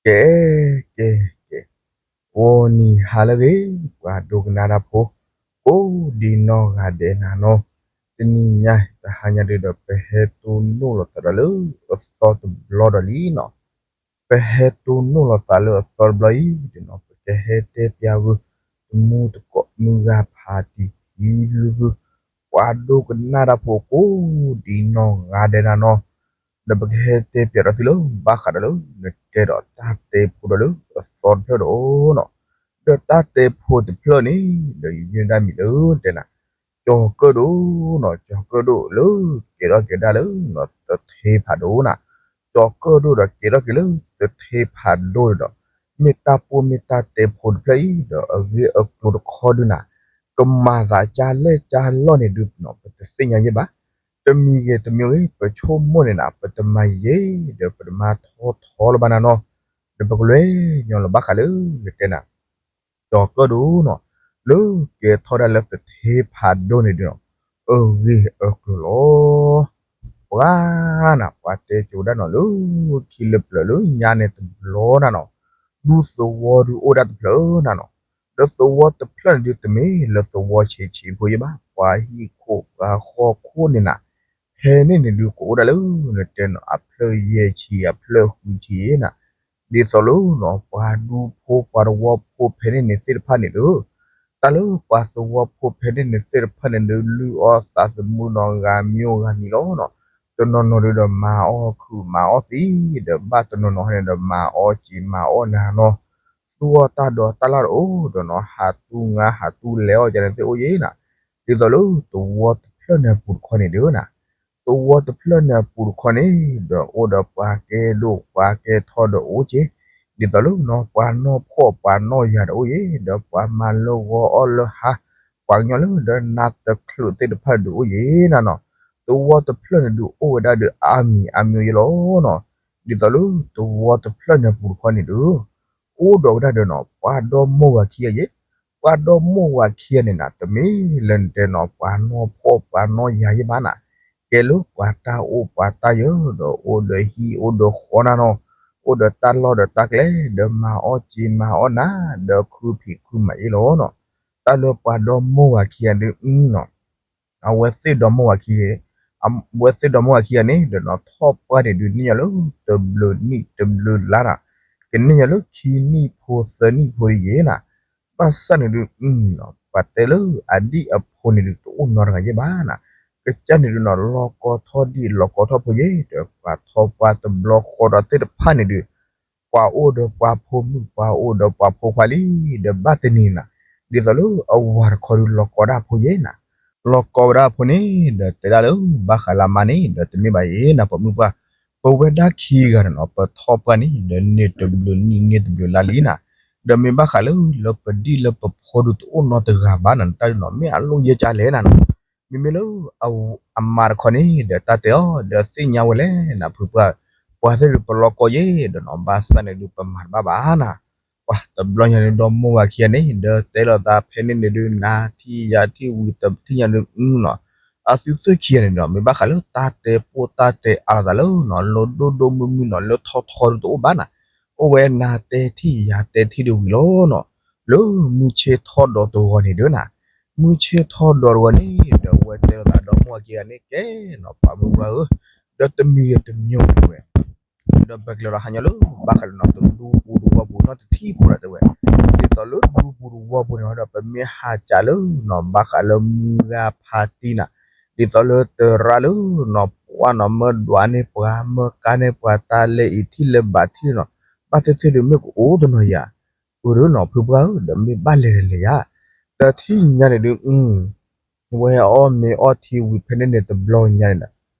ကဲ ကဲ ကဲ, ဂီၤနံၤဟါလၢအဂ့ၤ, ပှၤဒိကနၣ်တၢ်ဖိ ကိးဒံနီၢ်ဂၤဒဲးနၤနီၤ, တနံၤညါတဟါညါဒုဒီး ပဟဲတိၢ်နီၣ်လိာ်သးဒီးလၢအသီတဘျီဒီးလံနီၤ, ပဟဲတိၢ်နီၣ်လိာ်သးလၢအသီတဘျီအံၤဒုနီၤ ပကဟဲတဲပျးဝဲတမူတကိးမုၢ်ဂၤဖးတံၢ်ခံလုၢ်ဖု ပှၤဒိကနၣ်တၢ်ဖိကိးဒံနီၢ်ဂၤဒဲးနၤနီၤ, ဒီးပကဟဲတဲပျးဒီးသုလၢ ဘၣ်ဃးဒီးလၢ နတဲဒီးတၢ်တဲဖိဒီးလၢအသီတဖျၢၣ်ဒီးနီၤ, ဒီးတၢ်တဲဖိတဖျၢၣ်န့ၣ် ဒီးယယဲၢ်ဒၣ်မံၤလၢတဲနၤ ကၠီၤကၢၣ်ဒိၣ်နီၤ, ကၠီၤကၢၣ်ဒိၣ်လၢကဲထီၣ်က့ၤဒၣ်လၢနီၤ သထ့ဖးဒိၣ်နၤ, ကၠီၤကၢၣ်ဒိၣ်ဒီးကဲထီၣ်က့ၤလၢသထ့ဖးဒိၣ်န့ၣ်ဒီး မ့ၢ်တၢ်ပိၢ်မ့ၢ်တၢ်တဲဖိတဖျၢၣ်အံၤ ဒီးအဂ့ၢ်အကျိၤတခီဒုနၤ ကမၤသးကၢ်လဲၢ်ကၢ်လီၢ်န့ၣ်ဒုနီၤ ပတသ့ၣ်ညါယဲၢ်ဘၣ်, တမံၤဂ့ၤတမံၤဂ့ၤ ပဆိကမိၣ်န့ၣ်နၤ ပတမၤယဲၢ် ဒီးပတမၤထီထီလၢၤဘၣ်နၤနီၤ, ဒီးပကလဲၤညီလီၤဘၣ်ဃးလၢနတဲနၤ ကၠီၤကၢၣ်ဒိၣ်နီၤ, လၢကဲထီၣ်ဒၣ်လၢသထ့ဖးဒိၣ်န့ၣ်ဒုနီၤ, အဂ့ၢ်အကျိၤလီၤ. ပှၤနၤ ပှၤတဲကၠိဒၣ်နီၤ လၢခံလၢပျၢၤလၢညါန့ၣ်တဘျီနၤနီၤ, ဒူသဝီဒုအိၣ်ဒၣ်တဖျၢၣ်နၤနီၤ, ဒီးသဝီတဖျၢၣ်န့ၣ်ဒုတမ့ၢ်လၢသဝီဆံးဆံးဖိယဲၢ်ဘၣ်, ပှၤဟံၣ်ခိၣ်ပှၤဃီခိၣ်န့ၣ်နၤ, ဖဲန့ၣ်န့ၣ်ဒုကအိၣ်ဒၣ်လၢ နတဲနီၤ အဖျၢၣ်ယဲၢ်ဆံအဖျၢၣ်ဃုဆံနၤ, ဒ်သိးလၢနီၤ ပှၤဒူဖိပှၤသဝီဖိဖဲန့ၣ်န့ၣ်သ့ၣ်တဖၣ်န့ၣ်ဒီး တၢ်လၢပှၤသဝီဖိဖဲန့ၣ်န့ၣ်သ့ၣ်တဖၣ်န့ၣ်ဒု လုၢ်အီၣ်သးသမူနီၤ ဂၤမံၤဂၤမံၤလီၤနီၤ, တနီၤနီၤဒုဒီးမၤအီၣ်ခုးမၤအီၣ်သံ, ဒီးဘၣ်တနီၤနီၤန့ၣ်ဒီးမၤအီၣ်စ့မၤအီၣ်နၤနီၤ, သူၣ်အီၣ်တၢ်ဒီးတၢ်လၢ်တအိၣ်ဒီးနီၤ ဟးတူၢ်ငါဟးတူၢ်လဲၤအီၣ်ကန့ၣ်သ့ၣ်အိၣ်ယဲၢ်နၤ, ဒ်သိးလၢသဝီတဖျၢၣ်န့ၣ်အပူၤတခီန့ၣ်ဒုနၤ သဝီတဖျၢၣ်န့ၣ်အပူၤတခီန့ၣ် ဒီးအိၣ်ဒီးပှၤကဲဒိၣ်ပှၤကဲထီဒီးအိၣ်က့ၤ, ဒ်သိးလၢနီၤ ပှၤနီၢ်ဖှီၣ်ပှၤနီၢ်ယၤဒီးအိၣ်ယဲၢ်, ဒီးပှၤမၤလၢဂီၤအီၣ်လၢဟါ, ပှၤကညီလၢဒီးနါတချုးသ့ၣ်တဖၣ်ဒီးအိၣ်ယဲၢ်နၤနီၤ, သဝီတဖျၢၣ်န့ၣ်ဒုးအိၣ်ဝဲဒၣ်ဒီးအါမံၤအါမံၤယဲၢ်လီၤနီၤ, ဒ်သိးလၢသဝီတဖျၢၣ်န့ၣ်အပူၤတခီန့ၣ်ဒီး အိၣ်ဒီးဝဲဒၣ်ဒီးနီၤ ပှၤဒီမိၢ်ဝၤခံဂၤယဲၢ်, ပှၤဒီမိၢ်ဝၤခံဂၤန့ၣ်နၤ တမ့ၢ်လၢနတဲနီၤ ပှၤနီၢ်ဖှီၣ်ပှၤနီၢ်ယၤယဲၢ်ဘၣ်နၤ, ကဲလၢပှၤတၢ်အိၣ်ပှၤတၢ်ယၢၤဒီးအိၣ်ဒီးဟံၣ်အိၣ်ဒီးဃီနၤနီၤ, အိၣ်ဒီးတၢ်လီၢ်ဒီးတၢ်ကျဲ ဒီးမၤအီၣ်စ့မၤအီၣ်နၤ ဒီးခုဖံးခုမၤယဲၢ်လီၤနီၤ, တၢ်လၢပှၤဒီမိၢ်ဝၤခံဂၤဒုးနီၤ အဝဲသ့ၣ်ဒီမိၢ်ဝၤခံဂၤ, အဝဲသ့ၣ်ဒီမိၢ်ဝၤခံဂၤန့ၣ် ဒီးနီၤထီၣ်ပှၢ်န့ၣ်ဒုး န့ၢ်ညီလၢတဘျုးနံၣ်တဘျုးလါနၤ, ကန့ၢ်ညီလၢခံနံၣ်ဖိသၢနံၣ်ဖိဒ်ယဲၢ်နၤ, ဘၣ်ဆၣ်န့ၣ်ဒုး ပှၤတဲလၢအဒံၣ်အဖိန့ၣ်ဒုး တအိၣ်နီတဂၤယဲၢ်ဘၣ်နၤ, ကစၢ်န့ၣ်ဒုးနီၤ လီၤကီထီၣ်ဒံၣ်လီၤကီထီၣ်ဖိယဲၢ် ဒီးပှၤထီၣ်ပှၢ်တဘျီဃီဒီးသ့ၣ်တဖၣ်န့ၣ်ဒုး ပှၤအိၣ်ဒီးပှၤဖိမုၣ်ပှၤအိၣ်ဒီးပှၤဖိခွါလံ, ဒီးဘၣ်တနံၤနၤ, ဒ်သိးလၢအဝၤတခီဒုးလီၤကီဒၣ်ဖိယဲၢ်နၤ, လီၤကီဝဲဒၣ်ဖိန့ၣ် ဒီးတဲဒၣ်လၢဘၣ်ဃးလၢအမါန့ၣ် ဒီးတမ့ၢ်ဘၣ်အံၤနၤ ပိာ်မုၣ်ပှၢ်, ပဝဲဒၣ်ခံဂၤန့ၣ်နီၤ ပထီၣ်ပှၢ်န့ၣ် ဒီးန့ၢ်တဘျုးနံၣ်န့ၢ်တဘျုးလါလံနၤ, ဒီးမ့ၢ်ဘၣ်ဃးလၢ လၢပဒံၣ်လၢပဖိဒုးတအိၣ်နီတဂၤဘၣ်နၤ တၢ်ဒုးနီၤ မ့ၢ်အလိၣ်ယဲၢ်ကလဲၣ်နၤနီၤ, မ့မ့ၢ်လၢ အမါတခီန့ၣ် ဒီးတၢ်တဲအီၤ ဒီးသ့ၣ်ညါဝဲလဲၣ်နၤ ဖုပှၢ်, ပှၤသ့ၣ်ဒုးပလီၤကီယဲၢ်ဒီးနီၤ ဘၣ်ဆၣ်န့ၣ်ဒုးပမၤတဘၣ်ဘၣ်နၤ, ပှၤတဘျီညါန့ၣ် ဒီမိၢ်ဝၤခံဂၤန့ၣ် ဒီးတဲလိာ်သးဖဲန့ၣ်န့ၣ်ဒုး နၤထံၣ်ယၤထံၣ်ဝံၤတထံၣ်ညါဒုးနီၤ, အသုသ့ၣ်ခံဂၤန့ၣ်ဒီး မ့ၢ်ဘၣ်ဃးလၢတၢ်တဲပိၢ်တၢ်တဲအါလိာ်သးလၢနီၤ လၢဒိၣ်ဒိၣ်မုၢ်မုၢ်နီၤ လၢထီထီဒုးတအိၣ်ဘၣ်နၤ, အိၣ်ဝဲနၤတဲထံၣ်ယၤတဲထံၣ်ဒုးဝံၤလီၤနီၤ, လၢမုၢ်ဆ့ၣ်ထီၣ်ဒီးတဂီၤန့ၣ်ဒုးနၤ, မုၢ်ဆ့ၣ်ထီၣ်ဒီးတဂီၤန့ၣ် ဒီးဝဲတဲလိာ်သးဒီမိၢ်ဝၤခံဂၤန့ၣ် ကဲနီၤ ပှၤမုၣ်ပှၢ်ဧၢ, ဒီးတမံၤဂ့ၤတမံၤဝဲ ဒီးပကလဲၤဒီးဟါညါလၢ ဘၣ်ဃးလၢနီၤ တဒူပူၤတဝီပူၤနီတထံၣ်ဖိဒီးတဲဝဲ, ဒ်သိးလၢဒူပူၤတဝီပူၤန့ၣ်ဒီး ပမ့ၢ်ဟးစးလၢနီၤ ဘၣ်ဃးလၢမုၢ်ဂၤဖါတံၢ်နၤ, ဒ်သိးလၢတရၣ်လၢနီၤ ပှၢ်နီၤ မၢဒွးန့ၢ်ပှၤ မၢကါန့ၢ်ပှၤ တၢ်လဲအံၤထံၣ်လၢဘၣ်ထံၣ်နီၤ, ဘၣ်သ့ၣ်သ့ၣ်ဒုးမ့ၢ်ကအိၣ်တနီၤယၤ, အၢ ဒီးနီၤ ဖုပှၢ်ဧၢ ဒီးမ့ၢ်ဘၣ်လဲၤတလဲၤယၤ, တထံၣ်ညါန့ၣ်ဒုး ဝဲအီၣ်မ့ၤအီထံဝံၤဖဲန့ၣ်န့ၣ်တဘျီညါန့ၣ်ဒီး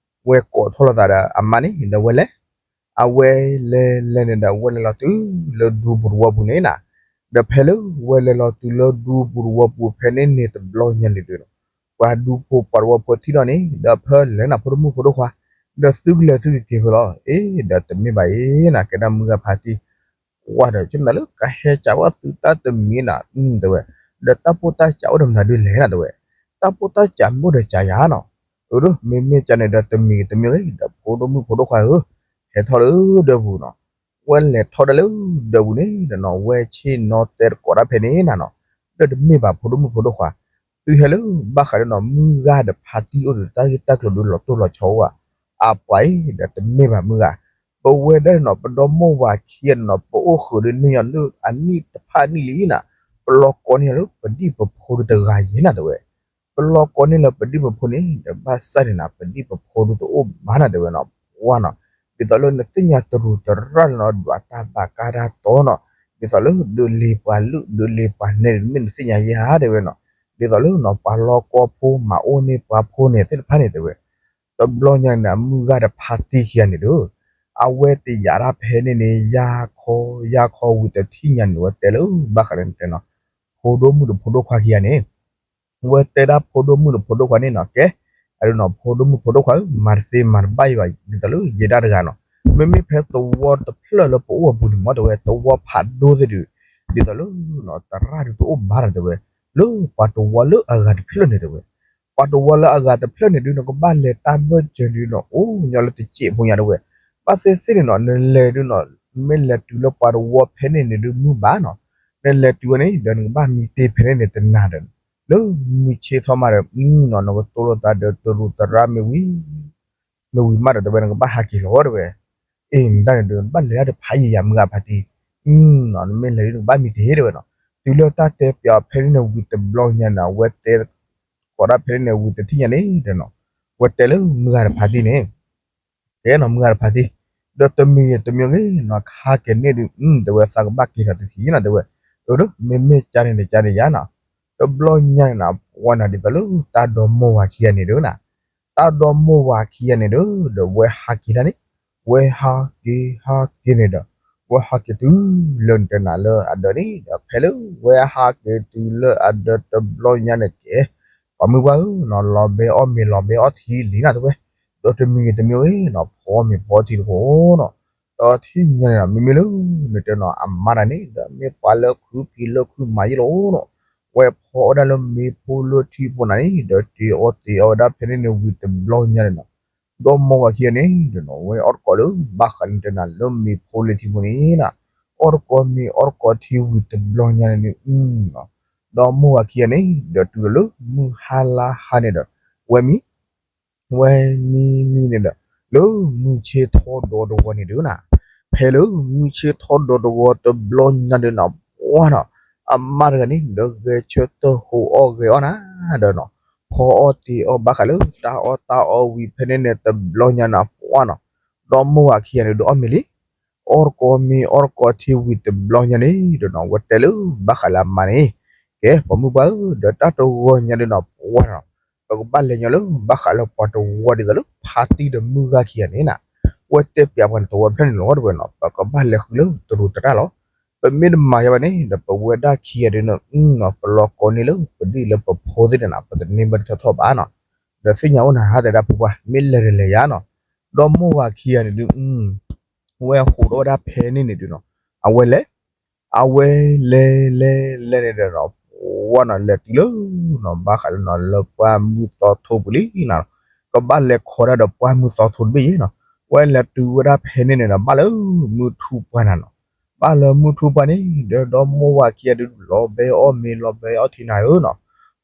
ဝဲကိးထီၣ်လိာ်သးဒီးအမါန့ၣ်ဒီးဝဲလဲၤ, အဝဲလဲၤလဲၤန့ၣ်ဒီး ဝဲလဲၤလီၤတုၤလၢဒူပူၤတဝီပူၤန့ၣ်နၤ, ဒီးဖဲလၢဝဲလဲၤလီၤတုၤလၢဒူပူၤတဝီပူၤဖဲန့ၣ်န့ၣ်တဘျီညါန့ၣ်ဒီး ပှၤဒူဖိပှၤတဝီဖိထံၣ်ဒီးန့ၣ် ဒီးဖဲလဲၤနၤဖိတမုၣ်ဖိတခွါ, ဒီးသုကလဲၤသုကက့ၤဖဲလီၤ, အ့ ဒီးတမ့ၢ်ဘၣ်အံၤနၤ ကဲဒၣ်မုၢ်ဂၤဖါတံၢ် ကွၢ်ဒီး ဆိကမိၣ်လၢကဟဲစးဝဲသုတၢ်တမံၤနၤ တဲဝဲ, ဒီးတၢ်ပိၢ်တၢ်စးအိၣ်ဒီးမတၤဒုလဲၣ်နၤတဲဝဲ, တၢ်ပိၢ်တၢ်စးမ့ၢ်အိၣ်ဒီးစးယၤနီၤ, အၢ မ့မ့ၢ်ကန့ၣ်ဒီးတမံၤတမံၤဂ့ၤ ဒီးဖိဒိၣ်မုၣ်ဖိဒိၣ်ခွါဧၢ, ဟဲထီၣ်လၢဒၢပူၤနီၤ, ဝဲလဲၤထီၣ်ဒၣ်လၢဒၢးပူၤန့ၣ်ဒီးနီၤ ဝဲဆ့ၣ်နီၤတဲတကိးတၢ်ဖဲန့ၣ်နၤနီၤ, ဒီးတမ့ၢ်ဘၣ်ဖိဒိၣ်မုၣ်ဖိဒိၣ်ခွါ, သုဟဲလၢဘၣ်ဃးဒီးနီၤ မုၢ်ဂၤတဖါတံၢ်အိၣ်ဒီးတၢ်ဂ့ၢ်တၢ်ကျိၤဒီးလီၤတိၢ်လီၤဆီအိၣ်ဧါ, အပှၤအံၤဒီးတမ့ၢ်ဘၣ်မုၢ်ဂၤ, ပဝဲဒၣ်နီၤ ပဒီမိၢ်ဝၤခံဂၤန့ၣ်နီၤ ပအိၣ်ဃုာ်ဒီးန့ၢ်ယၤလၢအနံၣ်တဖၣ်နံၣ်လံနၤ, ပလီၤကီန့ၢ်ယၤလၢပဒံၣ်ပဖိဒုတဂၤယဲနၤတဲဝဲ ပလီၤကီန့ၢ်လၢပဒံၣ်ပဖိန့ၣ် ဒီးဘၣ်ဆၣ်န့ၣ်နၤ ပဒံၣ်ပဖိဒုတအိၣ်ဘၣ်နၤတဲဝဲနီၤ, ပှၤနီၤ, ဒ်သိးလၢနသ့ၣ်ညါတရူးတရၣ်လၢနီၤ ဒုးအတၢ်ဘၣ်ကါတၢ်တီနီၤ, ဒ်သိးလၢဒုးလ့ၤပှၤလုၢ်ဒုးလ့ၤပှၤနဲၣ်န့ၣ် မ့ၢ်နသ့ၣ်ညါယဲဧါတဲဝဲနီၤ, ဒ်သိးလၢနီၤ ပှၤလီၤကီဖိမၤအိၣ်န့ၢ်ပှၤဖိန့ၣ်သ့ၣ်တဖၣ်န့ၣ်တဲဝဲ, တဘျီညါန့ၣ် အမုၢ်ဂၤတဖါတံၢ်ခံဂၤန့ၣ်ဒီး အဝဲတယာ်တၢ်ဖဲန့ၣ်န့ၣ် ယါခီ ယါခီဝံၤတထံၣ်ညါန့ၣ် ဝဲတဲလၢဘၣ်ဃးလၢနတဲနီၤ ဖိဒိၣ်မုၣ်ဒီးဖိဒိၣ်ခွါခံဂၤန့ၣ် ဝဲတဲဒၣ်ဖိဒိၣ်မုၣ်ဒီးဖိဒိၣ်ခွါန့ၣ်နီၤ ကဲ, အဒုးနီၤ ဖိဒိၣ်မုၣ်ဖိဒိၣ်ခွါဧၢ မၤတသ့မၤတဘၣ်ယံၤဘၣ် ဒ်သိးလၢယဲဒၣ်တဂၤနီၤ, မ့မ့ၢ်ဖဲသဝီတဖျၢၣ်လၢပအိၣ်အပူၤန့ၣ်မ့ၢ်တဲဝဲ သဝီဖးဒိၣ်သ့ၣ်ဒုး, ဒ်သိးလၢ တရၣ်ဒုးတအိၣ်ဘၣ်နၤတဲဝဲ, လၢပှၤသဝီလၢအဂၤတဖျၢၣ်န့ၣ်တဲဝဲ ပှၤသဝီလၢအဂၤတဖျၢၣ်န့ၣ်ဒုး နကဘၣ်လဲၤတၢ်ဘၢၣ်စၢၤဒုးနီၤ အိၣ်ညီလၢတစဲးဖိညါတဲဝဲ, ဘၣ်သ့ၣ်သ့ၣ်န့ၣ်နီၤ နလဲၤဒုးနီၤ မ့ၢ်လဲၤတုၤလၢပှၤသဝီဖဲန့ၣ်န့ၣ်ဒုးမုၢ်ဘၣ်နီၤ, နလဲၤတုၤဝဲန့ၣ် ဒီးနကဘၣ်မံတ့ၢ်ဖဲန့ၣ်န့ၣ်တနၤဒီး, လၢမုၢ်ဆ့ၣ်ထီၣ်မးဒီး အနီၤ နကတိၢ်လိာ်သးဒီးတရူးတရၣ်မ့ၢ်ဝံၤ မ့ၢ်ဝံၤမးဒီးတဲဝဲ နကဘၣ်ဟးက့ၤလီၤတဲဝဲ, အ့ၣ် နတၢ်န့ၣ်ဒုး နဘၣ်လဲၤတၢ်တဖးယံၤယၤမုၢ်ဂၤဖါတံၢ်, နီၤ နမ့ၢ်လဲၤဒုးနကဘၣ်မံတ့ၢ်တဲဝဲနီၤ, တုၤလၢတၢ်တဲပၠးဖဲန့ၣ်န့ၣ်ဝံၤတဘျီညါန့ၣ် အဝဲတဲ ကိးဒၣ်ဖဲန့ၣ်န့ၣ်ဝံၤတထံၣ်ညါန့ၣ်ဒီးနီၤ, ဝဲတဲလၢမုၢ်ဂၤတဖါတံၢ်န့ၣ် ကဲနီၤ မုၢ်ဂၤတဖါတံၢ်, ဒီးတမံၤဂ့ၤတမံၤဂ့ၤနီၤ ခါက့ၤန့ၢ်ဒုး တဲဝဲ သးကဘၣ်က့ၤထီၣ်တထံၣ်နီၤ တဲဝဲ, အၢ မ့မ့ၢ်ကန့ၣ်ဒီး ကန့ၣ်ယါနီၤ, တဘျီညါန့ၣ်နီၤ ပှၤနီၤ ဒ်သိးလၢတၢ်ဒီမိၢ်ဝၤခံဂၤန့ၣ်ဒီးနီၤ, တၢ်ဒီမိၢ်ဝၤခံဂၤန့ၣ်ဒီး ဒီးဝဲဟးက့ၤဒၣ်န့ၣ်, ဝဲဟးက့ၤဟးက့ၤန့ၣ်ဒီး ဝဲဟးက့ၤတုၤလၢနတဲနၤလၢအဒၢးန့ၣ်ဒီး ဖဲလၢဝဲဟးက့ၤတုၤလၢအဒၢးတဘျီညါန့ၣ်ကဲ ပှၤမုၢ်ပှၢ်ဧၢနီၤ လီၤဘဲအီၣ်မ့ၤလီၤဘဲအီထံလံနၤတဲဝဲ, ဒီးတမံၤဂ့ၤတမံၤဂ့ၤနီၤ ဖီအီၣ်မ့ၤဖီအီထံတဃိနီၤ, ဒီးထံၣ်ညါန့ၣ်နီၤ မ့မ့ၢ်လၢနတဲနီၤ အမါတဂၤန့ၣ် ဒီးမ့ၢ်ပှၤလၢခုဖံးလၢခုမၤယံာ်လီၤနီၤ, ဝဲဖီအီၣ်ဝဲဒၣ်လၢမ့ၤဖိလၢထံဖိနၤန့ၣ် ဒီးတ့အီၣ်တ့အီၣ်ဝဲဒၣ်ဖဲန့ၣ်န့ၣ်ဝံၤတဘျီညါန့ၣ်နီၤ, ဒီမိၢ်ဝၤခံဂၤန့ၣ်ဒီးနီၤ ဝဲအီၣ်တကိးလၢဘၣ်ဃးလၢနတဲနၤလၢမ့ၤဖိလၢထံဖိန့ၣ်နီၤ, အီၣ်တကိးမ့ၤအီၣ်တကိးထံဝံၤတဘျီညါန့ၣ်န့ၣ် ဒီမိၢ်ဝၤခံဂၤန့ၣ် ဒီးတုၤလီၤလၢမုၢ်ဟါလါဟါန့ၣ်ဒီး ဝဲမံ ဝဲမံမံန့ၣ်ဒီး လၢမုၢ်ဆ့ၣ်ထီၣ်ဒီးတဝီန့ၣ်ဒုးနၤ, ဖဲလၢမုၢ်ဆ့ၣ်ထီၣ်ဒီးတဝီတဘျီညါဒုးနၤ ပှၤနီၤ အမါတဂၤန့ၣ် ဒီးဂဲၤဆၢထၢၣ်ဟိးအီၣ်ဂဲၤအီၣ်နၤဒီးနီၤ, ဖီအီၣ်တ့အီၣ်ဘၣ်ဃးလၢတၢ်အီၣ်တၢ်အီဝံၤဖဲန့ၣ်န့ၣ်တဘျီညါနၤ ပှၤနီၤ, ဒီမိၢ်ဝၤခံဂၤန့ၣ်ဒီးအီၣ်မ့ၤလံ အီၣ်တကိးမ့ၤအီၣ်တကိးထံဝံၤတဘျီညါန့ၣ်ဒီးနီၤ ဝဲတဲလၢဘၣ်ဃးလၢအမါန့ၣ်, ကဲ ပှၤမုၢ်ပှၢ်ဧၢ ဒီးတၢ်တဂီၤညါဒုးနီၤ ပှၤနီၤ, ပကဘၣ်လဲၤညီလၢဘၣ်ဃးလၢပှၤတဝီဒ်သိးလၢဖါတံၢ်ဒီးမုၢ်ဂၤခံဂၤန့ၣ်နၤ, ဝဲတဲပၠးပှၤန့ၣ်တဝီဖျၢၣ်န့ၣ်လီၤတဲဝဲနီၤ ပကဘၣ်လဲၤဃုလၢတရူးတရၣ်လီၤ, ပမ့ၢ်တမၤယါဘၣ်န့ၣ် ဒီးပဝဲဒၣ်ခံဂၤဒုးနီၤ ပလီၤကီန့ၢ်လၢပဒံၣ်လၢပဖိသ့ၣ်န့ၣ်နၤ ပတန့ၢ်ဘၣ်တထီၣ်ထီၣ်ဘၣ်နီၤ, ဒီးသ့ၣ်ညါအိၣ်နၤဟါတဲဒၣ်ဖိပှၢ် မ့ၢ်လဲၤတလဲၤယါနီၤ, ဒီမိၢ်ဝၤခံဂၤန့ၣ်ဒုး ဝဲဟိးထီၣ်ဝဲဒၣ်ဖဲန့ၣ်န့ၣ်ဒုးနီၤ, အဝဲလဲၤ အဝဲလဲၤလဲၤလဲၤန့ၣ်ဒီးနီၤ ပှၤနီၤ လဲၤတုၤလၢနီၤ ဘၣ်ဃးလၢနီၤ လၢပှၢ်မုၢ်သီထိပူၤလံနၤ, ကဘၣ်လဲၤခီဒၣ်ဒီးပှၢ်မုၢ်သီထိတဘ့ၣ်ယဲနီၤ, ဝဲလဲၤတုၤဝဲဒၣ်ဖဲန့ၣ်န့ၣ်ဒီး ဘၣ်လၢမုၢ်ထူၣ်ပှၢ်နၤနီၤ, ဘၣ်လၢမုၢ်ထူၣ်ပှၢ်န့ၣ် ဒီးဒီမိၢ်ဝၤခံဂၤဒုး လီၤဘဲအီၣ်မ့ၤလီၤဘဲအီထံနၤဧၢနီၤ,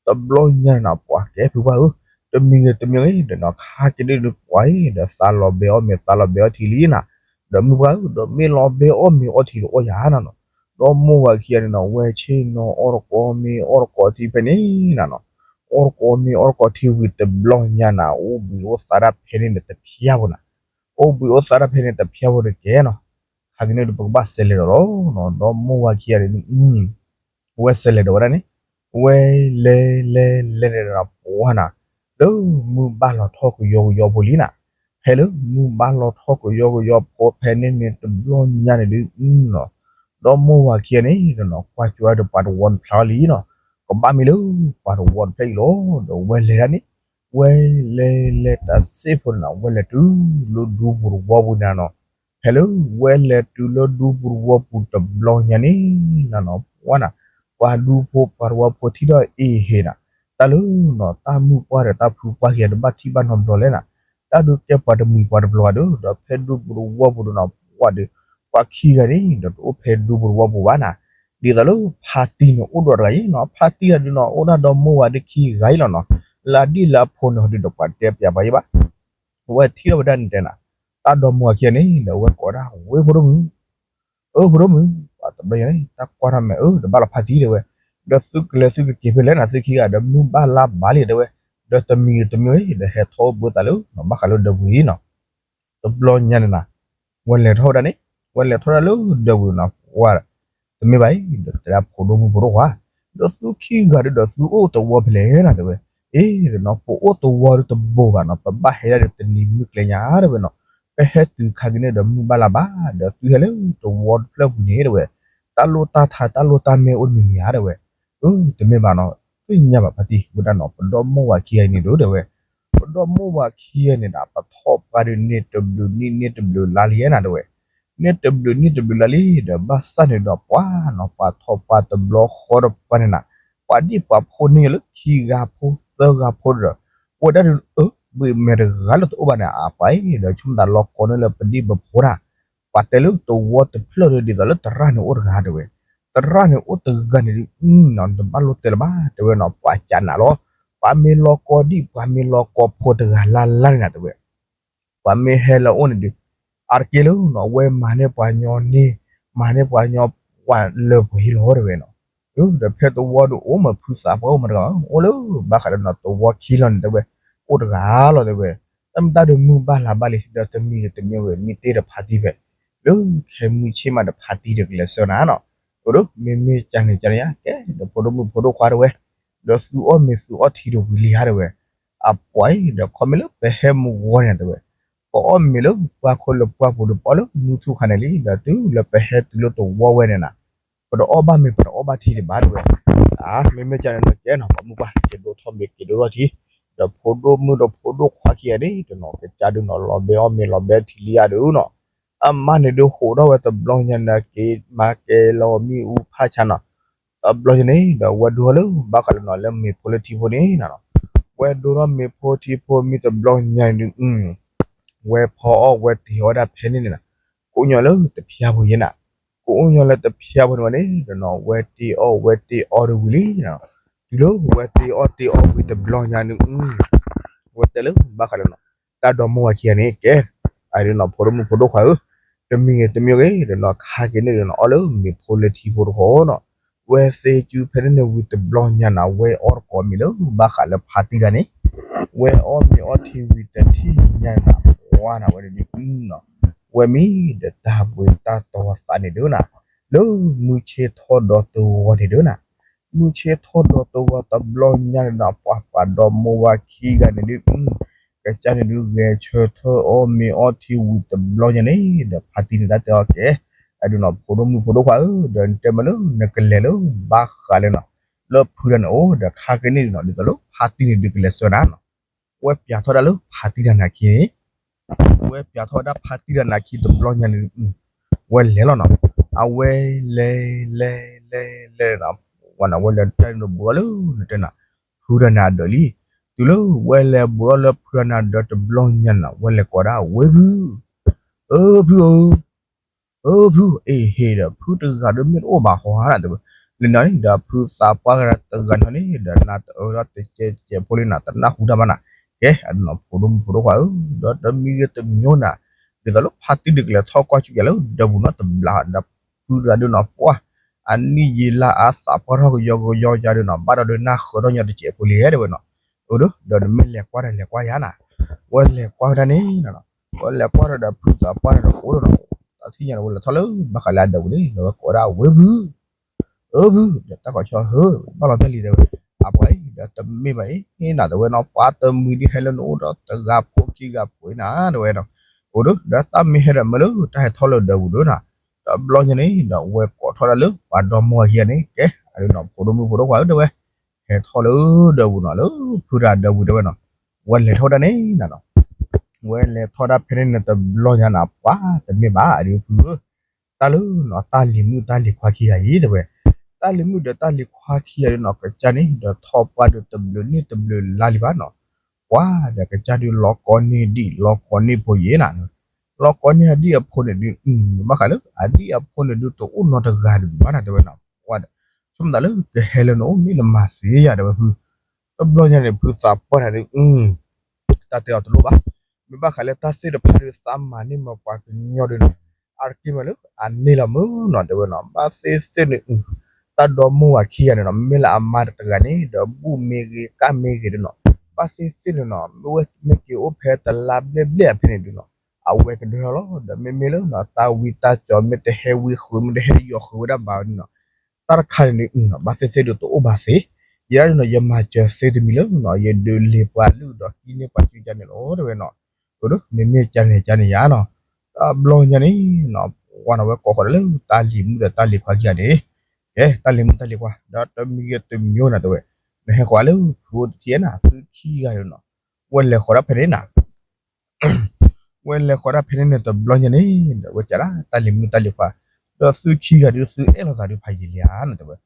တဘျီညါနၤ ပှၤကဲဖုပှၢ်ဧၢ, တမံၤဂ့ၤတမံၤဂ့ၤဒီးနီၤ ခါက့ၤဒုးပှၤအံၤ ဒီးသးလီၤဘဲအီၣ်မ့ၤသးလီၤဘဲအီထံလံနၤ, ဒီးမုၢ်ပှၢ်ဧၢ ဒီးမ့ၢ်လီၤဘဲအီၣ်မ့ၤအီထံဒီးအီၣ်ယၤနၤနီၤ, ဒီမိၢ်ဝၤခံဂၤန့ၣ်နီၤ ဝဲဆ့ၣ်နီၤအီၣ်တကိးမ့ၤအီၣ်တကိးထံဖဲန့ၣ်နၤနီၤ, အီၣ်တကိးမ့ၤအီၣ်တကိးထံဝံၤတဘျီညါနၤ အိၣ်ဘှံးအိၣ်သါဒၣ်ဖဲန့ၣ်န့ၣ်တဖျၢၣ်ဖိနၤ, အိၣ်ဘှံးအိၣ်သါဒၣ်ဖဲန့ၣ်တဖျၢၣ်ဖိဒီးကဲနီၤ, ခါက့ၤန့ၣ်ဒီးပကဘၣ်စဲးလဲၤဒီးလီၤနီၤ, ဒီမိၢ်ဝၤခံဂၤန့ၣ် ဝဲစဲးလဲၤဒီးဝဲဒၣ်န့ၣ်, ဝဲလဲၤလဲၤလဲၤန့ၣ်ဒီးပှၤနၤ, လၢမုၢ်ဘၣ်လီၤထီၣ်ကယီကယီဖိလံနၤ, ဖဲလၢမုၢ်ဘၣ်လီၤထီၣ်ကယီကယီဖိဖဲန့ၣ်န့ၣ်တဘျီညါန့ၣ်ဒုးနီၤ, ဒီမိၢ်ဝၤခံဂၤန့ၣ်ဒီးနီၤ ကွၢ်ကၠိဒၣ်ဒီးပှၤတဝီတဖျၢၣ်လံနီၤ, ကဘၣ်မ့ၢ်လၢပှၤတဝီတဖျၢၣ်အံၤလီၤ, ဒီးဝဲလဲၤဒၣ်န့ၣ်, ဝဲလဲၤလဲၤတၢ်စ့ၢ်ဖိန့ၣ်နီၤ ဝဲလဲၤတုၤလၢဒူပူၤတဝီပူၤန့ၣ်နီၤ, ဖဲလၢဝဲလဲၤတုၤလၢဒူပူၤတဝီပူၤတဘျီညါန့ၣ်နၤနီၤ ပှၤနၤ, ပှၤဒူဖိပှၤတဝီဖိထံၣ်ဒီးအ့ၣ်ဟ့ၣ်နၤ, တၢ်လၢနီၤ တၢ်မုၣ်ပှၢ်ဒီးတၢ်ဖုပှၢ်ခံဂၤတဘၣ်ထံၣ်ဘၣ်နီတဘျီလဲၣ်နၤ, တၢ်ဒုးကဲပှၤတမှံၤပှၤတဘျီဘၣ်ဒီး ဒီးဖဲဒူပူၤတဝီပူၤဒီးနီၤ ပှၤဒီး ပှၤခံဂၤန့ၣ်ဒီးတအိၣ်ဖဲဒူပူၤသဝီပူၤဘၣ်နၤ, ဒ်သိးလၢဖါတံၢ်န့ၣ်အိၣ်ဒီးတဂၤအံၤနီၤ, ဖါတံၢ်တဂၤဒုးနီၤ အိၣ်ဒၣ်ဒီမိၢ်ဝၤဒုးခံဂၤအံၤလီၤနီၤ, လၢအဒံၣ်လၢအဖိန့ၣ်ဟီဒုးဒီးပှၤတဲပျးပှၤယဲဘၣ်, အဝဲထံၣ်ထီၣ်ဝဲဒၣ်န့ၣ်တဲနၤ, တၢ်ဒီမိၢ်ဝၤခံဂၤန့ၣ်ဒီးအဝဲကိးဒၣ်ဝဲဖိဒိၣ်မုၣ် အၢ ဖိဒိၣ်မုၣ်, ပှၤတဘျီညါန့ၣ် တၢ်ကွၢ်ထီၣ်မဲာ်အၢ တဘၣ်လီၤဖါတံၢ်တဲဝဲ, ဒီးသုကလဲၤသုကက့ၤဖဲလဲၣ်နၤ သုခံဂၤဒီးမုၢ်ဘၣ်လါဘၣ်လံတဲဝဲ, ဒီးတမံၤတမံၤဒီးဟဲထီၣ်အိၣ်ဘှံးသးလၢ ဘၣ်ဃးလၢဒီပုၢ်ဝဲၢ်အံၤနီၤ, တဘျီညါန့ၣ်နၤ, ဝဲလဲၤထီၣ်ဝဲဒၣ်န့ၣ်, ဝဲလဲၤထီၣ်ဒၣ်လၢဒီပုၢ်ဝဲၢ်နီၤ, ပှၤ တမ့ၢ်ဘၣ်အံၤ ဒီးတဲဒၣ်ဖိဒိၣ်မုၣ်ဖိဒိၣ်ခွါ, ဒီးသုခံဂၤဒုးဒီးသုအိၣ်သဝီဖဲလဲၣ်နၤတဲဝဲ, အ့ ဒီးနီၤ ပအိၣ်သဝီဒုးတဘိဘၣ်နီၤ ပဘၣ်ဟဲဒၣ်ဒီးတနံၤမုၢ်ကျဲညါတဲဝဲနီၤ, ပဟဲတုၤခါက့ၤန့ၣ်ဒီးမုၢ်ဘၣ်လါဘၣ် ဒီးသုဟဲလၢသဝီတဖျၢၣ်ပူၤန့ၣ်တဲဝဲ, တၢ်လိၣ်တၢ်ထါတၢ်လိၣ်တၢ်မဲအိၣ်တမံၤမံၤဧါတဲဝဲ, အၢ တမ့ၢ်ဘၣ်နီၤ, သ့ၣ်ညါဘၣ်ဖါတံၢ်ဝဲဒၣ်နီၤ ပဒီမိၢ်ဝၤခံဂၤအံၤန့ၣ်ဒုးတဲဝဲ, ပဒီမိၢ်ဝၤခံဂၤန့ၣ်ဒီး ပထီၣ်ပှၢ်ဒုးန့ၢ်တဘျုးနံၣ်န့ၢ်တဘျုးလါလံဧါနၤတဲဝဲ, န့ၢ်တဘျုးနံၣ်တဘျုးလါလံ ဒီးဘၣ်ဆၣ်န့ၣ်ဒီးပှၤနီၤ ပှၤထီၣ်ပှၢ်တဘျီဃီဒီးပှၤန့ၣ်နၤ, ပှၤဒံၣ်ပှၤဖိန့ၢ်လၢခံဂၤဖိသၢဂၤဖိဒီး, ဝဲဒၣ်ဒုး အၢ ဘှံးမဲာ်တဂၤလၢတအိၣ်ဘၣ်န့ၣ် အပှၤအံၤဒီးဆိကမိၣ်သးလီၤကီန့ၢ်လၢပဒံၣ်ပဖိတၢ်, ပှၤတဲလၢသဝီတဖျၢၣ်ဒီးဒ်သိးလၢသရၣ်န့ၣ်အိၣ်တဂၤတဲဝဲ, သရၣ်န့ၣ်အိၣ်တဂၤန့ၣ်ဒုး နတဘၣ်လိၣ်တဲလၢၤဘၣ်တဲဝဲနီၤ ပှၤကးနးလီၤ, ပှၤမ့ၢ်လီၤကီဒံၣ် ပှၤမ့ၢ်လီၤကီဖိတဂၤလၢ်လၢ်န့ၣ်နၤတဲဝဲ ပှၤမ့ၢ်ဟဲလၢအအိၣ်န့ၣ်ဒုး, အါတက့ၢ်လၢနီၤ အဝဲမၤန့ၢ်ပှၤညီန့ၢ်, မၤန့ၢ်ပှၤညီပှၤလၢပှဲၤဟံၣ်လီၤတဲဝဲနီၤ, ဒီးဖဲသဝီဒုးအိၣ်မးဖုသးပှၢ်အိၣ်မးတဂၤ, အိၣ်လၢဘၣ်ဃးဒီးနီၤ သဝီခံလီၤန့ၣ်တဲဝဲ, အိၣ်တဂၤလီၤတဲဝဲ, တၢ်မ့ၢ်တၢ်ဒုးမုၢ်ဘၣ်လါဘၣ်လံ ဒီးတမံၤတမံၤဝဲမ့ၢ်တ့ၢ်ဒီးဖါတံၢ်ဖဲ, လၢခဲမုၢ်ဆ့ၣ်မးဒီးဖါတံၢ်ဒီးကလဲၤဆှၢနၤနီၤ, အိၣ်ဒီး မ့မ့ၢ်ကန့ၣ်ကန့ၣ်ဧါ ကဲ ဒီးဖိဒိၣ်မုၣ်ဖိဒိၣ်ခွါတဲဝဲ, ဒီးသုအီၣ်မ့ၤသုအီထံတဝံၤလံဧါတဲဝဲ, အပှၤအံၤဒီးခီမ့ၢ်လၢပဟဲမုၢ်ဂီၤန့ၣ်တဲဝဲ, ပအီၣ်မ့ၤလၢပှၢ်ခိၣ်လၢပှၢ်ပူၤဒီး ပအီၣ်လၢမုၢ်ထူၣ်ခါန့ၣ်လံ ဒီးတုၤလၢပဟဲတုၤလၢသဝီဝဲန့ၣ်နၤ, ပတအီၣ်ဘၣ်မ့ၤ ပတအီၣ်ဘၣ်ထံဒံးဘၣ်တဲဝဲ, မ့မ့ၢ်ကန့ၣ်ဒီးကဲနီၤ ပှၤမုၢ်ပှၢ် က့ၤဒိၣ်ထီၣ်မ့ၤက့ၤဒိၣ်ထီၣ်ထံ, ဒီးဖိဒိၣ်မုၣ်ဒီးဖိဒိၣ်ခွါခံဂၤန့ၣ် တနီၤကစၢ်ဒုးနီၤ လီၤဘဲအီၣ်မ့ၤလီၤဘဲထံလံဧါဒုးနီၤ, အမါန့ၣ်ဒုးဟးထီၣ်ဝဲတဘျီညါန့ၣ် က့ၤမၤကဲလီၤမ့ၣ်အူဖးဆါနီၤ, တဘျီညါန့ၣ်ဒီးဝဲဒိၣ်ထီၣ်လၢဘၣ်ဃးလၢနီၤ လၢမ့ၤဖိလၢထံဖိန့ၣ်နၤ, ဝဲဒိၣ်ထီၣ်မ့ၤဖိထံဖိမ့ၢ်တဘျီညါန့ၣ်ဒုး ဝဲဖီအီၣ်ဝဲတ့ၤအီၣ်ဝဲဒၣ်ဖဲန့ၣ်န့ၣ်နၤ, ကိးညီလၢတဖျါဖိယဲနၤ, ကိးညီလၢတဖျါဖိန့ၣ်ဝဲန့ၣ် တနီၤဝဲတ့ၤအီၣ်ဝဲတ့ၤအီၣ်တဝံၤလံနၤ, တုၤလၢဝဲတ့ၤအီၣ်တ့ၤအီၣ်ဝံၤတဘျီညါန့ၣ် ဝဲတဲလၢဘၣ်ဃးလၢနီၤ တၢ်ဒီမိၢ်ဝၤခံဂၤန့ၣ် ကဲ, အဒုးနီၤ ဖိဒိၣ်မုၣ်ဖိဒိၣ်ခွါဧၢ, တမံၤဂ့ၤတမံၤဂ့ၤ တနီၤခါက့ၤန့ၣ်ဒီးနီၤ အီၣ်လၢမ့ၤဖိလၢထံဖိတခီနီၤ, ဝဲသ့စုဖဲန့ၣ်န့ၣ်ဝံၤတဘျီညါနၤ ဝဲအီၣ်တကိးမ့ၤလၢဘၣ်ဃးလၢဖါတံၢ်ဒၣ်န့ၣ်, ဝဲအီၣ်မ့ၤအီထံဝံၤတထံၣ်ညါနၤ ပှၤနၤဝဲန့ၣ်ဒုးနီၤ, ဝဲမ့ၢ်ဒီးတၢ်ဘှံးတၢ်တီၤသးန့ၣ်ဒုးနၤ, လၢမုၢ်ဆ့ၣ်ထီၣ်ဒီးတဂီၤန့ၣ်ဒုးနၤ မုၢ်ဆ့ၣ်ထီၣ်ဒီးတဂီၤတဘျီညါန့ၣ်ဒီး ပှၤပှၤဒီမိၢ်ဝၤခံဂၤန့ၣ်ဒုး ကစၢ်န့ၣ်ဒုးဂဲၤဆၢထၢၣ်အီၣ်မ့ၤအီထံဝံၤတဘျီညါန့ၣ်ဒီး ဖါတံၢ်န့ၣ်တၢ်တဲအီၤကဲ, အဒုးနီၤ ဖိဒိၣ်မုၣ်ဖိဒိၣ်ခွါဧၢ, ဒီးနတဲမ့ၢ်လၢနကလဲၤလၢဘၣ်ဃးလၢနီၤ လၢဖုဒၣ်န့ၣ်အိၣ်ဒီးခါက့ၤန့ၣ်ဒုးနီၤ ဒ်သိးလၢဖါတံၢ်န့ၣ်ဒုးကလဲၤဆှၢနၤနီၤ, ဝဲပျးထီၣ်ဒၣ်လၢဖါတံၢ်တၢ်နာ်ခံန့ၣ် ဝဲပျးထီၣ်ဝဲဒၣ်ဖါတံၢ်တၢ်နာ်ခံတဘျီညါန့ၣ်, ဝဲလဲၤလီၤနီၤ, အဝဲလဲၤလဲၤလဲၤလဲၤနီၤ, ဝဲနၤဝဲလဲၤတၢ်န့ၣ်ဘူးထီၣ်လၢနတဲနၤ, ဖုတၢ်နာ်ဒၢးလံ, တုၤလၢဝဲလဲၤဘူးထီၣ်လၢဖုတၢ်နာ်ဒၢးတဘျီညါန့ၣ် ဝဲလဲၤကိးဒၣ်ဝဲဖု, အၢဖုဧၢ အၢဖု အ့ဟ့ၣ်ဒီးဖုတဂၤဒီးမ့ၢ်တအိၣ်ဘၣ်ဟီဧါတဲဝဲ, လၢနၤန့ၣ်ဒီးဖုသးပှၢ်ဂၤတဂၤန့ၣ်ဒီး နၤတအၢဒီးတကဲးကဲးဖိလံနၤ တနၢ်ဟူတၢ်ဘၣ်နၤ, ကဲ အဒုးနီၤ ဖိဒိၣ်မုၣ်ဖိဒိၣ်ခွါဧၢ, ဒီးတမံၤဂ့ၤတမံၤနၤ, ဒ်သိးလၢဖါတံၢ်ဒုးကလဲၤထီၣ်ကွၢ်ဆူယၤလၢဒီပူၤနီၤ တဘျီဒီးဖုတဂၤဒုးနီၤ ပှၤ အနံၣ်ယံာ်လါအါသးပှၢ်ထီၣ်ကယီကယီယၤဒုးနီၤ ဘၣ်ဒီးဒုးနၢ်ဃၢၤထီၣ်ညီတစဲးဖိလံတဲဝဲနီၤ, အၢဒီး ဒီးနမ့ၢ်လဲၤကွၢ်ဒီးလဲၤကွၢ်ယၤနၤ, ဝဲလဲၤကွၢ်ဝဲဒၣ်န့ၣ် ဝဲလဲၤကွၢ်ဒီးဒီးဖုသးပှၢ်ဒီးအိၣ်ဒီးနီၤ, တၢ်ထံၣ်ညါန့ၣ် ဝဲလဲၤထီၣ်လၢဘၣ်ဃးလၢအဒၢးပူၤန့ၣ် ဒီးဝဲကိးဒၣ်ဝဲဖု, အၢဖု ဒီးတၢ်ကီၢ်ဆီဟၢ ဘၣ်လီၤတၢ်လံၤတဲဝဲ, အပှၤအံၤဒီးတမ့ၢ်ဘၣ်အံၤနၤ တဲဝဲနီၤ ပှၤတမံၤဒ်ဟဲလၢနအိၣ်ဒီးတဂၤဖိခံဂၤဖိအံၤနၤ တဲဝဲနီၤ, အိၣ်ဒီး ဒီးတၢ်မ့ၢ်ဟဲဒီးမ့ၢ်လၢတၢ်ဟဲထီၣ်လၢဒၢးပူၤဒုးနၤ, တဘျီညါန့ၣ်ဒီးဝဲကိးထီၣ်ဒၣ်လၢပှၤဒီမါဝၤခံဂၤန့ၣ် ကဲ အဒုးနီၤ ဖိဒိၣ်မုၣ်ဖိဒိၣ်ခွါဧၢ တဲဝဲ ဟဲထီၣ်လၢဒၢးပူၤနီၤ လၢဖုတၢ်ဒၢးပူၤတဲဝဲနီၤ, ဝဲလဲၤထီၣ်ဒၣ်န့ၣ်နၤနီၤ, ဝဲလဲၤထီၣ်ဒၣ်ဖဲန့ၣ်န့ၣ်တဘျီညါနၤ ပှၤတမ့ၢ်ဘၣ်အဒုးဖုဧၢ, တၢ်လၢနီၤ တၢ်လံၤမုၣ်တၢ်လံၤခွါခံဂၤအံၤတဲဝဲ, တၢ်လံၤမုၣ်ဒီးတၢ်လံၤခွါခံဂၤအံၤနီၤ ကစၢ်န့ၣ်ဒီးထီၣ်ပှၢ်ဒီးတဘျုးနံၣ်တဘျုးလါလံဘၣ်နီၤ, ပှၤဒီးကစၢ်ဒုးလီၤကီန့ၢ်ဒံးလီၤကီန့ၢ်ဖိယဲနၤ လီၤကိးန့ၢ်အဒံၣ်အဖိန့ၣ်ဒုး ဘၣ်ဃးလၢအဒံၣ်အဖိန့ၣ်ဒုး တအိၣ်နီတဂၤဒံးဘၣ်နၤ တဲဝဲနီၤ, ပှၤဒီး ဆိကမိၣ်သးလၢကဟဲလၢနအိၣ် မ့ၢ်နမၤသ့ယၤ တဲဝဲဖု, တဘျီညါန့ၣ် ဖုသးပှၢ်တၢ်ဒုး တၢ်တဲအီၤတလိၣ်ဘၣ်, မ့ၢ်ဘၣ်ဃးလၢတၢ်သ့ၣ်တဖၣ်ဒုး သးမၤန့ၢ်မၤပှၤကညီဒုးန့ၣ် အါတက့ၢ်မးလၢအန့ၢ်လီၤမုၢ်နီၤ တဲဝဲနီၤ, ဘၣ်သ့ၣ်သ့ၣ်န့ၣ် တၢ်ဒီမိၢ်ဝၤခံဂၤန့ၣ်နီၤ မ့မ့ၢ်လၢအမါတဂၤန့ၣ်ဒီး ဘူၣ်မ့ၢ်ဂ့ၤ ကၣ်မ့ၢ်ဂ့ၤဒုးနီၤ, ဘၣ်သ့ၣ်သ့ၣ်န့ၣ်နီၤ မ့ၢ်ဝဲမ့ၢ်က့ၤအိၣ်ဖဲတလါဘျဲၣ်ဘျဲၣ်အဖဲန့ၣ်ဒုးနီၤ အဝဲကဒၢထီၣ်လီၤ, ဒီးမ့မ့ၢ်လၢနီၤ တၢ်ဝံတၢ်ကၠီၤ မ့ၢ်တဟဲဝံဃုာ် မ့ၢ်တဟဲယီၤဃုာ်ဝဲဒၣ်ဘၣ်ဒုးနီၤ တၢ်တခါန့ၣ်ဒုး ဘၣ်သ့ၣ်သ့ၣ်ဒုးတအိၣ်ဘၣ်သ့, ယဲဒၣ်ဒုးနီၤ ယမၤစၢၤသ့တမံၤလၢနီၤ ယဒုးလ့ၤပှၤလုၢ်ဒီးဟံးန့ၢ်ပှၤစုကါန့ၣ်လီၤ တဲဝဲနီၤ, မ့မ့ၢ်ကန့ၣ်ကန့ၣ်ယၤနီၤ, တဘျီညါန့ၣ်နီၤ ပှၤနီၤဝဲကိးဃီၤဒီးလၢတၢ်လံၤမုၣ်ဒီးတၢ်လံၤခွါခံဂၤန့ၣ်, ကဲ တၢ်လံၤမုၣ်တၢ်လံၤခွါ ဒီးတမံၤဂ့ၤတမံၤနီၤ တဲဝဲ, နဟဲဃီၤလၢဖုအိၣ်တထံၣ်နၤ ဖုခံဂၤဒုးနီၤ, ဝဲလဲၤဃီၤဒၣ်ဖဲန့ၣ်နၤ ဝဲလဲၤဃီၤဒၣ်ဖဲန့ၣ်န့ၣ် တဘျီညါန့ၣ်ဒီး ဝဲကးဒၣ်တၢ်လံၤမုၣ်တၢ်လံၤခွါ, ဒီးသုခံဂၤဒုးသုအဲၣ်လိာ်သးဒုးဖးယံာ်လံဧါနီၤ တဲဝဲ,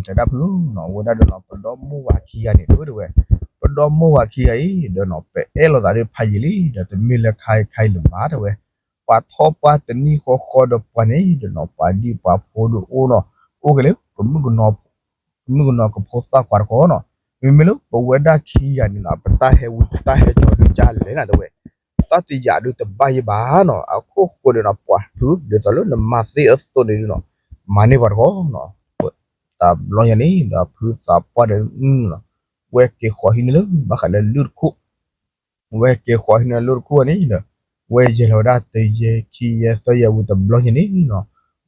တဲဒၣ်ဖုနီၤ ဝဲဒၣ်ဒုးနီၤ ပဒီမိၢ်ဝၤခံဂၤန့ၣ် တဲဝဲ, ပဒီမိၢ်ဝၤခံဂၤအံၤဒီးနီၤ ပအဲၣ်လိာ်သးဒုးဖးယံာ်လံ ဒီးတမ့ၢ်လၢခါအံၤခါအံၤလၢၤဘၣ် တဲဝဲ, ပှၤထီၣ်ပှၢ်တနံၣ်ဃီဃီဒီးပှၤန့ၣ်ဒီးနီၤ ပှၤဒံၣ်ပှၤဖိဒုးအိၣ်နီၤ အိၣ်က့ၤလၢ ပမုၣ်ကနီၤကဖိသၣ်ခွါတခီနီၤ, မ့မ့ၢ်လၢပဝဲဒၣ်ခံဂၤန့ၣ်နီၤ ပတၢ်ဟဲဝံ ပတၢ်ဟဲကၠီၤဒုးကလဲၣ်နၤ တဲဝဲ, တၢ်တယာ်ဒုးတဘၣ်ယံၤဘၣ်နီၤ, အခိၣ်ဃိန့ၣ်နီၤ ပှၤဖုဒ်သိးလၢနမၤသ့အသိးန့ၣ်ဒုးနီၤ မၤန့ၢ်ပှၤတခီနီၤ, တဘျီညါန့ၣ်ဒီးဖုသးပှၢ်ဒီး ဝဲက့ၤဃီၤဟံးန့ၢ်လၢ ဘၣ်ဃးလၢလုၢ်တခိၣ် ဝဲက့ၤဃီၤဟံးန့ၢ်လၢလုၢ်တခိၣ်န့ၣ်ဒီး ဝဲယဲၢ်လီၤဝဲဒၣ်တယဲၢ်ခံယဲၢ်သၢယဲၢ်ဝံၤတဘျီညါန့ၣ်နီၤ,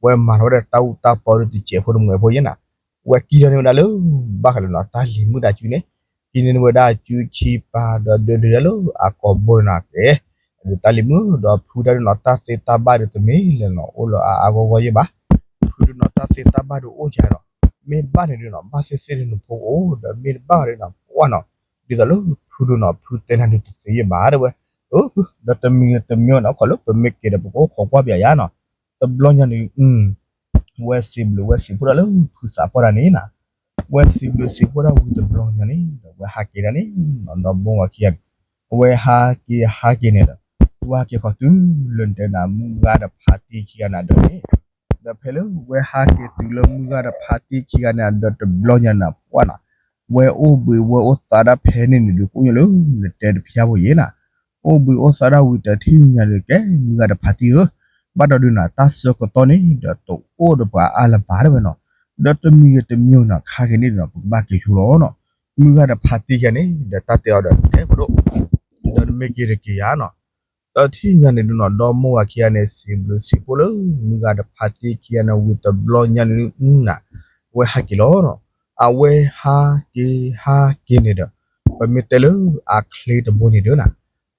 ဝဲမၤလီၤဝဲဒၣ်တၢ်အူတၢ်ပီဒုးတစဲးဖိတမှဲးဖိယဲၢ်နၤ, ဝဲကံၢ်ထီၣ်န့ၢ်ဝဲဒၣ်လၢ ဘၣ်ဃးလၢနီၤ တၢ်လံၤမုၣ်တၢ်စုန့ၣ်, ကံၢ်န့ၢ်ဝဲဒၣ်စုခံပၤဒီးဒုးဒုးဒၣ်လၢအကိာ်ဘိန့ၣ်နီၤ ကဲ ဒုးတၢ်လံၤမုၣ်ဒီးဖုဒၣ်ဒုးနီၤ တၢ်သ့တၢ်ဘၣ်ဒုးတမ့ၢ်လၢနီၤ အိၣ်လၢအအါဂီၢ်ဂီၢ်ယဲၢ်ဘၣ်, ဖုဒုးနီၤ တၢ်သ့တၢ်ဘၣ်ဒုးအိၣ်ယၤဒီး မ့ၢ်ဘၣ်န့ၣ်ဒုးနီၤ ဘၣ်သ့ၣ်သ့ၣ်ဒုးနဖိကအိၣ် ဒီးမ့ၢ်တဘၣ်ဒုးနီၤ ပှၢ်နီၤ, ဒ်သိးလၢဖုဒုးနီၤ ဖုတဲနၤဒုးတသ့ယဲၢ်ဘၣ် တဲဝဲ, ဒီးတမံၤတမံၤနီၤ ခီလၢပမ့ၢ်က့ၤဒီးပကအိၣ်ခိးကွၢ်ပယၤယါနီၤ, တဘျီညါန့ၣ် ဝဲစံးဘျုးဝဲစံးဖှိၣ်ဒၣ်လၢဖုသးပှၢ်တၢ်န့ၣ်နၤ, ဝဲစံးဘျုးစံးဖှိၣ်ဒၣ်ဝံၤတဘျီညါန့ၣ်ဒီး ဝဲဟးက့ၤဒၣ်န့ၣ်နီၤ ဒီမိၢ်ဝၤခံဂၤန့ၣ်, အဝဲဟးက့ၤဟးက့ၤန့ၣ်ဒီး ဝဲဟးက့ၤဃီၤတုၤလၢတဲနၤ မုၢ်ဂၤဒီးဖါတံၢ်ခံဂၤန့ၣ်အဒၢးန့ၣ်, ဒီးဖဲလၢဝဲဟးက့ၤတုၤလၢမုၢ်ဂၤဒီးဖါတံၢ်ခံဂၤန့ၣ်အဒၢးတဘျီညါန့ၣ် ပှၢ်နီၤ, ဝဲအိၣ်ဘှံးဝဲအိၣ်သါဒၣ်ဖဲန့ၣ်န့ၣ်ဒုး ကိးညါလၢနတဲတဖျါဖိယဲၢ်နၤ, အိၣ်ဘှံးအိၣ်သါဒၣ်ဝံၤတထံၣ်ညါဒုး ကဲ မုၢ်ဂၤဒီးဖါတံၢ်ဧၢ, ဘၣ်ဒီးဒုးနၤ တၢ်ဆၢကတီၢ်န့ၣ်ဒီး တအိၣ်ဒီးပှၤအါလၢၤဘၣ် တဲဝဲနီၤ, ဒီးတမံၤဂ့ၤတမံၤနီၤ ခါက့ၤန့ၣ်ဒီးနီၤ ပကဘၣ်က့ၤဆိလီၤနီၤ, မုၢ်ဂၤဒီးဖါတံၢ်ခံဂၤန့ၣ်ဒီး တၢ်တဲအီၤဒီး ကဲဖိဒိၣ် ဒီးနမ့ၢ်က့ၤတက့ၤယါနီၤ, ဒီးထံၣ်ညါန့ၣ်ဒုးနီၤ ဒီမိၢ်ဝၤခံဂၤန့ၣ် စံးဘျုးစံးဖှိၣ်လၢ မုၢ်ဂၤဒီးဖါတံၢ်ခံဂၤန့ၣ်ဝံၤတဘျီညါန့ၣ်ဒုးနၤ, အဝဲဟးက့ၤလီၤနီၤ, အဝဲဟးက့ၤဟးက့ၤန့ၣ်ဒီး ပမ့ၢ်တဲလၢအချ့တဘိန့ၣ်ဒုးနၤ,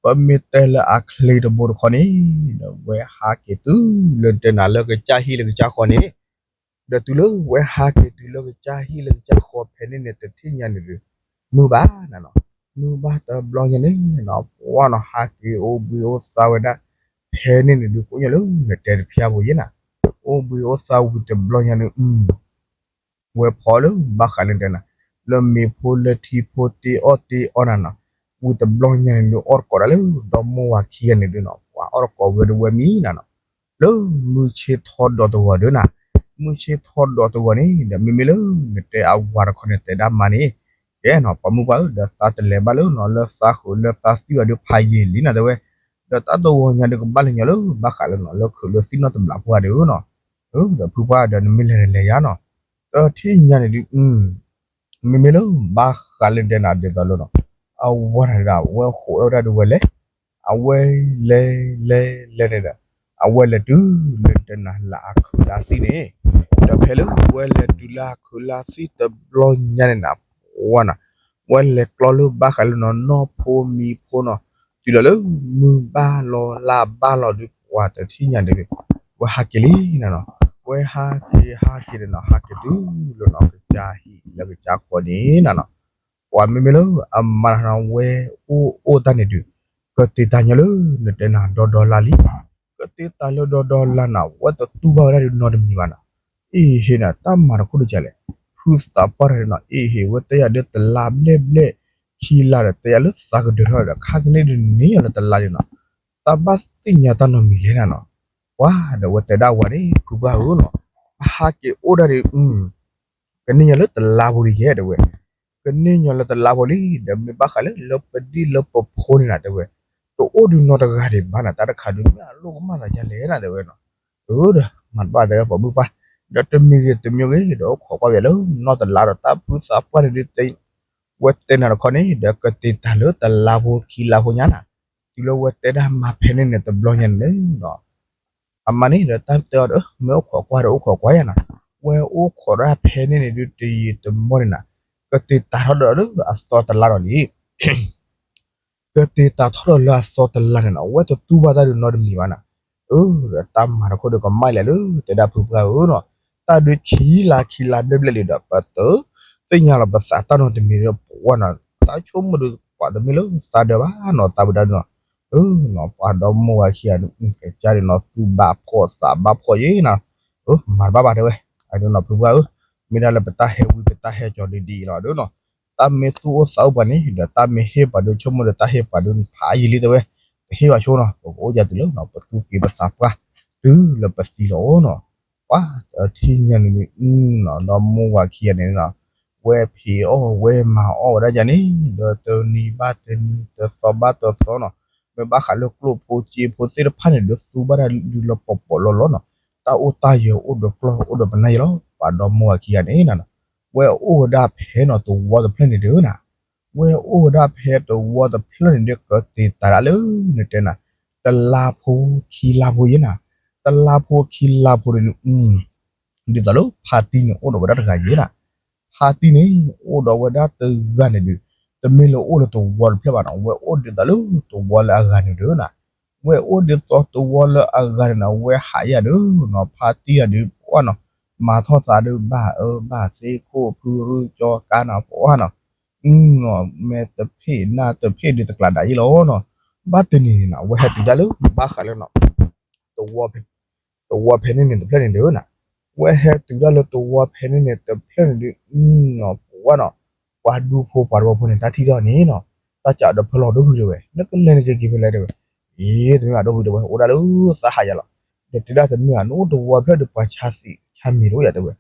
ပမ့ၢ်တဲလၢအချ့တဘိတခီန့ၣ် ဒီးဝဲဟးက့ၤတုၤလၢတဲနၤလၢကစၢ်ဟံၣ်လၢကစၢ်ဃီန့ၣ် ဒီးတုၤလၢဝဲဟးက့ၤတုၤလၢကစၢ်ဟံၣ်လၢကစၢ်ဃီဖဲန့ၣ်န့ၣ် တထံၣ်ညါန့ၣ်ဒုး မုၢ်ဘၣ်နၤနီၤ, မုၢ်ဘၣ်တဘျီညါန့ၣ်နီၤ ပှၢ်နီၤ ဟးက့ၤအိၣ်ဘှံးအိၣ်သါဝဲဒၣ် ဖဲန့ၣ်န့ၣ်ဒုး ကိးညါလၢနတဲတဖျါဖိယဲၢ်နၤ, အိၣ်ဘှံးအိၣ်သါဝံၤတဘျီညါန့ၣ် ဝဲဖီလၢဘၣ်ဃးလၢတဲနၤ လၢမ့ၤဖိလၢထံဖိတ့အီၣ်တ့အီနၤနီၤ, ဝံၤတဘျီညါန့ၣ်ဒုး အီၣ်တကိးဒၣ်လၢ ဒီမိၢ်ဝၤခံဂၤန့ၣ်ဒုးနီၤ ပှၤအီၣ်တကိးဝဲဒၣ်ဝဲမံနၤနီၤ, လၢမုၢ်ဆ့ၣ်ထီဒီးတဂီၤဒုးနၤ, မုၢ်ဆ့ၣ်ထီဒီးတဂီၤန့ၣ် ဒီးမ့မ့ၢ်လၢနတဲအဝၤတခီန့ၣ် တဲဒၣ်မါန့ၣ် ကဲနီၤ ပှၤမုၢ်ပှၢ်ဧၢ ဒီးသးတလဲၤဘၣ်လၢနီၤ လၢသးဃုာ်လၢသးသံဘၣ်ဒုးဖးယံာ်လံနၤတဲဝဲ, ဒီးတၢ်တဂီၤညါဒုးကဘၣ်လဲၤညီလၢဘၣ်ဃးလၢနီၤ လၢခုးလၢသံနီတဘျီဖိဧါဒုးနီၤ, ဒီးဖုပှၢ်ဒီးနမ့ၢ်လဲၤလဲၤယါနီၤ, ဒီးထံၣ်ညါန့ၣ်ဒုး မ့မ့ၢ်လၢဘၣ်ဃးလၢတဲနၤဒ်သိးလၢနီၤ, အဝၤန့ၣ်ဒီး အဝဲဃိးဝဲဒၣ်ဒုးဝဲလဲၤ, အဝဲလဲၤလဲၤလဲၤန့ၣ်ဒီး အဝဲလဲၤတုၤလၢတဲနၤလၢအခုးလၢသံန့ၣ်, ဒီးဖဲလၢဝဲလဲၤတုၤလၢအခုးလၢသံတဘျီညါန့ၣ်နၤ ဝၤနၤ, ဝဲလဲၤကျီလၢဘၣ်ဃးလၢနီၤ နီၢ်ဖိမံၤဖိနီၤ, တုၤလီၤလၢ မုၢ်ဘၣ်လီၤလၢဘၣ်လီၤဒုး ပှၤတထံၣ်ညါန့ၣ်ဒုး ဝဲဟးက့ၤလံနၤနီၤ, ဝဲဟးက့ၤဟးက့ၤန့ၣ်နီၤ ဟးက့ၤတုၤလၢနီၤ ကစၢ်ဟံၣ်လၢကစၢ်ဃီန့ၣ်နၤနီၤ, ပှၤမ့မ့ၢ်လၢအမါနၤနီၤ ဝဲအိၣ်အိၣ်တၢ်န့ၣ်ဒုး ကတ့တၢ်ညီလၢနတဲနၤဒီဒီလါလံ, ကတ့တၢ်လၢဒီဒီလါနၤ ဝဲတတူၢ်ဘၣ်ဝဲဒၣ်ဒုးနီတမံၤဘၣ်နၤ, အ့ၣ်ဟ့ၣ်နၤ တၢ်မၤတခိၣ်ဒုးကလဲၣ်, ဖုသးပှၢ်တၢ်န့ၣ်နီၤ အ့ၣ်ဟ့ၣ်ဝဲတဲယၤဒုးတလါဘျဲၣ်ဘျဲၣ် ခံလါဒီး တဲယၤလၢသးကဒၢးထီၣ်ဒီး ခါကန့ၣ်ဒုးန့ၢ်ယၤလၢတလါန့ၣ်နီၤ, သးဘၣ်သ့ၣ်ညါတၢ်နီတမံၤလဲၣ်နၤနီၤ. ပှၤဒီးဝဲတဲဒၣ်ဝဲန့ၣ် ဖုပှၢ်ဧၢနီၤ, ပဟးက့ၤအိၣ်ဒၣ်ဒီး ကန့ၢ်ညီလၢတလါဖိဒံးယဲၢ်တဲဝဲ, ကန့ၢ်ညီလၢတလါဖိလံ, ဒီးမ့ၢ်ဘၣ်ဃးလၢ လၢပဒံၣ်လၢပဖိန့ၣ်နၤတဲဝဲ, တအိၣ်ဒုးနီတဂၤဒံးဘၣ်နၤ, တၢ်တခါဒုးမ့ၢ်အလိၣ်ကမၣ်သးဒ်လဲၣ်နၤတဲဝဲနီၤ. အၢ ဒီး မၤတဘၣ်တဲပှၤဘုၣ်ပှၢ်, ဒီးတမံၤဂ့ၤတမံၤဂ့ၤ ဒီးအိၣ်ခိးကွၢ်ဝဲလၢ နီၢ်တလါဒီးတၢ်ဖုသးပှၢ်န့ၣ်ဒုး ဝဲတဲနၤတခီန့ၣ် ဒီးကတ့ၤတၢ်လၢတလါဖိခံလါဖိညါနၤ, တုၤလၢဝဲတဲဒၣ်မၤဖဲန့ၣ်န့ၣ် တဘျီညါန့ၣ်လီၤ. အမါန့ၣ်ဒီးတၢ်တဲအီၤဒီး မ့ၢ်အိၣ်ခိးကွၢ်ဒီးအိၣ်ခိးကွၢ်ယၤနၤ, ဝဲအိၣ်ခိးဒၣ်ဖဲန့ၣ်န့ၣ်ဒုး တယံာ်တမီၢ်န့ၣ်နၤ, ကတ့ၤတၢ်ထီၣ်ဒီးလၢအသီတလါဒီးလံ ကတ့ၤတၢ်ထီၣ်ဒီးလၢအသီတလါန့ၣ်နီၤ, ဝဲတတူၢ်ဘၣ်တၢ်ဒုးနီတမံၤဘၣ်နၤ. အၢ ဒီးတၢ်မၤတခိၣ်ဒီးကမၣ်လဲၣ်လၢ တဲဒၣ်ဖုပှၢ်ဧၢနီၤ, တၢ်ဒုးခံလါခံလါဒၢဘျဲၣ်လံဒီး ပတသ့ၣ်ညါလီၤပသးတၢ်နီတမံၤဒီး ပှၤနီၤ, သးဆိကမိၣ်ဒီး ပှၤတမ့ၢ်လၢသးဒၢးဘၣ်နီၤ, သးဝံၤဒၣ်နီၤ. အၢ နီၤ ပှၤဒီမိၢ်ဝၤခံဂၤန့ၣ် ကစၢ်ဒုးနီၤ သူၣ်ဘၣ်ဖှီၣ်သးဘၣ်ဖှီၣ်ယဲနၤ, အၢ မၤတဘၣ်ဘၣ်တဲဝဲ, အဒုးနီၤ ဖုပှၢ်ဧၢ, မ့ၢ်ဒၣ်လၢပတၢ်ဟဲဝံပတၢ်ဟဲကၠီၤဒ်ဒ်အံၤလီၤဒုးနီၤ, တၢ်မ့ၢ်သူၣ်အိၣ်သးအိၣ်ပှၤန့ၣ် ဒီးတၢ်မ့ၢ်ဟ့ၣ်ပှၤဒုး ဆိကမိၣ်ဒီးတၢ်ဟ့ၣ်ပှၤဒုးဖးယံာ်လံတဲဝဲ, တဟ့ၣ်ဘၣ်ဆိနီၤ, ပကအိၣ်ယၤတုၤလၢနီၤ ပသူၣ်က့ၤပသးပှၢ် တုၤလၢပသံလီၤနီၤ. ပှၤတထံၣ်ညါန့ၣ်န့ၣ် အၢနီၤ ဒီမိၢ်ဝၤခံဂၤန့ၣ်နီၤ, ဝဲဖံးအီၣ်ဝဲမၤအီၣ်ဝဲဒၣ်ယၤန့ၣ် ဒီးတနံၤဘၣ်တနံၤ တသီဘၣ်တသီနီၤ, မ့ၢ်ဘၣ်ဃးလၢကျိၣ်ဖိစ့ဖိသ့ၣ်တဖၣ်န့ၣ် ဒုးသူဘၣ်တၢ်ဒုးလၢပီၤပီၤလီၤလီၤနီၤ, တၢ်အိၣ်တၢ်ယၢၤအိၣ်ဒီးကျီၢ်အိၣ်ဒီးပနၢ်ယဲလီၤ. ပှၤဒီမိၢ်ဝၤခံဂၤန့ၣ်နၤနီၤ, ဝဲအိၣ်ဝဲဒၣ်ဖဲနီၤတဝီတဖျၢၣ်န့ၣ်ဒုးနၤ, ဝဲအိၣ်ဝဲဒၣ်ဖဲတဝီတဖျၢၣ်န့ၣ်ဒုး ကတ့ၤတၢ်ဒၣ်လၢ နတဲနၤ, တလါဖိခံလါဖိယဲနၤ, တလါဖိခံလါဖိန့ၣ် ဒ်သိးလၢဖါတံၢ်န့ၣ် အိၣ်ဒီးဝဲဒၣ်တဂၤယဲနၤ, ဖါတံၢ်န့ၣ် အိၣ်ဒီးဝဲဒၣ်တဂၤန့ၣ်ဒုး, တမ့ၢ်လၢအိၣ်လၢတဝီတဖျၢၣ်ဘၣ်နီၤ, ဝဲအိၣ်ဒ်သိးလၢတဝီလၢအဂၤန့ၣ်ဒုးနၤ, ဝဲအိၣ်ဒ်သိးတဝီလၢအဂၤန့ၣ်နၤ, ဝဲဟးယၤဒုးနီၤ, ဖါတံၢ်ယၤဒုး ပှၤနီၤ, မၤထီၣ်သးဒုးဘၣ်အၢဘၣ်သ့ ခိၣ်ဖုရူကၠီကါနၤ ပှၤနီၤ, အၢနီၤ မဲာ်တဖ့ၣ်နါတဖ့ၣ်ဒုးတကျးဒၣ်ယဲလီၤနီၤ, ဘၣ်တနံၤန့ၣ်နၤ ဝဲဟဲတုၤဒၣ်လၢ ဘၣ်ဃးလၢနီၤ တဝီဖဲန့ၣ်န့ၣ်တဖျၢၣ်န့ၣ်ဒုးနၤ, ဝဲဟဲတုၤဒၣ်လၢတဝီဖဲန့ၣ်န့ၣ်တဖျၢၣ်န့ၣ်ဒုး နီၤ ပှၤနီၤ, ပှၤဒူဖိပှၤတဝီဖိန့ၣ် တၢ်ထံၣ်ထီၣ်န့ၣ်နီၤ, တၢ်ကးဒီးဖဲလီၤဒိၣ်ဖုတဲဝဲ, နကလဲၤနက့ၤက့ၤဖဲလဲၣ်တဲဝဲ, အ့ တမ့ၢ်ဘၣ်ဒိၣ်ဖုတဲဝဲ အိၣ်ဒၣ်လၢသးဟးယၤလီၤ, ဒီးတဲဒၣ်တမ့ၢ်ဘၣ် နအိၣ်တဝီဖျၢၣ်ဒီးပှၤဆါသံးဆါမံၤတအိၣ်ယၤတဲဝဲ,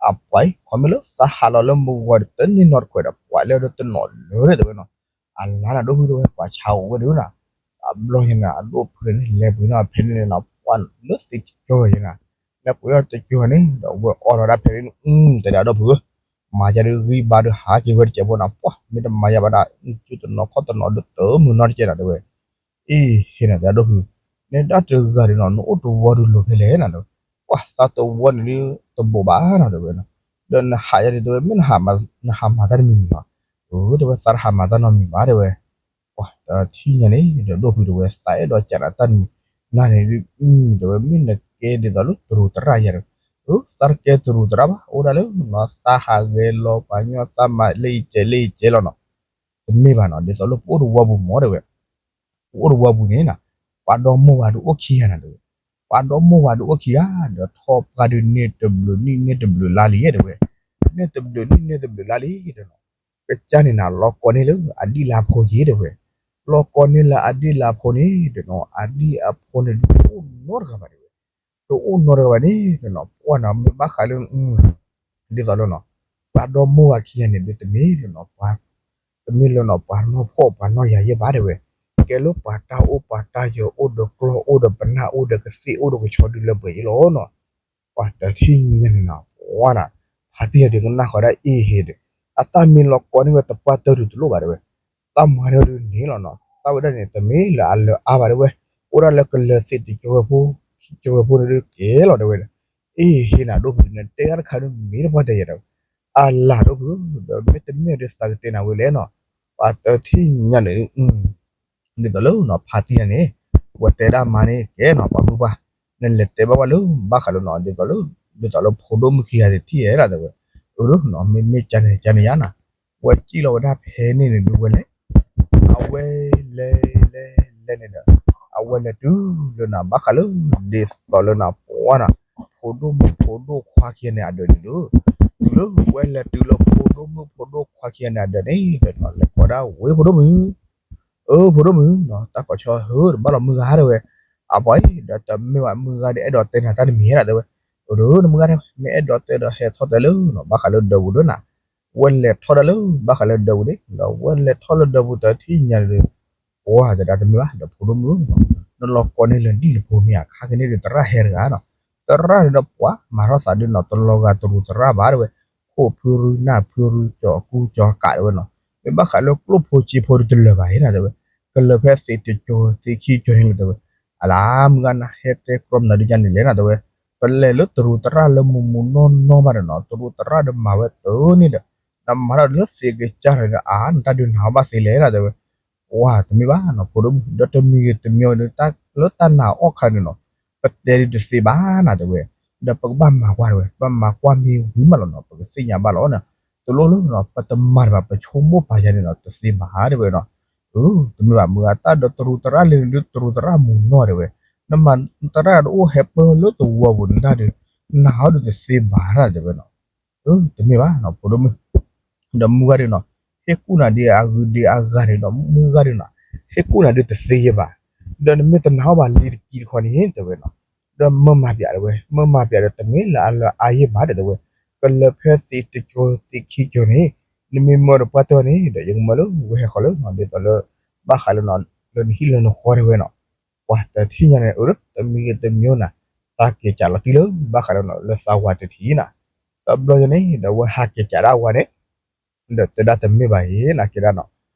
အပှၤအံၤ ခီမ့ၢ်လၢသးဟးလီၤလၢမုၢ်ဂီၤဒီး တန့ၢ်နီတခွဲးဒီး ပှၤလၢဒိးတနီၤလၢာ်တဲဝဲနီၤ, အလါနၤဒိၣ်ဖုတဲဝဲ ပှၤဆါအိၣ်ဝဲဒုးနၤ, အဘျီညါန့ၣ် အဒိၣ်ဖုန့ၣ် လဲၤပှ့ၤနီၣ်ဖဲန့ၣ်န့ၣ်နီၤ ပှၤလၢသ့ၣ်တကၠီၤယဲနၤ, လဲၤပှ့ၤနီၣ်တကၠီၤန့ၣ် ဒီးဝဲအီၣ်လီၤဒၣ်ဖဲန့ၣ် တဲဒၣ်ဒိၣ်ဖုဧၢ, မၤယၤဒုးဂံၢ်ဘါဒုးဟးက့ၤဝဲတစဲးဖိနၤ ပှၤမ့ၢ်တမၤယၤဘၣ်ဒၣ် စုတနီၤခီၣ်တနီၤဒုးတမုာ်နီတကဲနၤတဲဝဲ, အ့ ဟ့နၤတဲဒၣ်ဒိၣ်ဖု, နဲဒၣ်တဂၤဒုးနီၤ နအိၣ်တဝီဒုးလိၤဖဲလဲၣ်နၤတဲဝဲ, ပှၤသးတဝီန့ၣ်ဒုးတဘိးဘၣ်နၤတဲဝဲ, ဒီးနဟးယၤဒုးတဲဝဲ မ့ၢ်နဟးမၤတၢ်တမံၤမံၤလီၤ, အၢ တဲဝဲသးတဟးမၤတၢ်နီတမံၤဘၣ်တဲဝဲ, ပှၤတထံၣ်ညါန့ၣ် ဒီးဒိၣ်ဖုတဲဝဲ သးအဲၣ်ဒိးကးနၤတၢ်တမံၤ, နၤန့ၣ်ဒုး တဲဝဲ မ့ၢ်နကဲဒ်သိးလၢတရူးတရၣ်ယၤဒီး, အၢ သးတကဲတရူးတရၣ်ဘၣ် အိၣ်ဒၣ်လၢနီၤ သးဟးဂဲၤလီၤပှၤညီ သးမၤလၢအံၤကဲးလၢအံၤကဲးလီၤနီၤ, တမ့ၢ်ဘၣ်နီၤ ဒ်သိးလၢပအိၣ်တဝီပူၤမ့ၢ်တဲဝဲ, ပအိၣ်တဝီပူၤန့ၣ်နၤ, ပှၤဒီမိၢ်ဝၤဒုးအိၣ်ခံဂၤနၤတဲဝဲ, ပှၤဒီမိၢ်ဝၤဒုးအိၣ်ခံဂၤ ဒီးထီၣ်ပှၢ်ဒုးန့ၢ်တဘျုးနံၣ်န့ၢ်တဘျုးလါလံတဲဝဲ, န့ၢ်တဘျုးနံၣ်န့ၢ်တဘျုးလါလံတဲနီၤ, ကစၢ်န့ၣ်နၤ လီၤကီန့ၢ်လၢအဒံၣ်လၢအဖိယဲတဲဝဲ, လီၤကီန့ၢ်လၢအဒံၣ်လၢအဖိန့ၣ်တဲနီၤ အဒံၣ်အဖိန့ၣ်ဒုးတအိၣ်နီတဂၤဘၣ်တဲဝဲ, တအိၣ်နီတဂၤဘၣ်န့ၣ်တဲနီၤ ပှၤနီၤ မ့ၢ်ဘၣ်ဃးလၢ ဒ်သိးလၢနီၤ ပှၤဒီမိၢ်ဝၤခံဂၤန့ၣ်ဒုးတမ့ၢ်လၢနီၤ ပှၤ တမ့ၢ်လၢနီၤ ပှၤနီၢ်ဖှီၣ်ပှၤနီၢ်ယၤယဲၢ်ဘၣ်တဲဝဲ, ကဲလၢပှၤတၢ်အိၣ်ပှၤတၢ်ယၢၤအိၣ်ဒီးကျီၢ်အိၣ်ဒီးပနၢ်အိၣ်ဒီးကသ့ၣ်အိၣ်ဒီးကဆီဒုးလၢပှဲၤယဲၢ်လီၤနီၤ, ပှၤတထံၣ်ညါန့ၣ်နီၤ ပှၤနီၤ ဖါတံၢ်ယၤဒုးကနၣ်ဃီၤဒၣ်အ့ၣ်ဟ့ဒီး အတၢ်မ့ၢ်လီၤကီန့ၢ်ဝဲတပှၢ်တၢၢ်ဒုးတလိၣ်ဘၣ်တဲဝဲ, သးမၤန့ၢ်ဒုးန့ၣ်လီၤနီၤ သးဝဲဒၣ်န့ၣ် တမ့ၢ်လၢအလၢအါဘၣ်တဲဝဲ, အိၣ်ဒၣ်လၢကလၢၤသ့ၣ်တကဝဲၤဖိ ကဝဲၤဖိန့ၣ်ဒုးကဲလီၤတဲဝဲ, အ့ၣ်ဟ့နၤဒိၣ်ဖု နတဲတၢ်တခါဒုးမ့ၢ်တပှၢ်တၢၢ်ယဲၢ်တဲဝဲ, အလၤဒိၣ်ဖု ဒီးမ့တမ့ၢ်ဒုးသးကတဲနၤဝဲလဲၣ်နီၤ, ပှၤတထံၣ်ညါန့ၣ် ဒ်သိးလၢနီၤ ဖါတံၢ်ယၤန့ၣ် ဝဲတဲဒၣ်မါန့ၣ်ကဲနီၤ ပှၤမုၣ်ပှၢ်, နလဲၤတဲဘၣ်ဝဲလၢ ဘၣ်ဃးလၢနီၤ ဒ်သိးလၢ ဒ်သိးလၢဖိဒိၣ်မုၣ်ခံဂၤတထံၣ်ယဲၢ်ဒၣ်တဲဝဲ, အၢ မ့မ့ၢ်ကန့ၣ်ကန့ၣ်ယါနီၤ, ဝဲစံၣ်လီၤဝဲဒၣ်ဖဲန့ၣ်န့ၣ်ဒုးဝဲလဲၤ, အဝဲလဲၤလဲၤလဲၤန့ၣ်ဒီး အဝဲလဲၤတုၤလၢနီၤ ဘၣ်ဃးလၢ ဒ်သိးလၢနီၤ ပှၤနီၤ ဖိဒိၣ်မုၣ်ဖိဒိၣ်ခွါခံဂၤန့ၣ်အဒၢးန့ၣ်ဒီး, တုၤလၢဝဲလဲၤတုၤလၢဖိဒိၣ်မုၣ်ဖိဒိၣ်ခွါခံဂၤန့ၣ်အဒၢးန့ၣ်ဒီးနီၤ လဲၤကိးဒၣ်ဝဲဖိဒိၣ်မုၣ် အၢ ဖိဒိၣ်မုၣ်နီၤ တၢ်ကိးဆီဧၢ တဘၣ်လီၤမုၢ်ဂၤတဲဝဲ, အပှၤအံၤ ဒီးတမ့ၢ်ဘၣ်မုၢ်ဂၤဒီး အဲၣ်ဒိးတဲနၤတၢ်တမံၤဧါတဲဝဲ, အိၣ်ဒီးနမုၢ်ဂၤတဲဝဲ မ့ၢ်အဲၣ်ဒိးတဲဒီးဟဲထီၣ်တဲလၢနီၤ ဘၣ်ဃးလၢဒၢးပူၤဒီးနၤ, ဝဲလဲၤထီၣ်ဒၣ်လၢဘၣ်ဃးလၢဒၢးပူၤန့ၣ် ဒီးဝဲလဲၤထီၣ်လၢဒၢးပူၤတထံၣ်ညါဒီး ပှၤတဲဒၣ်တမ့ၢ်ဘၣ် ဒီးဖိဒိၣ်မုၣ်နီၤ နလီၤကိးန့ၢ်လၢဒ်လဲၣ်ဖိမ့ၢ်ဧါ ခါကန့ၣ်ဒီးသရၣ်ဟဲတဂၤနီၤ, သရၣ်န့ၣ်ဒီးပှၤမၤထီၣ်သးဒုးနီၤ တလီၤဂာ်တရူးသရၣ်ဘၣ်တဲဝဲ, ခိၣ်ဖုရူနၢ်ဖုရူကၠီၤကူကၠီၤကးတဲဝဲနီၤ, မ့ၢ်ဘၣ်ဃးလၢကျိၣ်ဖိစ့ဖိဒုးတလၢာ်ဘၣ်ဧါနၤတဲဝဲ, ကလၢာ်ဖဲသ့းတကၠိၤသ့းခံကၠိၤန့ၣ်လီၤတဲဝဲ, အလါမုၢ်ဂၤနဟဲတဲကြီမနုၤဒုးကန့ၣ်လဲၣ်နၤတဲဝဲ, ပလဲၤလၢတရူးသရၣ်လၢမူးမူးနီၢ်နီၢ်ဘၣ်ဒီးနီၤ တရူးသရၣ်ဒီးမၤဝဲတန့ၢ်ဒီး, နမၤထီၣ်လၢသ့းကစၢ်ဒီး အါ နတၢ်ဒုးနၤအီၣ်ဘၣ်သ့လဲၣ်နၤတဲဝဲ, ပှၤတမ့ၢ်ဘၣ်နီၤ ဖိဒိၣ်မုၣ် ဒီးတမံၤဂ့ၤတမံၤဂ့ၤဒီး တၢ်လၢတၢ်နာ်အီၣ်ခါန့ၣ်နီၤ, ပတဲဒုးတသ့ဘၣ်နၤတဲဝဲ, ဒီးပကဘၣ်မၤကွၢ်တဲဝဲ ပမၤကွၢ်မ့ၢ်ဝံၤမးလီၤနီၤ ပကသ့ၣ်ညါဘၣ်လီၤနီၤ, တလိၣ်လၢနီၤ ပတမၤတဘၣ် ပဆိကမိၣ်ပာ်ယၤန့ၣ်နီၤ တသ့ဘၣ်တဲဝဲနီၤ, တမ့ၢ်ဘၣ်မုၢ်ဂၤတၢ်ဒီးတရူးသရၣ်လၢနဒုးတရူးသရၣ်မူးနီၢ်တဲဝဲ, နမၤသရၣ်တအိၣ်ဟဲပၢလၢတဝီပူၤနတၢ်ဒုး, နၤဟီဒုးတသ့ဘၣ်နၤတဲဝဲနီၤ တမ့ၢ်ဘၣ်နီၤ ဖိဒိၣ်မုၣ်, ဒီးမုၢ်ဂၤဒုးနီၤ, ဟ့ၣ်ကူၣ်နၤဒ်အဂုၤဒ်အဂၤန့ၣ်ဒီး မုၢ်ဂၤဒုးနီၤ, ဟ့ၣ်ကူၣ်နၤဒုးတသ့ယဲဘၣ်, ဒီးနမ့ၢ်တနာ်အီၣ်ဘၣ်လံတကံတခီန့ၣ်တဲဝဲနီၤ, ဒီးမၢမၤပၠးတဲဝဲ မၢမၤပၠးဒီးတမ့ၢ်လၢအလၢအယဲၢ်ဘၣ်ဒီးတဲဝဲ, ကလၢာ်ဖဲသ့းတကၠိၤသ့းခံကၠိၤန့ၣ်, နမ့ၢ်မၢဒီးပှၢ်တၢၢ်န့ၣ် ဒီးယကမၢလၢဝဲဟဲဃီၤလၢနီၤ ဒ်သိးလၢ, ဘၣ်ဃးလၢနီၤ, လၢနဟံၣ်လၢနဃီတဲဝဲနီၤ, ပှၤတထံၣ်ညါန့ၣ် အိၣ်ဒီးတမံၤဂ့ၤတမံၤဂ့ၤနၤ, သးက့ၤစးလီၤတံၢ်လၢဘၣ်ဃးလၢနီၤ လၢသးဝးတထံၣ်နၤ, တဘျီညါန့ၣ် ဒီးဝဲဟးက့ၤစးဒၣ်ဝၤန့ၣ်, ဒီးတဲဒၣ်တမ့ၢ်ဘၣ်အံၤ နကဲဒၣ်နီၤ,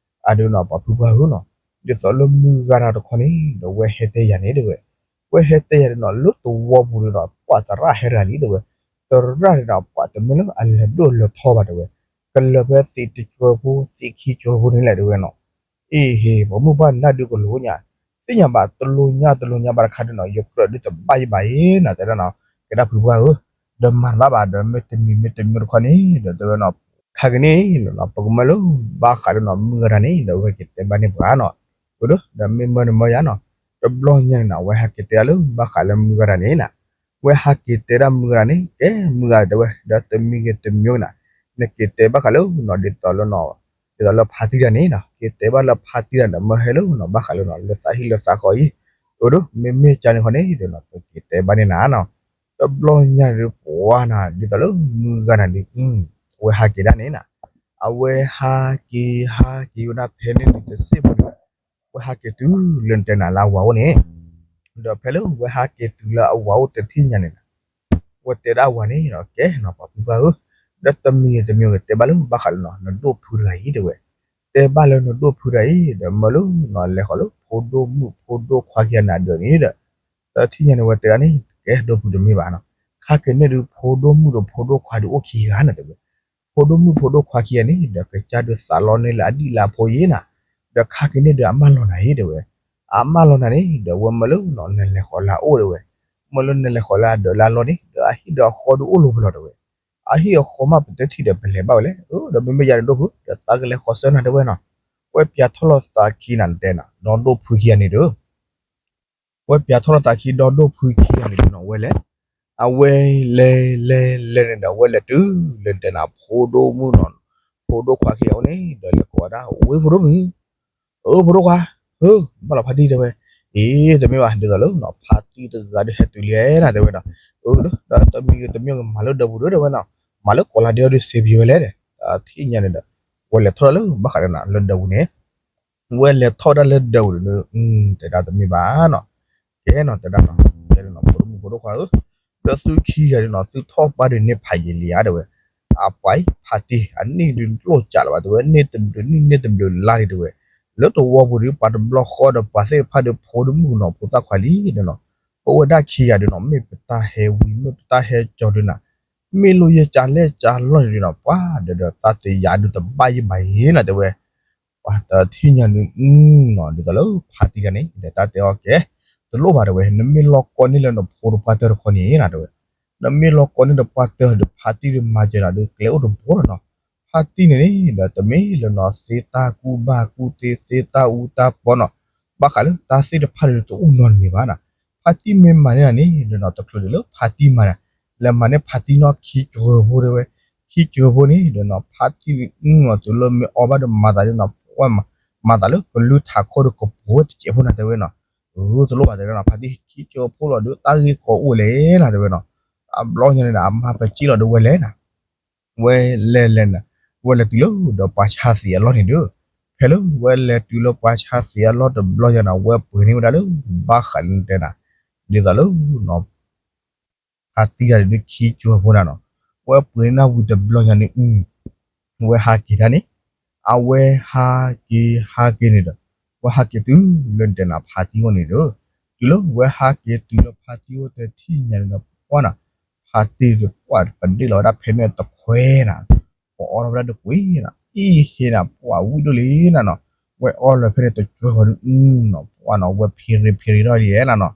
အဒုးနီၤ ပှၤဖုပှၢ်ဧၢနီၤ, ဒ်သိးလၢမုၢ်ဂၤတၢ်တခီန့ၣ် ဒီးဝဲဟဲတဲယၤန့ၣ်တဲဝဲ, ဝဲဟဲတဲယၤန့ၣ်နီၤ လၢတဝီပူၤန့ၣ်ဒီး ပှၤသရၣ်ဟဲတဂၤလံတဲဝဲ, သရၣ်န့ၣ်ဒီး ပှၤတမ့ၢ်လၢအလဲၤဒိၣ်လဲၤထီဘၣ်တဲဝဲ, ကလၢာ်ဖဲသ့းတကၠိၤဖိသ့းခံကၠိၤဖိန့ၣ်လဲၣ်တဲဝဲနီၤ အ့ဟ့ၣ် ပှၤမုၢ်ပှၢ်နၢ်ဒုးကလိာ်ညါ, သ့ၣ်ညါဘၣ်တလိာ်ညါတလိာ်ညါဘၣ်တခါဒုးနီၤ ယကြၢးဒုးတဘၣ်ယဲဘၣ်အံၤနၤ တဲဒၣ်နီၤ, ကဲဒၣ်ဖုပှၢ်ဧၢ, ဒီးမၤတဘၣ်ဘၣ်ဒီး မ့ၢ်တမံၤမ့ၢ်တမံၤတခီန့ၣ် ဒီးတဲဝဲနီၤ, ခါကန့ၣ် ပကမၢလၢ ဘၣ်ဃးလၢနီၤ မုၢ်ဂၤတၢ်န့ၣ် ဒီးဝဲက့ၤတဲဘၣ်န့ၢ်ပှၤနီၤ, ဒီးမ့ၢ်မၢန့ၣ်မၢယၤနီၤ, တဘျီညါန့ၣ်နီၤ ဝဲဟးက့ၤတဲဒၣ်လၢဘၣ်ဃးလၢမုၢ်ဂၤတၢ်န့ၣ်နၤ, ဝဲဟးက့ၤတဲဒၣ်မုၢ်ဂၤတၢ်န့ၣ် ကဲမုၢ်ဂၤတဲဝဲ ဒီးတမံၤဂ့ၤတမံၤဂ့ၤနၤ, နက့ၤတဲဘၣ်ဃးလၢနီၤ ဒ်သိးလၢနီၤ, ဒ်သိးလၢဖါတံၢ်တၢ်န့ၣ်နီၤ က့ၤတဲဘၣ်လၢဖါတံၢ်တၢ်န့ၣ် မၢဟဲလၢနီၤ ဘၣ်ဃးလၢနီၤ လၢသးဟံၣ်လၢသးဃီအံၤ, အိၣ်ဒီး မ့မ့ၢ်ကန့ၣ်ဃီန့ၣ်ဒီးနီၤ ပက့ၤတဲဘၣ်န့ၢ်နၤနီၤ, တဘျီညါဒုးပှၤနၤ ဒ်သိးလၢမုၢ်ဂၤနၤဒုး, ဝဲဟးက့ၤဒၣ်န့ၣ်နၤ, အဝဲဟးက့ၤဟးက့ၤဝဲဒၣ်ဖဲန့ၣ်ဒုးတစ့ၢ်ဖိဒီး, ဝဲဟးက့ၤတုၤလၢနတဲနၤလၢအဝၤအိၣ်န့ၣ်, ဒီးဖဲလၢဝဲဟးက့ၤတုၤလၢအဝၤအိၣ်တထံၣ်ညါန့ၣ်နၤ ဝဲတဲဒၣ်အဝၤန့ၣ်ဒီး ကဲနီၤ ပှၤဖုပှၢ်ဧၢ, ဒီးတမံၤတမံၤကတဲဘၣ်လၢဘၣ်ဃးလၢနီၤ နဒိၣ်ဖုတဂၤအံၤတဲဝဲ, တဲဘၣ်လၢနဒိၣ်ဖုတဂၤအံၤ ဒီးမၢလၢနီၤ လဲၤဃီၤလၢဖိဒိၣ်မုၣ်ဖိဒိၣ်ခွါခံဂၤန့ၣ်အဒၢးန့ၣ်ဒီး, တထံၣ်ညါန့ၣ်ဝဲတဲဒၣ်န့ၣ် ကဲဒိၣ်ဖုတမ့ၢ်ဘၣ်နီၤ, ခါက့ၤန့ၣ်ဒုး ဖိဒိၣ်မုၣ်ဒီးဖိဒိၣ်ခွါဒုးအိၣ်ခံဂၤနၤတဲဝဲ ဖိဒိၣ်မုၣ်ဖိဒိၣ်ခွါခံဂၤန့ၣ် ဒီးကစၢ်ဒုးသးလီန့ၢ်လၢအဒံၣ်လၢအဖိယ့ၣ်နၤ, ဒီးခါက့ၤန့ၣ်ဒီးအမၢလီၤနၤအံၤတဲဝဲ, အမၢလီၤနၤန့ၣ် ဒီးဝဲမၢလၢနီၤ နလဲၤဃီၤလၢအအိၣ်တဲဝဲ, မၢလၢနလဲၤဃီၤလၢအဒၢးလၢအလီၢ်န့ၣ် ဒီးအဟံၣ်ဒီးအဃီဒုးအိၣ်လီၤပလီၤတဲဝဲ, အဟံၣ်အဃီမးပတထံၣ်ဒီးပလဲၤဘၣ်ဝဲလဲၣ်, ဒီးမ့မ့ၢ်ယၤန့ၣ်ဒိၣ်ဖု ဒီးသးကလဲၤဃီၤဆၢနၤတဲဝဲနီၤ, ဝဲပၠးထီၣ်လီၤသးခံနၤနတဲနၤ ဒီဒိၣ်ဖုခံဂၤန့ၣ်ဒီး ဝဲပၠးထီၣ်လီၤသးခံဒီဒိၣ်ဖုခံဂၤန့ၣ်ဒီးနီၤ ဝဲလဲၤ, အဝဲလဲၤလဲၤလဲၤန့ၣ်ဒီး ဝဲလဲၤတုၤလၢနတဲနၤ ဖိဒိၣ်မုၣ်နီၤ, ဖိဒိၣ်ခွါခံဂၤအိၣ်န့ၣ် ဒီးလဲၤကိးဝဲဒၣ် ဝ့ၢ်ဖိဒိၣ်မုၣ်, အၢ ဖိဒိၣ်ခွါ, ဟၢ ဘၣ်လီၤဖါတံၢ်တဲဝဲ, အ့ တမ့ၢ်ဘၣ် ဒ်သိးလၢနီၤ ဖါတံၢ်တဂၤဒုးဟဲတုၤလံနၤတဲဝဲဒီး, အၢ ဒီးတမံၤဂ့ၤတမံၤဂ့ၤမၤလၢဒၢးပူၤဒီးတဲဝဲနီၤ, မၤလၢကိးလါဒဲအီၤဒုးစ့ပယီၤဝဲလဲၣ်ဒီး, တထံၣ်ညါန့ၣ်ဒီး, ဝဲလဲၤထီၣ်လၢဘၣ်ဃးဒီးနၤ လၢဒၢးပူၤန့ၣ် ဝဲလဲၤထီၣ်ဒၣ်လၢဒၢးပူၤန့ၣ်, တဲဒၣ်တမ့ၢ်ဘၣ်နီၤ, ကဲနီၤ တဲဒၣ်နီၤ တဲဒၣ်နီၤ ဖိဒိၣ်မုၣ်ဖိဒိၣ်ခွါဧၢ, ဒီးသုခံဂၤဒုးနီၤ သုထီၣ်ပှၢ်ဒုးန့ၢ်ဖးယံာ်လံဧါတဲဝဲ, အပှၤအံၤဖါတံၢ် အနံၣ်ဒုးလိၣ်စးလၢၤဘၣ်တဲဝဲ န့ၢ်တဘျုးနံၣ်န့ၢ်တဘျုးလါလံတဲဝဲ, လၢတဝီပူၤဒုး ပှၤတဘျီဃီဒီးပှၤသ့ၣ်တဖၣ်ဒုး ဖိဒိၣ်မုၣ်နီၤ ဖိသၣ်ခွါလံဒီးနီၤ, ပဝဲဒၣ်ခံဂၤဒုးနီၤ မ့ၢ်ပတၢ်ဟဲဝံၤ မ့ၢ်ပတၢ်ဟဲကၠီၤဒုးနၤ, မ့ၢ်လိၣ်ယဲၢ်ကၢလဲၣ်ကၢလီၢ်န့ၣ်ဒုးနီၤ ပှၤဒီးဒီးသးတယာ်ဒုးတဘၣ်ယံာ်ဘၣ်ယံာ်နၤတဲဝဲ, ပှၤတထံၣ်ညါန့ၣ် နီၤ ဒ်သိးလၢဖါတံၢ်တဂၤန့ၣ် ဒီးတၢ်တဲအီၤကဲ, တလိၣ်ဘၣ်တဲဝဲ နမ့ၢ်လီၤကိးန့ၢ်လၢနဖိတပှၢ်တၢၢ်တခီန့ၣ်နၤတဲဝဲ, နမ့ၢ်လီၤကိးန့ၢ်တပှၢ်တၢၢ်ဒီးဖါတံၢ်ဒုးမၤစၢၤနၤဒုး ကျဲအိၣ်တဘိလီၤနီၤ, ဖါတံၢ်န့ၣ်န့ၣ် ဒီးတမ့ၢ်လၢနီၤ သ့တၢ်ကူၣ်ဘၣ်ကူၣ်သ့ သ့တၢ်အူတၢ်ပီနီၤ, ဘၣ်ဃးလၢတၢ်သ့ၣ်တဖၣ်ဒုးတအိၣ်နီတမံၤဘၣ်နၤ, ဖါတံၢ်မ့ၢ်မၤန့ၢ်နၤန့ၣ်ဒီးနီၤ တချုးဒံးလၢဖါတံၢ်မၤနၤ, လဲၤမၤန့ၢ်ဖါတံၢ်နီၢ်ခံကၢၤဖိတဲဝဲ, ခံကၢၤဖိန့ၣ်ဒီးနီၤ ဖါတံၢ်နီၤ တုၤလၢမ့ၢ်အီဘၣ်ဒီးမၤသးဒုးနီၤ ဝဲမၤ မၤသးလၢကလုၢ်ထးခိၣ်ဒီးကပိာ်ဝဲတစဲးဖိနၤတဲဝဲနီၤ, ဂုာ်တလိၣ်ဘၣ်တဲဝဲနီၤ, ဖါတံၢ်ခံကၠိဖိလီၤဒီးတၢ်ဂ့ၢ်ကီအိၣ်လဲၣ်နၤတဲဝဲနီၤ, တဘျီညါန့ၣ်ဒီး အမါပစံၣ်လီၤဒီးဝဲလဲၣ်နၤ, ဝဲလဲၤလဲၤနၤ, ဝဲလဲၤတုၤလၢဒီးပှၤဆါသံးအလီၢ်န့ၣ်ဒီး, ဖဲလၢဝဲလဲၤတုၤလၢပှၤဆါသံးအလီၢ်တဘျီညါန့ၣ် ဝဲပှ့ၤန့ၢ်ဝဲဒၣ်လၢ ဘၣ်ဃးလၢနတဲနၤ, ဒ်သိးလၢ ဖါတံၢ်တဂၤန့ၣ်ဒုးခံကၠိဖိနၤနီၤ, ဝဲပှ့ၤန့ၢ်ဝံၤတဘျီညါန့ၣ် ဝဲဟးက့ၤတၢ်န့ၣ်, အဝဲဟးက့ၤဟးက့ၤန့ၣ်ဒီး, ဝဲဟးက့ၤတုၤလၢနတဲနၤဖါတံၢ်အိၣ်န့ၣ်ဒီး, တုၤလၢဝဲဟးက့ၤတုၤလၢဖါတံၢ်အိၣ်တထံၣ်ညါန့ၣ်ဒီး ပှၢ်နၤ, ဖါတံၢ်ဒီးပှၢ်ပဒ့ၣ်လီၤဝဲဒၣ်ဖဲန့ၣ်တခွဲနၤ, ပအီထီၣ်ဝဲဒၣ်တကွံနၤ, အံၤဟ့နၤ ပှၢ်ဝံၣ်ဒိၣ်လံနၤနီၤ, ဝဲအီလၢဖဲန့ၣ်တကွဲဃီဒုးနီၤ, ပှၢ်နီၤ ဝဲဖံရ့ဖံရ့ထီၣ်ဒ်ယဲနၤနီၤ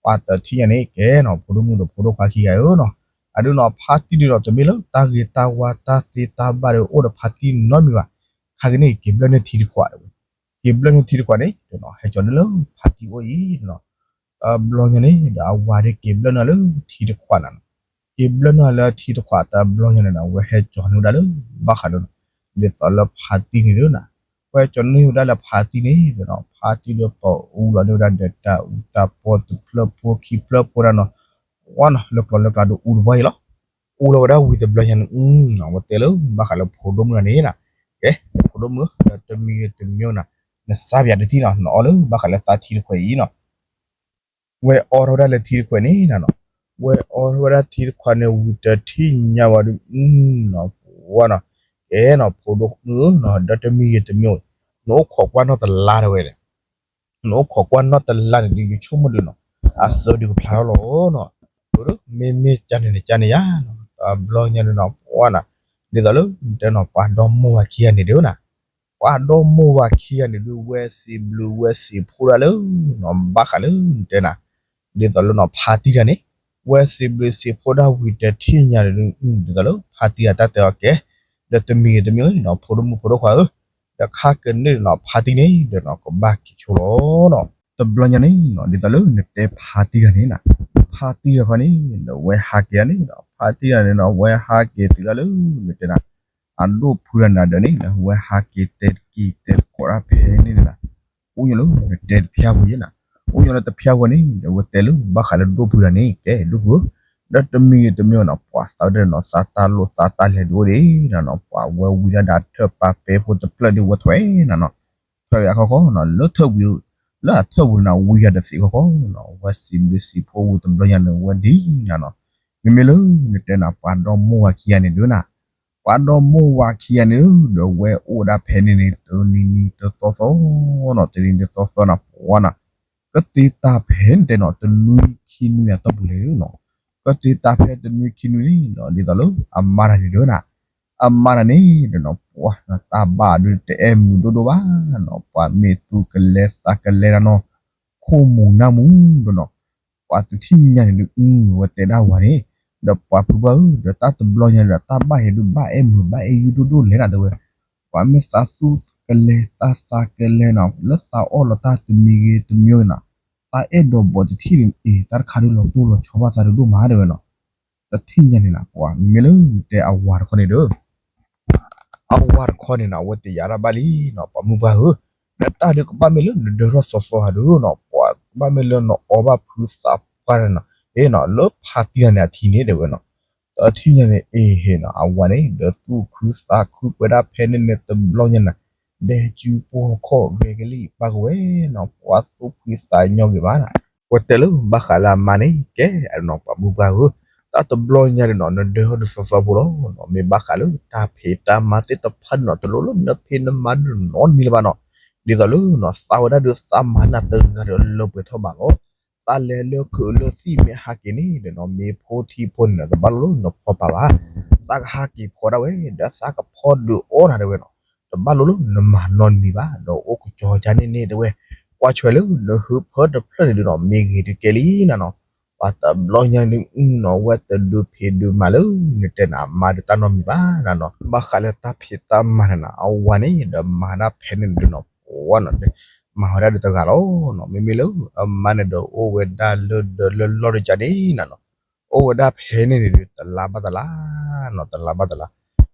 ပှၤတထံၣ်ညါန့ၣ်ကဲနီၤ ဖိဒိၣ်မုၣ်ဒီးဖိဒိၣ်ခွါခံဂၤဧၢနီၤ, အဒုးနီၤ ဖါတံၢ်ဒုးနီၤ တမ့ၢ်လၢတၢ်ဂ့ၤတၢ်ဝါတၢ်သ့တၢ်ဘၣ်ဒီးအိၣ်ဒီးဖါတံၢ်နီတမံၤဘၣ်, ခါက့ၤန့ၣ်က့ၤဘျၢၣ်န့ၢ်ထံတခွးဝဲ, က့ၤဘျၢၣ်န့ၢ်ထံတခွးန့ၣ် ဟဲကၠီၤန့ၢ်လၢဖါတံၢ်အိၣ်အံၤနီၤ, တဘျီညါန့ၣ်ဒီးအဝၤဒုးက့ၤဘျၢၣ်န့ၢ်လၢထံတခွးနၤနီၤ, က့ၤဘျၢၣ်န့ၢ်လၢထံတခွးတဘျီညါန့ၣ်ဒီး ဝဲဟဲကၠီၤန့ၢ်ဝဲဒၣ်လၢ ဘၣ်ဃးလၢ ဒ်သိးလၢဖါတံၢ်န့ၣ်ဒီးနၤ, ဝဲကၠီၤန့ၢ်ဝဲဒၣ်လၢဖါတံၢ်န့ၣ်ဒီးနီၤ ဖါတံၢ်ဒီးပအူလီၤန့ၢ်ဝဲဒၣ်ဒီးတၢ်အူတၢ်ပီတဖျၢၣ်ဖိခံဖျၢၣ်ဖိနၤနီၤ, ဝဲနီၤ လၢကျီလၢကျါဒီးအူတဘီအံၤလီၤ, အူလီၤဝဲဒၣ်ဝံၤတဘျီညါန့ၣ် အဝဲတဲလၢဘၣ်ဃးလၢဖိဒိၣ်မုၣ်န့ၣ်နၤ, ကဲ ဖိဒိၣ်မုၣ်ဒီးတမံၤဂ့ၤတမံၤနၤ, နစါပယၤတထံၣ်နီၤ နအီလၢဘၣ်ဃးလၢသးထံတခွဲးအံၤနီၤ ဝဲအီထီၣ်ဝဲဒၣ်လၢထံတခွဲးန့ၣ်နၤနီၤ, ဝဲအီထီၣ်ဝဲဒၣ်ထံတခွဲးန့ၣ် ဝံၤတထံၣ်ညါဝဲဒီး နီၤ ပှၢ်နီၤ, ကဲနီၤ ဖိဒိၣ်မုၣ်ဧၢနီၤ ဒီးတမံၤဂ့ၤတမံၤ, နအိၣ်ခိးကွၢ်နီၢ်တလါတဝဲဒီး, နအိၣ်ခိးကွၢ်နီၢ်တလါန့ၣ်ဒီး ယဆိကမိၣ်ဒီးနီၤ, အစၢဒုးကဖျါထီၣ်လီၤနီၤ, မ့မ့ၢ်ကန့ၣ်န့ၣ်ကန့ၣ်ယါနီၤ, တဘျီညါန့ၣ်နီၤ ပှၢ်နီၤ, ဒ်သိးလၢတဲနီၤ ပှၤဒီမိၢ်ဝၤခံဂၤန့ၣ်ဒီးနၤ ပှၤဒီမိၢ်ဝၤခံဂၤန့ၣ်ဒုး ဝဲစံးဘျုးဝဲစံးဖှိၣ်ဒၣ်လၢ ဘၣ်ဃးလၢနတဲနၤ, ဒ်သိးလၢနီၤ ဖါတံၢ်တဂၤန့ၣ်, ဝဲစံးဘျုးစံးဖှိၣ်ဒၣ်ဝံၤတထံၣ်ညါန့ၣ်ဒုး ဒ်သိးလၢဖါတံၢ်တဂၤတၢ်တဲအီၤကဲ, ဒီးတမံၤဂ့ၤတမံၤနီၤ ဖိဒိၣ်မုၣ်ဖိဒိၣ်ခွါဧၢ, ဒီးခါကန့ၣ်နီၤ ဖါတံၢ်န့ၣ်ဒီးနီၤ ကဘၣ်က့ၤဆိလီၤနီၤ, တဘျီညါန့ၣ်နီၤ ဒ်သိးလၢနတဲဖါတံၢ်တဂၤန့ၣ်နၤ, ဖါတံၢ်တဂၤဃီန့ၣ်ဒီး ဝဲဟးက့ၤတၢ်န့ၣ်နီၤ ဖါတံၢ်တဂၤန့ၣ်နီၤ ဝဲဟးက့ၤတုၤဒၣ်လၢနတဲနၤ အဒိၣ်ဖုတဂၤန့ၣ်ဒီးန့ၣ် ဝဲဟးက့ၤတဲတက့ၤတဲကိးတၢ်ဖဲန့ၣ်န့ၣ်နၤ, အိၣ်ညီလၢနတဲတဖျၢၣ်ဖိယဲနၤ, အိၣ်ညီလၢတဖျၢၣ်ဖိန့ၣ် ဒီးဝဲတဲလၢဘၣ်ဃးလၢဒိၣ်ဖုတဂၤန့ၣ် ကဲဒိၣ်ဖုဧၢ, ဒီးတမံၤဂ့ၤတမံၤနီၤ ပှၤသးဝဲဒၣ်နီၤ သးတၢ်လိၣ်သးတၢ်လဲၤဒုးအိၣ်ဒံးနၤနီၤ ပှၤဝဲဝံၤဒၣ်ဒီးထၢၣ်ပာ်ပဲဖိတဖျၢၣ်ဒုးဝဲထွဲနၤနီၤ, ထွဲဝဲအခီခီနီၤ လၢထၢၣ်ဝံၤ လၢအထၢၣ်ဝံၤနၤ ဝံၤယၤတသ့ခီခီနီၤ ဝဲစံးဘျုးစံးဖှိၣ်ဝံၤတဘျီညါန့ၣ် ဝဲဒ်နၤနီၤ, မ့မ့ၢ်လၢနတဲနၤ ပှၤဒီမိၢ်ဝၤခံဂၤန့ၣ်ဒုးနၤ ပှၤဒီမိၢ်ဝၤခံဂၤန့ၣ်ဒီး ဝဲအိၣ်ဝဲဒၣ်ဖဲန့ၣ်န့ၣ် တနံၤနံၤတသီသီနီၤ တနံၤနံၤတသီသီနီၤ ပှၤနီၤ, ကတ့တၢ်ဖဲန့ၣ်တဲနီၤ တနွံခံနွံအတီၢ်ပူၤလဲၣ်နီၤ, ကတ့တၢ်ဖဲတနွံခံနွံန့ၣ်နီၤ ဒ်သိးလၢအမါတဂၤန့ၣ်ဒီးနၤ အမါတဂၤန့ၣ်ဒီးနီၤ ပှၤနီၤ တၢ်ဘၣ်ဒုးတအဲၣ်မုာ်ဒိၣ်ဒိၣ်ဘၣ်နီၤ ပှၤမ့ၢ်သူကလဲၤသးကလဲၤနၤနီၤ ခိၣ်မူၤနၢ်မူၤဒီးနီၤ ပှၤတထံၣ်ညါန့ၣ်ဒုး အဝဲတဲဒၣ်ဝဲန့ၣ်, ဒီးပှၤဖုပှၢ်ဧၢ ဒီးတၢ်တဘျီညါန့ၣ်ဒီး တၢ်ဘၣ်ဟဲဒုးဘၣ်အဲၣ်မုာ်ဘၣ်အဲၣ်ယုၢ်ဒိၣ်ဒိၣ်လဲၣ်နၤတဲဝဲ, ပှၤမ့ၢ်သးသူကလဲၤ တၢ်သးကလဲၤနီၤ လၢသးအီၣ်လီၤတၢ်တမံၤဂ့ၤတမံၤဂ့ၤနီၤ, သးအဲၣ်ဒိးဘီးတထံၣ်န့ၣ် အ့ တၢ်တခါဒုးလီၤတိၢ်လီၤဆီဘၣ်သးဒုးဒိၣ်မးတဲဝဲနီၤ, တထံၣ်ညါန့ၣ်နၤ ပှၤမ့ၢ်လၢနတဲအဝၤတခီန့ၣ်ဒီး အဝၤတခီန့ၣ်နီၤ အဝဲတယာ်တၢ်ဘၣ်လံနီၤ ပှၤမုၢ်ပှၢ်ဧၢ, ဒီးတၢ်ဒုးကဘၣ်မ့ၢ်လၢနဒၢထီၣ်သီသီဧါဒုးနီၤ ပှၤကဘၣ်မ့ၢ်လၢနအီဘၣ်ဖုသးပှၢ်န့ၣ်နီၤ, အ့နီၤ လၢဖါတံၢ်တဂၤန့ၣ်အထံန့ၣ်တဲဝဲနီၤ, တထံၣ်ညါန့ၣ် အ့ဟ့နီၤ အဝၤန့ၣ် ဒီးသူၣ်ခုသးခုပှဲၤဒၣ်ဖဲန့ၣ်န့ၣ်တဘျီညါန့ၣ်, ဒဲကၠူပိာ်ခီၣ်ဂဲၤကလံၣ်ပာ်ကဝဲနီၤ ပှၤသူၣ်ဖှံသးညီဂ့ၤဘၣ်နီၤ ပှၤတဲလၢဘၣ်ဃးလၢအမါန့ၣ် ကဲနီၤ ပှၤမုၢ်ပှၢ်ဧၢ, တၢ်တဘျီညါန့ၣ်နီၤ နဒၢထီၣ်ဒုးသီသီဖိလီၤ, မ့ၢ်ဘၣ်ဃးလၢတၢ်ဖံးတၢ်မၤသ့ၣ်တဖၣ်န့ၣ်နီၤ တလိၣ်လၢနဖံးနမၤဒုးနီတမံၤလၢၤဘၣ်နီၤ, ဒ်သိးလၢနီၤ သးဝဲဒၣ်ဒုးသးမၤနၤတဂၤဒီးလၢပှဲၤထီၣ်ဘၣ်လီၤ, သးလဲၤလၢခုးလၢသံၣ်မ့ၢ်ဟးက့ၤန့ၣ်ဒီးနီၤ မ့ၢ်ဖိထံဖိန့ၣ်နီၤ တဘၣ်လိၣ်လၢနဖီပာ်ဘၣ်, သးကဟးက့ၤဖီဒၣ်ဝဲ ဒီးသးကဖီဒုးအီနၤတဲဝဲနီၤ, တဘၣ်လိၣ်လၢနမၤနီတမံၤဘၣ် ဒီးအိၣ်ကစီၤကါန့ၣ်န့ၣ်တဲဝဲ, ကွၢ်ဆွဲလၢနဟုဖၢတဖျၢၣ်န့ၣ်ဒုးနီၤ မ့ၢ်ဂ့ၤတကဲလံနၤနီၤ, ပှၤတဘျီညါန့ၣ်နီၤ ဝဲတဒုးဖံးဒုးမၤလၢ နတဲနၤအမါဒုးတၢ်နီတမံၤဘၣ်နၤနီၤ, ဘၣ်ဃးလၢတၢ်ဖံးတၢ်မၤန့ၣ်နီၤ အဝၤန့ၣ်ဒီးမၤဒၣ်ဖဲန့ၣ်ဒုးနီၤ ပှၤနီၤ မၤဝဲဒၣ်ဒုးတဂၤလီၤနီၤ, မ့မ့ၢ်လၢအမါန့ၣ်ဒီးအိၣ်ဝဲဒၣ်လၢဒၢးလၢလီၢ်တကးန့ၣ်နၤနီၤ, အိၣ်ဝဲဒၣ်ဖဲန့ၣ်န့ၣ်ဒုး တလါဘၣ်တလါနီၤ တလါဘၣ်တလါ,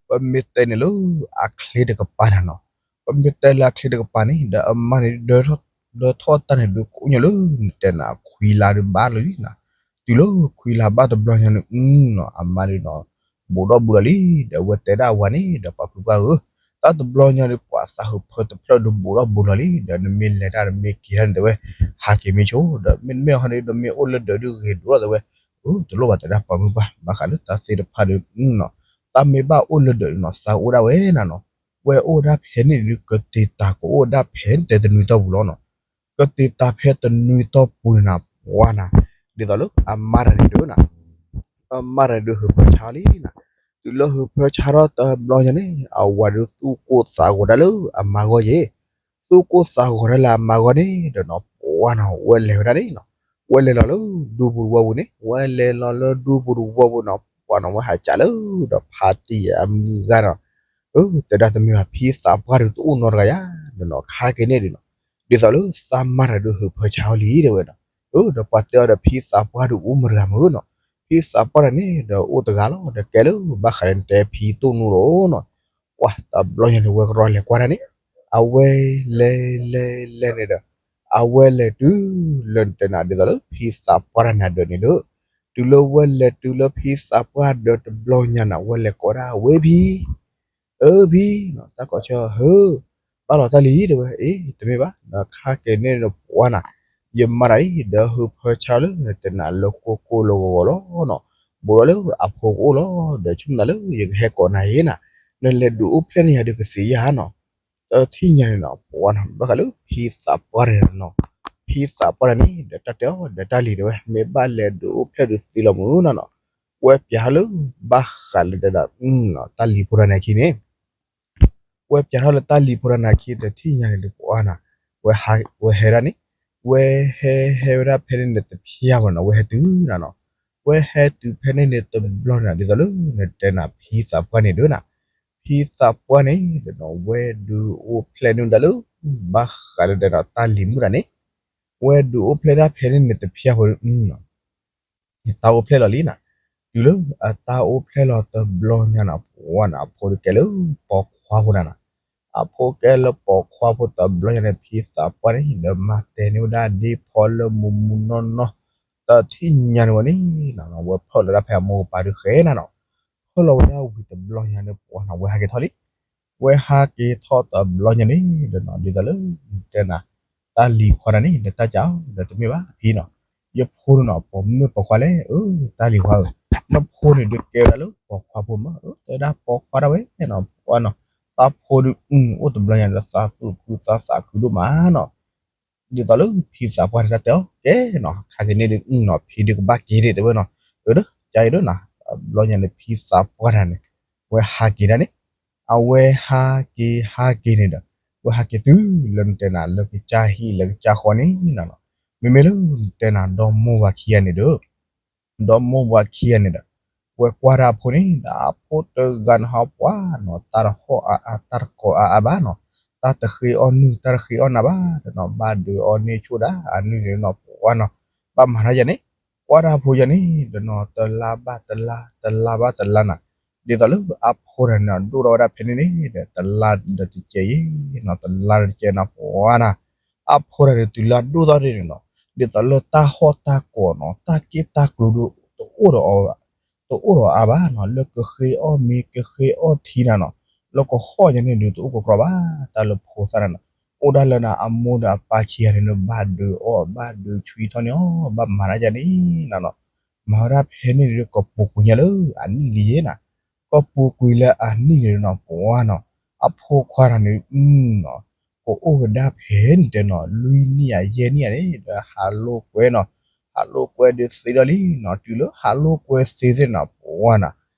ပမ့ၢ်တဲန့ၣ်လၢအချ့တကပၤနၤနီၤ ပမ့ၢ်တဲလၢအချ့တကပၤန့ၣ် ဒီးအမါန့ၣ် ဒၢထီၣ်တၢ်န့ၣ်ဒုးကိးညါလၢ နတဲနၤခွံလါဒုးဘၣ်လီၤလံနီၤ. တုၤလၢခွံလါဘၣ်တဘျီညါန့ၣ် အနီၤ အမါဒုးနီၤ ဘူးထီၣ်ဘူးလီၤလံ. ဒီးအဝဲတဲဒၣ်အဝၤန့ၣ်ဒီး ပှၤဖုပှၢ်ဧၢ, တၢ်တဘျီညါဒုး ပှၤသးဟၢဖၢတဖျၢၣ်ဒုးဘူးထီၣ်ဘူးလီၤလံ, ဒီးနမ့ၢ်လဲၤတၢ်နမ့ၢ်က့ၤတၢ်န့ၣ် တဲဝဲ ဟးက့ၤမ့ၢ်ဆိ, ဒီးမ့တမ့ၢ်ဟီန့ၣ် ဒီးမ့ၢ်အိၣ်လၢဒၢးဒုးဂ့ၤဒိၣ်လီၤ တဲဝဲ. တလိၣ်ဘၣ်တဲဒၣ်ပှၤဖုပှၢ် ဘၣ်ဃးလၢတၢ်သ့ၣ်တဖၣ်ဒုးနီၤ, တၢ်မ့ၢ်ဘၣ်အိၣ်လၢဒၢးနီၤ သးအိၣ်ဒၣ်ဝဲနၤနီၤ. ဝဲအိၣ်ဒၣ်ဖဲန့ၣ်ဒုး ကတ့ၤတၢ်ကအိၣ်ဒၣ်ဖဲတဲတနွံတီၢ်ပူၤလီၤနီၤ. ကတ့ၤတၢ်ဖဲတနွံတီၢ်ပူၤန့ၣ်နၤ ပှၤနၤ, ဒ်သိးလၢအမါတၢ်န့ၣ်ဒုးနၤ အမါတၢ်ဒုးဟၢဖၢဆါလံနၤ. တုၤလၢဟၢဖၢဆါထီၣ်တဘျီညါန့ၣ် အဝၤဒုးသူၣ်ကိၢ်သးဂီၤဒၣ်လၢအမါဂီၢ်ယဲ, သူၣ်ကိၢ်သးဂီၤဒၣ်လၢအမါဂီၢ်န့ၣ်ဒီးနီၤ ပှၤနီၤ ဝဲလဲၤဝဲဒၣ်န့ၣ်နီၤ, ဝဲလဲၤလီၤလၢဒူပူၤတဝီပူၤန့ၣ်, ဝဲလဲၤလီၤလၢဒူပူၤတဝီပူၤနီၤ ပှၤနီၤ ဝဲဟးကးလၢဒီးဖါတံၢ်အမုၢ်ဂၤဒီး အၢ တဲဒၣ်တမ့ၢ်ဘၣ် ဖံသးပှၢ်ဒုးတအိၣ်နီတဂၤယါ, ဒီးနီၤ ခါက့ၤန့ၣ်ဒုးနီၤ, ဒ်သိးလၢသးမါတၢ်ဒုးဟၢဖၢဆါအီၤလံ တဲဝဲနီၤ. အၢ ဒီးပှၤတဲအီၤဒီး ဖံသးပှၢ်ဒုးအိၣ်မတဂၤမုၢ်နီၤ, ဖံသးပှၢ်တၢ်န့ၣ်ဒီးအိၣ်တဂၤလီၤ, ဒီးကဲလၢဘၣ်ဃးလၢနတဲဖံတိၢ်နူလီၤနီၤ. ပှၤတဘျီညါန့ၣ် ဝဲကရီလဲၤကွၢ်တၢ်န့ၣ်, အဝဲလဲၤလဲၤလဲၤန့ၣ်ဒီး အဝဲလဲၤတုၤလၢနတဲနၤ ဒ်သိးလၢဖံသးပှၢ်တၢ်န့ၣ်ဒၢးန့ၣ်ဒီး, တုၤလၢဝဲလဲၤတုၤလၢဖံသးပှၢ်ဒၢးတဘျီညါန့ၣ် ဝဲလဲၤကိးဒၣ် ဝဲဖံ အၢ ဖံနီၤ တၢ်ကိးဆၢ ဟၢ ဘၣ်လီၤတၢ်လံ တဲဝဲ. အ့ တမ့ၢ်ဘၣ် ဒီးခါက့ၤန့ၣ်ဒီးပှၤနၤ, ယမါတၢ်အံၤ ဒီးဟၢဖၢဆါလၢနတဲနၤလၢကိၢ်ကိၢ်လၢဂီၤဂီၤလီၤနီၤ, ဘူးထီၣ်လၢအဖိကအိၣ်လီၤ, ဒီးဆိကမိၣ်နၤလၢယကဟဲကိးနၤအံၤနၤ, နလဲၤဒုးအိၣ်ဖျဲၣ်န့ၢ်ယၤဒုးကသ့ဧါနီၤ. တထံၣ်ညါန့ၣ်နီၤ ပှၤနီၤ ဘၣ်ဃးလၢဖံသးပှၢ်တၢ်န့ၣ်နီၤ, ဖံသးပှၢ်တၢ်န့ၣ် ဒီးတၢ်တဲအီၤ ဒီးတၢ်လံၤတဲဝဲ မ့ၢ်ဘၣ်လဲၤဒုးအိၣ်ဖျဲၣ်ဒုးသ့လီၤမုၢ်နီၤနီၤ, ဝဲပျးထီၣ်လၢ ဘၣ်ဃးလၢတဲဒၣ် တၢ်လံၤဖိတၢ်န့ၣ်အခံန့ၣ် ဝဲပျးထီၣ်လၢတၢ်လံၤဖိတၢ်န့ၣ်အခံ တထံၣ်ညါန့ၣ်ဒီးပှၤနီၤ, ဝဲဟဲဒၣ်န့ၣ်, ဝဲဟဲဟဲဝဲဒၣ်ဖဲန့ၣ်န့ၣ်တဖျၢၣ်ဘၣ်နီၤ, ဝဲဟဲတုၤနၤနီၤ, ဝဲဟဲတုၤဖဲန့ၣ်န့ၣ်တဘျီန့ၣ် ဒ်သိးလၢနတဲနၤဖံသးပှၢ်န့ၣ်ဒီးနၤ, ဖံသးပှၢ်န့ၣ်ဒီးနီၤ ဝဲဒုးအိၣ်ဖျဲၣ်န့ၢ်ဒၣ်လၢ ဘၣ်ဃးလၢတဲဒၣ်တၢ်လံၤမုၢ်တၢ်န့ၣ်, ဝဲဒုးအိၣ်ဖျဲၣ်ဒၣ်ဖဲန့ၣ်န့ၣ်တဖျၢၣ်ဖိ တၢ်အိၣ်ဖျဲၣ်လီၤလံနၤ, တုၤလၢအတၢ်အိၣ်ဖျဲၣ်လီၤတဘျီညါနၤ ပှၤနီၤ အဖိဒီးကဲလၢပိာ်ခွါဖိနၤနီၤ, အဖိကဲလၢပိာ်ခွါဖိတဘျီညါန့ၣ် ဖံသးပှၢ်န့ၣ် ဒီးမၤတဲာ်န့ၢ်ဝဲဒၣ်ဒ့ဖီလၢမူးမူးနီၢ်နီၢ်, တထံၣ်ညါန့ၣ်ဝဲန့ၣ်နီၤ ဝဲဖၢၣ်လီၤဝဲဒၣ်ဖဲအမိၢ်ကပၤဒုးဃဲနၤနီၤ, ဖၢၣ်လီၤဝဲဒၣ်ဝံၤတဘျီညါန့ၣ် ပှၤနီၤ ဝဲဟးက့ၤထီၣ်လံ, ဝဲဟးက့ၤထီၣ်တဘျီညါန့ၣ်ဒီးနီၤ ဒ်သိးလၢတဲနၤ တၢ်လံၤခွါတၢ်န့ၣ် ဒီးတၢ်ကးအီၤ ဒီးတမ့ၢ်ဘၣ်ဖံနီၤ, ယဖိန့ၣ်နီၤ ပိာ်မုၣ်ပိာ်ခွါလဲၣ်, အၢ တၢ်လံၤခွါဧၢ, နဖိန့ၣ်ဒုးကဲဝဲဒၣ်လၢပိာ်ခွါဖိမး, အၢ တဲဒၣ်ပိာ်ခွါဒၣ်ဝဲနီၤ ပှၤနီၤ, သးဖိဒုး အိၣ်တဘျီညါဒီးသးသူၣ်ခုသးသးခုဒိၣ်မးနီၤ, ဒ်သိးလၢဖံသးပှၢ်န့ၣ် တၢ်တဲအီၤ ကဲနီၤ ခါက့ၤန့ၣ်ဒုးနီၤ ဖံဒုးကဘၣ်က့ၤဒံး တဲဝဲနီၤ, အၢ ကါအံၤဒုးနီၤ, တဘျီညါန့ၣ် ဖံသးပှၢ်တၢ်န့ၣ် ဝဲဟးက့ၤဒၣ်န့ၣ်, အဝဲဟးက့ၤဟးက့ၤန့ၣ်ဒီး ဝဲဟးက့ၤတုၤလၢနတဲနၤလၢကစၢ်ဟံၣ်လၢကစၢ်ဃီန့ၣ်နီၤနီၤ, မ့မ့ၢ်လၢနတဲနၤ ဒီမိၢ်ဝၤခံဂၤန့ၣ်ဒီး ဒီမိၢ်ဝၤခံဂၤန့ၣ်ဒီး ဝဲကွၢ်တၢ်အဖိန့ၣ် ဒီးအဖိတဂၤန့ၣ်ဟီ ပှၤနီၤ တၢ်တဟီၣ်အါအါ တၢ်တကိးအါအါဘၣ်နီၤ, တၢ်တဃ့အီၣ်နုၢ် တၢ်တဃ့အီၣ်နၤဘၣ်ဒီးနီၤ ဘၣ်ဒုးအီၣ်န့ၢ်ဆိဒၣ် အနုၢ်န့ၣ်နီၤ ပှၤနီၤ ဘၣ်မၤတၢ်ယၤန့ၣ်, ကွၢ်တၢ်အဖိယၤန့ၣ်ဒီးနီၤ တလါဘၣ်တလါ တလါဘၣ်တလါနၤ, ဒ်သိးလၢအဖိတၢ်န့ၣ်နီၤ ဒိၣ်ထီၣ်ဝဲဒၣ်ဖဲန့ၣ်န့ၣ်ဒီး တလါဒီးတကဲယဲနီၤ တလါဒီးတကဲနီၤ ပှၤနီၤ အဖိတၢ်န့ၣ် တုၤလၢအဒိၣ်ထီၣ်ဒ်န့ၣ်နီၤ ဒ်သိးလၢတၢ်ဟီၣ်တၢ်ကီၢ်နီၤ တၢ်က့ၢ်တၢ်ကျိၤဒုး တအိၣ်ဒီးအီၤဘၣ်, တအိၣ်ဒီးအါဘၣ်နီၤ လၢကဃ့အီၣ်မ့ၤကဃ့အီၣ်ထံနၤနီၤ လၢကဟီၣ်ယၤန့ၣ်ဒုး တအိၣ်ကကြီဘၣ်, တၢ်လၢဖိသၣ်နၤနီၤ အိၣ်ဒၣ်လၢနၤ အမိၢ်ဒီးအပၢ်ခံဂၤန့ၣ် ဘၣ်ဒုးအီၣ် ဘၣ်ဒုးဆွံထီၣ်န့ၢ်အီၤ ဘၣ်မၤတၢ်ယၤန့ၣ်နၤနီၤ, မၤဝဲဒၣ်ဖဲန့ၣ်ဒုး ကပူၤကွံာ်ညါလၢအနံၣ်လံယဲနၤ, ကပူၤကွံာ်လၢအနံၣ်န့ၣ်နီၤ ပှၤနီၤ အဖိခွါတၢ်န့ၣ်နီၤ ကအိၣ်ဝဲဒၣ်ဖဲန့ၣ်တဲနီၤ လွံၢ်နံၣ်ဧါ ယဲၢ်နံၣ်ဧါန့ၣ် ဒီးဟးလိာ်ကွဲနီၤ, ဟးလိာ်ကွဲဒုးသ့ဒီးလံနီၤ တုၤလၢဟးလိာ်ကွဲသ့သ့ၣ်နီၤ ပှၤနီၤ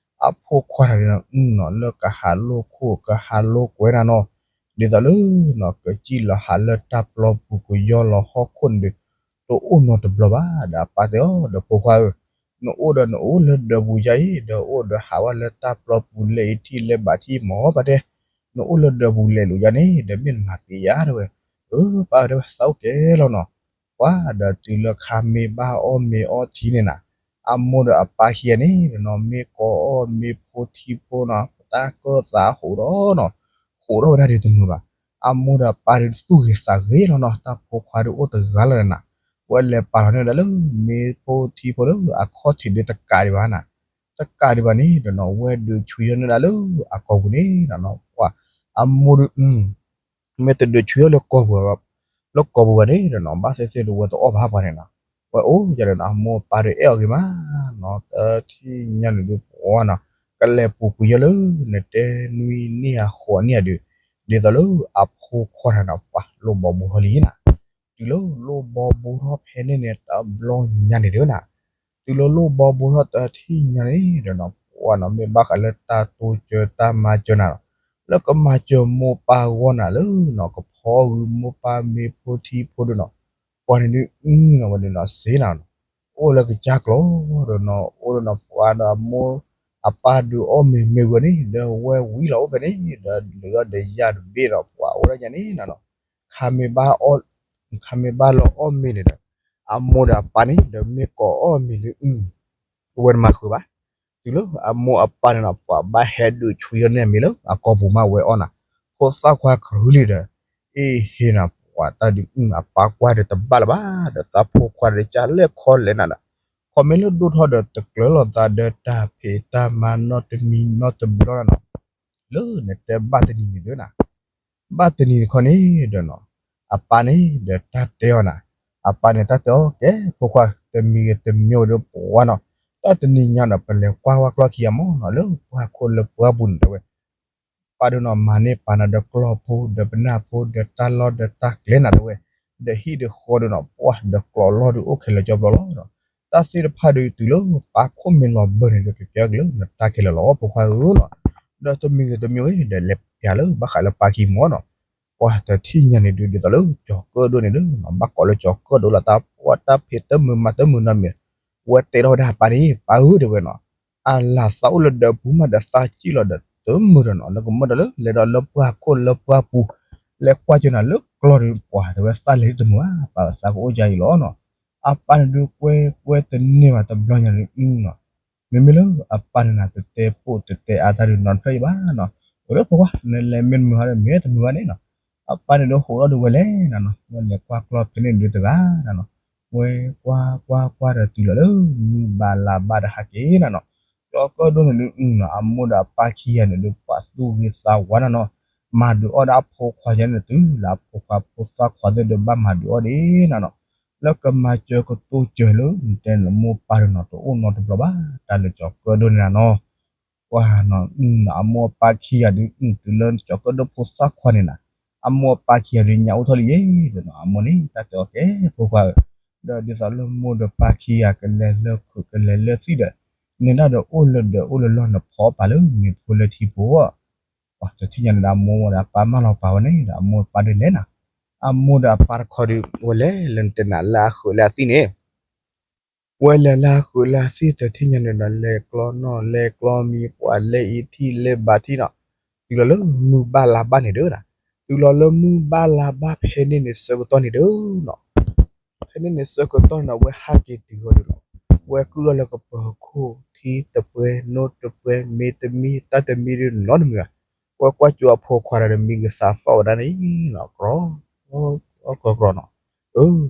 အဖိခွါတၢ်န့ၣ်နီၤ လၢကဟးလိာ်ခိၣ် ကဟးလိာ်ကွဲနၤနီၤ, ဒ်သိးလၢနီၤ ကစံၣ်လီၤဟးလၢတၢ်ပျီပူၤ ကယီလီၤဟီၣ်ခိၣ်န့ၣ်ဒုး တအိၣ်နီတဘျီဘၣ်, ဒီးအပၢ်တဲအီၤ ဒီးဖိခွါဧၢ, နအိၣ်ဒီးနအိၣ်လၢဒၢးပူၤယါအံၤ ဒီးအိၣ်ဒီးဟးဝဲလၢတၢ်ပျီပူၤ လဲၤအံၤထံၣ်လဲၤဘၣ်ထံၣ်မ့ၢ်ပတဲ, နအိၣ်လၢဒၢးပူၤလဲၤလိာ်ယါန့ၣ် ဒီးမ့ၢ်နမၤပ့ၤယါတဲဝဲ, အၢ ပၢ်တဲဝဲ သးအိၣ်ကဲလီၤနီၤ, ပှၤဒီးတုၤလၢခါမ့ၢ်ဘၣ်အီၣ်မ့ၤအီထံန့ၣ်နၤ, အမိၢ်ဒီးအပၢ်ခံဂၤန့ၣ်နီၤ မ့ၢ်ကိးအီၣ်မ့ၤဖိထံဖိနီၤ ပတၢ်ကၢၢ်သးဟိးဒီးနီၤ, ဟိးထီၣ်ဝဲဒၣ်ဒုးတမုာ်ဘၣ် အမိၢ်ဒီးအပၢ်ဒုးသူၣ်ဂ့ၤသးဂ့ၤလီၤနီၤ, တၢ်ဖိခွါဒုးအိၣ်တဂၤလီၤဒီးနၤ, ဝဲလဲၤပာ်လီၤန့ၢ်ဝဲဒၣ်လၢမ့ၢ်ဖိထံဖိဒီး အခီၣ်ထံးဒုးတကးဒံးဘၣ်နၤ, တကးဒံးဘၣ်န့ၣ်ဒီးနီၤ ဝဲဒုးဆူယီၢ်န့ၢ်ဒၣ်လၢအကိာ်ပူၤန့ၣ်နီၤ, ပှၤအမိၢ်ဒုး မ့ၢ်တဒုးဆူယီၢ်လၢကိာ်ပူၤ လၢကိာ်ပူၤဘၣ်န့ၣ်ဒီးနီၤ ဘၣ်သ့ၣ်သ့ၣ်ဒုးဝဲတအီၣ်ဘၣ်ပှၤန့ၣ်နီၤ, ဝဲအိၣ်ယၤဒီးနီၤ အမိၢ်အပၢ်ဒုးအဲၣ်အီၤဂ့ၤမးနီၤ, တထံၣ်ညါန့ၣ်ဒုးပှၤနီၤ ကလဲၤပူၤကွံာ်ယီၢ်လၢ နတဲနွံနံၣ်အဃိးနံၣ်အဒုး, ဒ်သိးလၢအဖိခွါတဂၤနီၤ ပှၤလိၣ်ဘီဘူးထီၣ်လံနၤ, တုၤလၢလိၣ်ဘီဘူးထီၣ်ဖဲန့ၣ်န့ၣ် တဘျီညါန့ၣ်ဒုးနၤ တုၤလၢလိၣ်ဘီဘူးထီၣ်တထံၣ်ညါန့ၣ်ဒီးနီၤ ပှၤနီၤ မ့ၢ်ဘၣ်ဃးလၢတၢ်တိစၢၤတၢ်မၤစၢၤနၤနီၤ, လၢကမၤစၢၤမိၢ်ပၢ်ဂီၢ်နၤလၢနီၤ ကဖီဂုာ်မိၢ်ပၢ်မ့ၢ်ဖိထံဖိဒုးနီၤ, ပှၤန့ၣ်ဒုး အဝဲဒုးနီၤ စ့နၤနီၤ, အိၣ်လၢကစၢ်ကျိာ်ဒီးနီၤ အိၣ်ဒီးနီၤ ပှၤဒီးအမိၢ်အပၢ်ဒုးအီၣ်မ့ၤမ့ၢ်ဝဲန့ၣ် ဒီးဝဲဝံၤလီၤအိၣ်ဖဲန့ၣ် ဒီးဒုးဒီးယၤတဘ့ၣ်ဒီး ပှၤအိၣ်ဒၣ်ယၤန့ၣ်နၤနီၤ ခါမ့ၢ်ဘၣ်အီၣ် ခါမ့ၢ်ဘၣ်လီၤအီၣ်မ့ၤန့ၣ်ဒီး အမိၢ်ဒီးအပၢ်န့ၣ် ဒီးမ့ၢ်ကိးအီၣ်မ့ၤလၢ ဝဲတမၤဃုာ်ဘၣ်, တုၤလၢအမိၢ်အပၢ်န့ၣ်နီၤ ပှၤဘၣ်ဟဲဒုးဆူယီၢ်န့ၢ်မ့ၤလၢအကိာ်ပူၤမးဝဲအီၣ်နၤ, ဖိသၣ်ခွါကရူၢ်လံဒီး အ့ဟ့နၤ ပှၤတၢ်ဒုး အပၢ်ကွၢ်ဒီးတဘၣ်လၢၤဘၣ် ဒီးတၢ်ဖိခွါဒီးကလဲၣ်ခီလဲၣ်နၤဒီး ခီမ့ၢ်လၢဒိၣ်ထီၣ်ဒီးတကျၢၤလိာ်သးဒီးတၢ်ဖံးတၢ်မၤနီတမံၤနီတဘျီနၤနီၤ, လၢနတဲဘၣ်တနံၤန့ၣ်ဒုးနၤ ဘၣ်တနံၤတခီန့ၣ်ဒီးနီၤ အပၢ်န့ၣ်ဒီးတၢ်တဲအီၤနၤ, အပၢ်န့ၣ်တၢ်တဲအီၤ ကဲ ဖိခွါ တမံၤဂ့ၤတမံၤဂ့ၤဒီးပှၤနီၤ, တၢ်တနံၤညါဒီး ပလဲၤကွၢ်ဝဲကျီၢ်ခံဂၤမးနီၤ လၢပှၢ်ခိၣ်လၢပှၢ်ပူၤန့ၣ်တဲဝဲ ပၢ်ဒုးနီၤ မၤန့ၢ်ပာ်နၤဒီးကျီၢ်ဖိ ဒီးပနၢ်ဖိ ဒီးတၢ်လီၢ်ဒီးတၢ်ကျဲနၤတဲဝဲ, ဒီးဟံၣ်ဒီးဃီဒုးနီၤ ပှၢ်ဒီးကျိးလီၢ်ဒုးအိၣ်ခဲလၢာ်ကၠီဘျီလီၤနီၤ, တၢ်သ့ၣ်တဖၣ်ဒုးတုၤလၢပၢ်ခိၣ်မ့ၢ်လီၤဘၢန့ၣ်ဒီး ကကဲက့ၤလၢနတၢ်ခဲလၢာ်လီၤ ဖိခွါဧၢနီၤ, ဒီးတမံၤဂ့ၤတမံၤဂ့ၤဒီး လဲၤပျးလၢဘၣ်ဃးလၢပၢ်ခံမီၤနီၤ, ပှၢ်တထံၣ်ညါန့ၣ်ဒုး ဒ်သိးလၢကၠီၤကၢၣ်ဒိၣ်န့ၣ်ဒုးနီၤ ဘၣ်ကိးလၢကၠီၤကၢၣ်ဒိၣ်လီၤ တၢ်ပှၢ်တၢ်ဖံးတမုာ်မၤတမုာ်နီတမံၤ, ဝဲတဲထီၣ်ဝဲဒၣ်ပၢ်န့ၣ် ပၢ်ဧၢတဲဝဲနီၤ, အလၤသးအိၣ်လၢဒၢးပူၤမးဒီးသးစံၣ်လီၤဒီးတမုာ်ဒီးနီၤ လၢကမၢဒီးလၢ လဲၤဒီးလၢပှၢ်ခိၣ်လၢပှၢ်ပူၤ, လဲၤကွၢ်ကၢနၤလၢကျီၢ်ဒုး ပှၢ်တဲဝဲသးလဲၤတမုာ်ဘၣ် ပၢ်သးကအိၣ်ယါအံၤလီၤနီၤ, အပၢ်န့ၣ်ဒုးကွဲကွဲတန့ၢ်ဘၣ်တဘျီညါန့ၣ်နီၤ မ့မ့ၢ်လၢအပၢ်န့ၣ်နၤ တတဲပိာ်တတဲအါတၢ်ဒုးနီတဖျၢၣ်အံၤဘၣ်နီၤ, အိၣ်လၢဖိခွါ နလဲၤမ့ၢ်တမုာ်ဘၣ်ဒီးမ့ၢ်တမုာ်ဘၣ်န့ၣ်နီၤ, အပၢ်န့ၣ်ဒုးဟိးထီၣ်ဒုးဝဲလဲၤနၤနီၤ ဝဲလဲၤကွၢ်ကျီၢ်ဖဲန့ၣ်ဒုးတဂၤနၤနီၤ, ဝဲကွၢ်ကွၢ်ကွၢ်ဒီးတုၤလီၤလၢ မုၢ်ဘၣ်လါဘၣ်ဒီးဟးက့ၤနၤနီၤ, ကၠီၤကၢၣ်ဒိၣ်န့ၣ်ဒုး အမိၢ်ဒီးအပၢ်ခံဂၤန့ၣ်ဒုး ပှၤသူၣ်ဂ့ၤသးဝါနၤနီၤ, မၤဒုးအီၣ်ဒီးအဖိခွါယါန့ၣ်တုၤလၢအဖိခွါဖိသၣ်ခွါသ့ၣ်ဒုးဘၣ်မၤဒုးအီၣ်ဒံးနၤနီၤ လၢကမၤစၢၤကတိၢ်စၢၤလၢ နတဲနမိၢ်ပၢ်ဒုးနီၤ တအိၣ်နီတဘျီဘၣ် တၢ်လၢကၠီၤကၢၣ်ဒိၣ်န့ၣ်နၤနီၤ, ပှၤနီၤ အမိၢ်အပၢ်ခံဂၤဒုး တုၤလၢကၠီၤကၢၣ်ဒိၣ်ဖိသၣ်ခွါန့ၣ်နၤ, အမိၢ်အပၢ်ခံဂၤဒုးညါအိၣ်ထီၣ်လံယဲဒီးနီၤ အမိၢ်န့ၣ် တၢ်တဲအီၤကဲ ဖိခွါဧၢ, ဒီးဒ်သိးလၢမိၢ်ဒီးပၢ်ခံဂၤကလဲၤလၢခုးကလဲၤလၢသံၣ်ဒီး နဒၣ်ဒီးအိၣ်လၢဒၢးအိၣ်လၢလီၢ် နဖီအီၣ်ပာ်လၢမ့ၤဖိလၢထံဖိ ပှၤတထံၣ်ညါန့ၣ်ဒီး အမိၢ်ဝဲဒီးအပၢ်မၢလီၤပာ်ဝဲန့ၣ်ဒီး အမိၢ်အပၢ်ဒုးလဲၤနၤ, အမိၢ်ဒီးအပၢ်တခီဒုး ဝဲလဲၤလၢနတဲနၤလၢအဃုးလၢအသံၣ်န့ၣ်, ဝဲလဲၤလၢအဃုးလၢအသံၣ်တထံၣ်ညါန့ၣ်ဒီး လဲၤကျီနီၣ်လဲၤကျီမံၤ ပှၤလဲၤအံၤထံၣ်လဲၤဘၣ်ထံၣ်နီၤ, တုၤလီၤလၢမုၢ်ဘၣ်လါဘၣ်န့ၣ်ဒုးနၤ, တုၤလီၤလၢမုၢ်ဘၣ်လါဘၣ်ဖဲန့ၣ်န့ၣ်ဆၢကတီၢ်န့ၣ်ဒုးနီၤ ဖဲန့ၣ်န့ၣ်ဆၢကတီၢ်န့ၣ် အဝဲဟးက့ၤတုၤဃီၤဒုးလီၤ. ဝဲကုၢ်ထီၣ်လၢကပၢၤခိၣ် ထံတပှဲၤနိတပှဲၤ မ့တမံၤတၢ်တမံၤဒုးနီတမံၤဘၣ်. ဝဲကွၢ်ကၠိအဖိခွါဒီးမံဂ့ၤသးသီၣ်ဝဲဒၣ်န့ၣ်နီၤ ကြီ ကြီကြီနီၤ. အၢ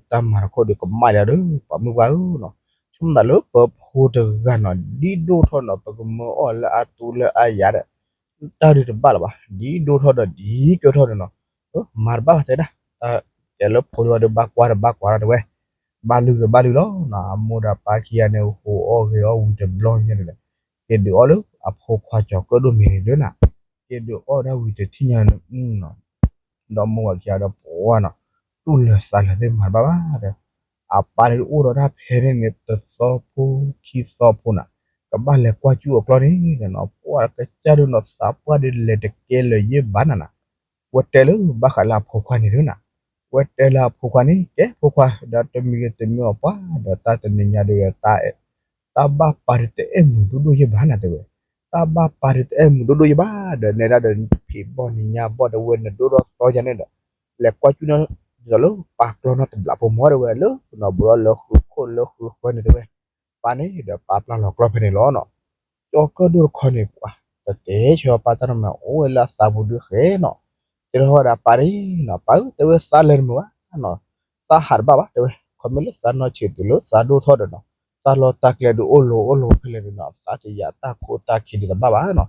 တၢ်မၤတခီဒုးကမၣ်ယါဒီး ပှၤမုၢ်ပှၢ်ဧၢနီၤ. ဆိကမိၣ်သးလၢပဖိတဂၤနီၤ ဒ်ဒိၣ်ထီၣ်နီၤ ပကမၢအီၣ်လၢအတူၢ်လၢအယၤဒီး တၢ်ဒုးတဘၣ်လၢၤဘၣ်. ဒ်ဒိၣ်ထီၣ်ဒီးဒ်ကၢထီၣ်န့ၣ်နီၤ မၤတဘၣ်ဘၣ်တဲဒၣ်. တၢ်တဲလၢဖိတဂၤဒီးဘၣ်ကွၢ်ဒီးဘၣ်ကွၢ်ဒီးတဲဝဲ ဘၣ်လုၢ်ဒီးဘၣ်လုၢ်လီၤနီၤ. အမိၢ်ဒီးပၢ်ခံဂၤန့ၣ် ဟူးအီၣ်ဂဲၤအီၣ်ဝံၤတဘျီညါန့ၣ်ဒီး က့ၤဒုးအီၣ်လၢအဖိခွါကၠီၤကၢၣ်ဒိၣ်မ့ၤန့ၣ်ဒုးနၤ. က့ၤဒုးအီၣ်ဒၣ်ဝံၤတထံၣ်ညါန့ၣ် ဒီးမိၢ်ဝၤခံဂၤဒီးပှၤနီၤ သူၣ်လၢာ်သးလၢာ်သ့ၣ်မၤတဘၣ်ဘၣ်ဒီး အပၢ်န့ၣ်အိၣ်ဒီးတၢ်ဖဲန့ၣ်န့ၣ် တသီဖိခံသီဖိနၤ ကဘၣ်လဲၤကွၢ်ကၠူၣ်အကျီၢ်န့ၣ်ဒီးနီၤ ပှၤကစၢ်ဒုးနီၤ သးပှၢ်ဒုးလဲၤတကဲလၢၤယဲၢ်ဘၣ်နၤနၤ. ဝဲတဲလၢဘၣ်ဃးလၢအဖိခွါန့ၣ်ဒုးနၤ ဝဲတဲလၢအဖိခွါန့ၣ် ကဲဖိခွါ ဒီးတမံၤဂ့ၤတမံၤအီၤပှၤ ဒီးတၢ်တနံၤညါဒုးဒီး တၢ်ဘၣ်ပာ်ဒုးတအဲၣ်မုာ်ဒိၣ်ဒိၣ်ယဲၢ်ဘၣ်နၤတဲဝဲ. တၢ်ဘၣ်ပာ်ဒုးတအဲၣ်မုာ်ဒိၣ်ဒိၣ်ယဲၢ်ဘၣ်ဒီး နဲဒၣ်ဒီးဖံးဘီၣ်န့ၣ်ညါဘီၣ်တဲဝဲ နဒိၣ်ထီၣ်သီယါန့ၣ်ဒီး လဲၤကွၢ်ကၠူၣ်န့ၣ် ဒ်သိးလၢပာ်ကျီနီတဘျီဖိမီၢ်တဲဝဲ လၢနီၤဘျီလၢဃုာ်ခိၣ်လၢဃုာ်ဃၢန့ၣ်တဲဝဲ. ပၢ်န့ၣ်ဒီးပာ်ပျၢ်လီၤကျီၢ်ဖဲန့ၣ်လီၤနီၤ. ကၠီၤကၢၣ်ဒိၣ်တခီန့ၣ်ပှၤ တတဲဆၢပၢ်တၢ်နီတမံၤ အိၣ်ဝဲလၢအသးပူၤဒုးဃဲနီၤ. တဲထီၣ်ဝဲဒၣ်ပၢ်န့ၣ်နီၤ, ပၢ်ဧၢ တဲဝဲ သးလဲၤတမုာ်ဘၣ်နီၤ, သးဟးတဘၣ်ဘၣ် တဲဝဲ, ခီမ့ၢ်လၢသးနီၢ်ဆံးတုၤလၢသးဒိၣ်ထီၣ်ဒီးနီၤ, တၢ်လီၢ်တၢ်ကျဲဒုးအိၣ်လီၤအိၣ်လီၤဖဲလဲၣ်ဒုးနီၤ, သးတယာ်တၢ်ခိတၢ်ခံဒုးတဘၣ်ဘၣ်နီၤ,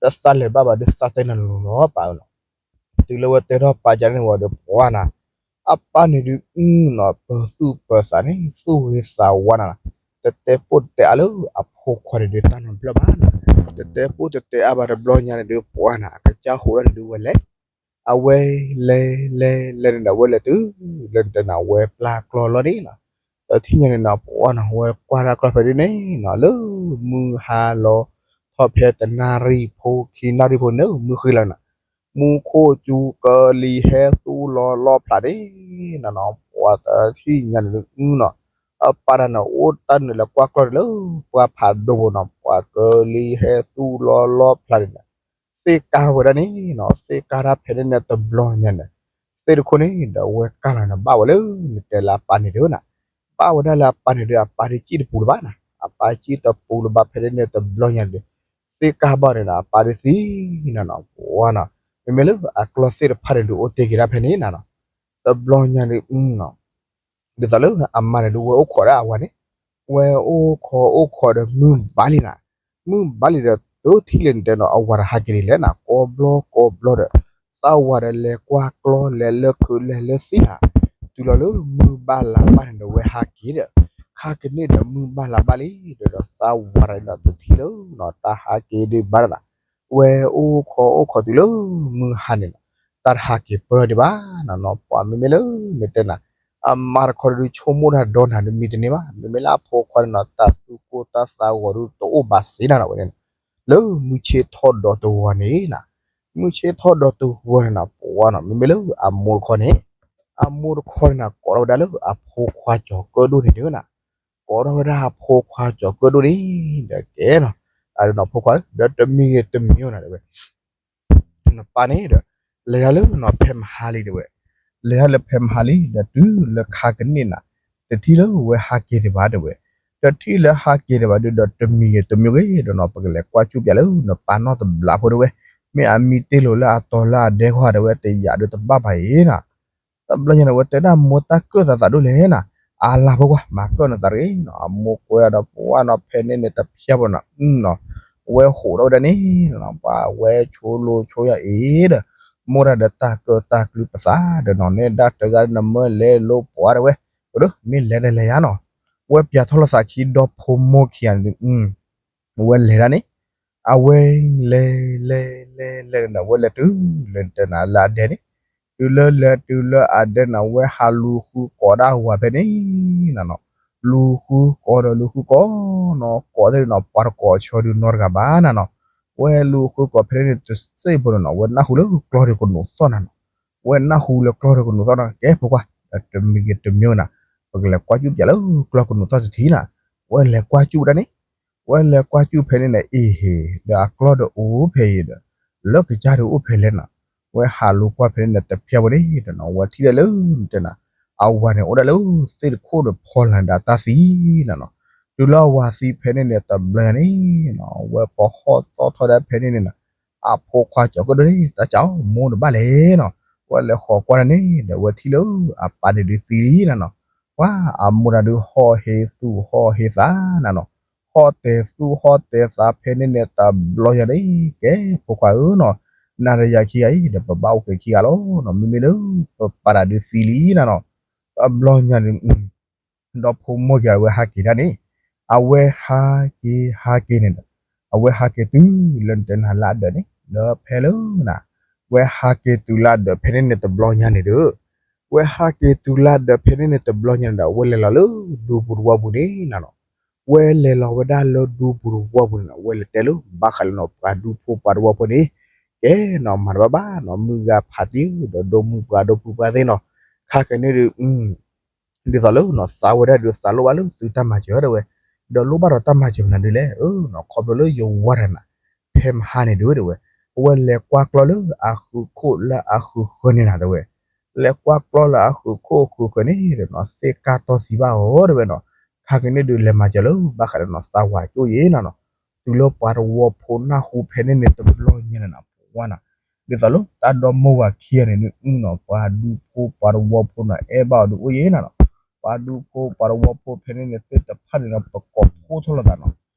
ဒီးသးလဲၤဘၣ်ဘၣ်ဒီးသးတဲနၤလီၤလီၤပၢ်ဧၢနီၤ. တုၤလၢဝဲတဲထီၣ်ပၢ်ကန့ၣ်ဝံၤဒီး ပှၤနီၤ, အပၢ်န့ၣ်ဒုးနီၤ ပၢၤသူၣ်ပၢၤသးန့ၣ် သူၣ်ဂ့ၤသးဝါနီၤ, တတဲပိၢ်တတဲအါလၢအဖိခွါန့ၣ်ဒုးတၢ်နီတဘျီဘၣ်နီၤ, တတဲပိၢ်တတဲအါဘၣ်တဘျီညါန့ၣ်ဒုး ပှၤနီၤ အကစၢ်ဃိးဒၣ်န့ၣ်ဒုးဝဲလဲၤ အဝဲလဲၤလဲၤလဲၤန့ၣ်ဒီး အဝဲလဲၤတုၤလၢတဲနၤ ဝဲပျၢ်ကျီၢ်လီၤန့ၣ်နီၤ, တထံၣ်ညါန့ၣ်နီၤ ပှၤနီၤ ဝဲကွၢ်တၢ်ကျီၢ်ဖဲဒ်န့ၣ်နီၤ လၢမုၢ်ဟါလီၤထီၣ်ဖဲတနၣ်ရံၣ်ဖိခံနၣ်ရံၣ်ဖိန့ၣ် မုၢ်ဃ့လီၤနီၤ, မူခိၣ်စူၤကလံၤဟဲသူလီၤလီဖျးန့ၣ်နီၤ, ပှၤတထံၣ်ညါန့ၣ်ဒုးနီၤ, အပၢ်တၢ်န့ၣ် အိၣ်တၢ်န့ၣ်လၢကွၢ်ကျီၢ်န့ၣ်လၢပှၢ်ဖးဒိၣ်ဖိနီၤ, ပှၤကလံၤဟဲသူလီၤလီဖျးန့ၣ် သ့ၣ်ကါဝဲဒၣ်န့ၣ်နီၤ, သ့ၣ်ကါတၢ်ဖဲန့ၣ်န့ၣ်တဘျီညါန့ၣ်, သ့ၣ်တခိၣ်န့ၣ်ဒီး ဝဲကၢ်လီၤန့ၣ် ဘၣ်ဝဲလၢနတဲလၢအပၢ်န့ၣ်ဒုးနီၤ, ဘၣ်ဝဲဒၣ်လၢအပၢ်န့ၣ်ဒုး အပၢ်ဒုးစံၣ်တပူၤလၢၤဘၣ်နီၤ, အပၢ်စံၣ်တပူၤလၢၤဘၣ်ဖဲန့ၣ်န့ၣ်တဘျီညါန့ၣ်ဒုး, သ့ၣ်ကါဘၣ်န့ၣ်ဒီး အပၢ်ဒုးသံနီၤနီၤ, ပှၤနီၤ, မ့မ့ၢ်လၢအကျီၢ်သ့ၣ်တဖၣ်န့ၣ်ဒုး အိၣ်တ့ၢ်က့ၤဒၣ်ဖဲန့ၣ်နီၤနီၤ, တဘျီညါဒုး ဒ်သိးလၢအမါန့ၣ်ဒုး ဝဲအိၣ်ခိးဒၣ်အဝၤန့ၣ်, ဝဲအိၣ်ခိးအိၣ်ခိးဒီးမုၢ်ဘၣ်လံနီၤ, မုၢ်ဘၣ်လံဒီး တထံၣ်လၢနတဲနီၤ အဝၤတဟးက့ၤဒ်လဲၣ်နီၤ, ကိးဘျီကိးဘျီဒီး သးဝၤဒီးလဲၤကွၢ်ကျီၢ် လဲၤလၢခုး လဲၤလၢသံၣ်နီၤ, တုၤလီၤလၢမုၢ်ဘၣ်လါဘၣ်န့ၣ်ဒီး ဝဲဟးက့ၤဒီး, ခါကန့ၣ်ဒီးမုၢ်ဘၣ်လါဘၣ်လံဒီး ဒီးသးဝၤဒီး တထံၣ်လၢနီၤ တၢ်ဟးက့ၤဒံးဘၣ်နီၤ, ဝဲအိၣ်ခိးအိၣ်ခိးတုၤလၢမုၢ်ဟါန့ၣ်နီၤ, တၢ်တဟးက့ၤပၢၢ်ဒံးဘၣ်နီၤနီၤ, ပှၤမ့မ့ၢ်လၢနတဲနၤ အမါတခီဒုး ဆိကမိၣ်တၢ်ဒီးနၤဒုးမံတန့ၢ်ဘၣ်, မ့မ့ၢ်လၢအဖိခွါန့ၣ်နီၤ တၢ်သူၣ်ကိၢ်တၢ်သးဂီၤဒုးတအိၣ်ဘၣ်စ့ၢ်နီၤနီၤ, ဝဲန့ၣ် လၢမုၢ်ဆ့ၣ်ထီၣ်ဒီးတဂီၤန့ၣ်နီၤ, မုၢ်ဆ့ၣ်ထီၣ်ဒီးတဂီၤန့ၣ်နီၤ ပှၤနီၤ မ့မ့ၢ်လၢအမိၢ်တခီန့ၣ်, အမိၢ်တခီန့ၣ်နီၤ ကိးထီၣ်ဝဲဒၣ်လၢအဖိခွါကၠီၤကၢၣ်ဒိၣ်န့ၣ်ဒုးနီၤ, ကိးထီၣ်ဝဲဒၣ်အဖိခွါကၠီၤကၢၣ်ဒိၣ်န့ၣ် ဒီးကဲနီၤ, အဒုးနီၤ ဖိခွါဧၢ ဒီးတမံၤဂ့ၤတမံၤဂ့ၤနီၤ တဲဝဲ နပၢ်န့ၣ်ဒီး လဲၤတၢ်လၢနီၤ ဖဲမဟါလံ တဲဝဲ, လဲၤတၢ်လၢဖဲမဟါလံ ဒီးတုၤလၢခါကန့ၣ်နီၤ, တထံၣ်လၢဝဲဟးက့ၤဒံးဘၣ် တဲဝဲ, တထံၣ်လၢဟးက့ၤဒံးဘၣ်ဒုး ဒီးတမံၤဂ့ၤတမံၤဂ့ၤဒီးနီၤ ပကလဲၤကွၢ်စူၣ်ပၠးလၢနပၢ်နီၢ်တဘျီဖိ တဲဝဲ, မ့ၢ်အမံတ့ၢ်လိာ်လၢအတီၤလၢအဒဲဃီ တဲဝဲ တယာ်ဒုးတဘၣ်ဘၣ်အံၤနီၤ တဘျီညါန့ၣ် ဝဲတဲဒၣ်မိၢ်တၢ်ကၢၣ်သးသးဒိၣ်လဲၣ်နီၤ, အါလါဖိကွၢ် မၤကၢၣ်နသးတဂ့ၤနီၤ, အမိၢ်ကွဲဒီးပှၤနီၤ ဖဲန့ၣ်န့ၣ် တဖျၢၣ်ဖိနီၤ နီၤ, ဝဲဟိးထီၣ်ဝဲဒၣ်န့ၣ်နီၤ ပှၤဝဲဆိလိဆိယၤအံၤဒီး မိၢ်တၢ်ဒီးတၢ်ကၢၣ်တၢ်ကျူပသးဒီးနီၤ နဲဒၣ်တဂၤနမၢလဲၤလိပှၤ တဲဝဲ, မ့ၢ်လဲၤဒီးလဲၤယါနီၤ, ဝဲပၠးထီၣ်လိာ်သးခံဒီဖိမိၢ်ခံဂၤန့ၣ် ဝဲလဲၤဒၣ်န့ၣ်, အဝဲလဲၤလဲၤလဲၤလဲၤန့ၣ်ဒီး ဝဲလဲၤတုၤလၢတဲနၤလၢအဒဲန့ၣ်, တုၤလၢလဲၤတုၤလၢအဒဲန့ၣ် ဝဲဟးလူၤဃုကိးဒၣ်ဝၤဖဲန့ၣ်နီၤ, လူၤဃုကိးဒီးလူၤဃုကိးနီၤ ကိးသ့ၣ်နီၤ ပှၤတကိးဆၢဒုးနီတဂၤဘၣ်နၤနီၤ, ဝဲလူၤဃုကိးဖဲန့ၣ်န့ၣ် တစ့ၢ်ဖိန့ၣ်နီၤ ဝဲနၢ်ဟူလၢကျီၢ်ဒီးကနိးသီၣ်နၤနီၤ, ဝဲနၢ်ဟူလၢကျီၢ်ဒီးကနိးသီၣ်နီၤ ကဲဖိခွါ ဒီးတမံၤဂ့ၤတမံၤနီၤ, ပကလဲၤကွၢ်စူၣ်ပၠးလၢကျီၢ်ကနိးသီၣ်တထံၣ်နီၤ, ဝဲလဲၤကွၢ်စူၣ်ဝဲဒၣ်န့ၣ် ဝဲလဲၤကွၢ်စူၣ်ဖဲန့ၣ်န့ၣ် အ့ဟ့ၣ် ဒီးအကျီၢ်ဒီးအိၣ်ဖဲအံၤဒီး လၢကစၢ်ဒုးအိၣ်ဖဲလဲၣ်နီၤ, ဝဲဟးလူၤကွၢ်ဖဲန့ၣ်န့ၣ် တဖျၢၣ်ဖိန့ၣ်ဒီးနီၤ ဝဲထံၣ်ဒၣ်လၢတဲနၤ အဝၤန့ၣ်အိၣ်ဒၣ်လၢသ့ၣ်တခိၣ်ဒီးဖီလာ်ဒီးတၢ်သံနီၤနီၤ, တုၤလၢအဝၤသံဖဲန့ၣ်န့ၣ် တဘျီညါန့ၣ်နီၤ ဝဲပဟီၣ်သီၣ်ထီၣ်ဒၣ်ဖဲန့ၣ်န့ၣ်နီၤ အဖိခွါကၠီၤကၢၣ်ဒိၣ်န့ၣ် တၢ်စံးမိၢ်တဘၣ်လဲၣ်နီၤ, ဝဲလဲၤဃီၤကွၢ်ဒၣ်န့ၣ်ဒီး ဝဲထံၣ်လၢအပၢ်န့ၣ်ဒုးသံလံနၤနီၤ, ပှၤအမိၢ်တၢ်ဒုးဟီၣ်ဟ့သူၣ်ဟီၣ်ဟ့သးနၤနီၤ, ဟီၣ်တဲာ်သူၣ်ဟီၣ်တဲာ်သးဖဲန့ၣ်န့ၣ် တဘျီညါန့ၣ် ကဲဖိခွါဧၢနီၤ, နၤဒီးယၤခံဂၤအံၤဒီး ပဘၣ်အိၣ်က့ၤခံဂၤလီၤနီၤ, မ့မ့ၢ်လၢပပၢ်တၢ်ဒုးသံလံနၤနီၤ, တဘျီညါန့ၣ် ဒီဖိမိၢ်ခံဂၤဝဲဟးက့ၤဒၣ်န့ၣ်, အဝဲဟးက့ၤဟးက့ၤန့ၣ်ဒီး အဝဲဟးက့ၤတုၤလၢနတဲနၤလၢအဒၢးန့ၣ် ဒီးဖဲလၢနၤ, ဝဲဟးက့ၤတုၤလၢအဒၢးဖဲန့ၣ်န့ၣ်တဘျီညါန့ၣ်ဒီး, ဝဲဟးက့ၤတုၤလၢအဒၢးဖဲန့ၣ်န့ၣ်တဘျီညါန့ၣ်ဒီး ဝဲလဲၤလီၤလၢဒူပူၤတဝီပူၤန့ၣ်နၤနီၤ, ဝဲလဲၤလီၤဝဲဒၣ်လၢဒူပူၤတဝီပူၤန့ၣ်နီၤ, ဝဲလဲၤတဲလၢဘၣ်ဃးလၢနီၤ ပှၤဒူဖိပှၤတဝီဖိန့ၣ်, ကဲနီၤ မၤတဘၣ်ဘၣ်နီၤ မုၢ်ဂၤဖးတံၢ်ဒီး ဒိၣ်မုၢ်ပှၤဒိၣ်ဖုပှၤသ့ၣ်နီၤ, ခါကန့ၣ်ဒုး ဒ်သိးလၢနီၤ သးဝဲဒၣ်ဒုးသးလိၣ်ဘၣ်လၢသုတၢ်မၤစၢၤတဲဝဲ, ဒီးလိၣ်ဘၣ်ဒီးတၢ်မၤစၢၤမနုၤဒ်လဲၣ်, အၢနီၤ ခီဖျိလၢယဝၤတဂၤန့ၣ် ဖဲမဟါန့ၣ်ဒုးတဲဝဲ, အဝဲလဲၤကွၢ်ကျီၢ်လၢအဃုာ်ခိၣ်လၢအဃုာ်ဃၢၤန့ၣ်နၤတဲဝဲ, လဲၤကွၢ်ကျီၢ်လၢအဃုာ်ခိၣ်အဃုာ်ဃၢၤန့ၣ်ဒီးနီၤ သ့ၣ်ကၢ်တီၢ်သံဘၣ်အီၤတဲဝဲနီၤ, ခါကန့ၣ်ဒုးလဲၤမၤစၢၤလၢဘၣ်ဃးဒီးနီၤ သးဝၤကၠိၣ်ယဲနီၤနီၤ, တုၤလၢပှၤတဝီဖိနၢ်ဟူဖဲန့ၣ်န့ၣ်တဘျီညါန့ၣ်နီၤ ပှၤနီၤ ဒ်သိးလၢတၢ်ဒီမိၢ်ဝၤခံဂၤန့ၣ်ဒုးနီၤ ပှၤဒူဖိပှၤတဝီဖိနီၤ အဲၣ်ဘၣ်အီၤဒုးအိၣ်ယဲၢ်နၤနီၤ. ပှၤဒူဖိပှၤတဝီဖိဖဲန့ၣ်န့ၣ် သ့ၣ်တဖၣ်န့ၣ်ဒီး ပကိးဖိထီၣ်လိာ်သးနီၤ,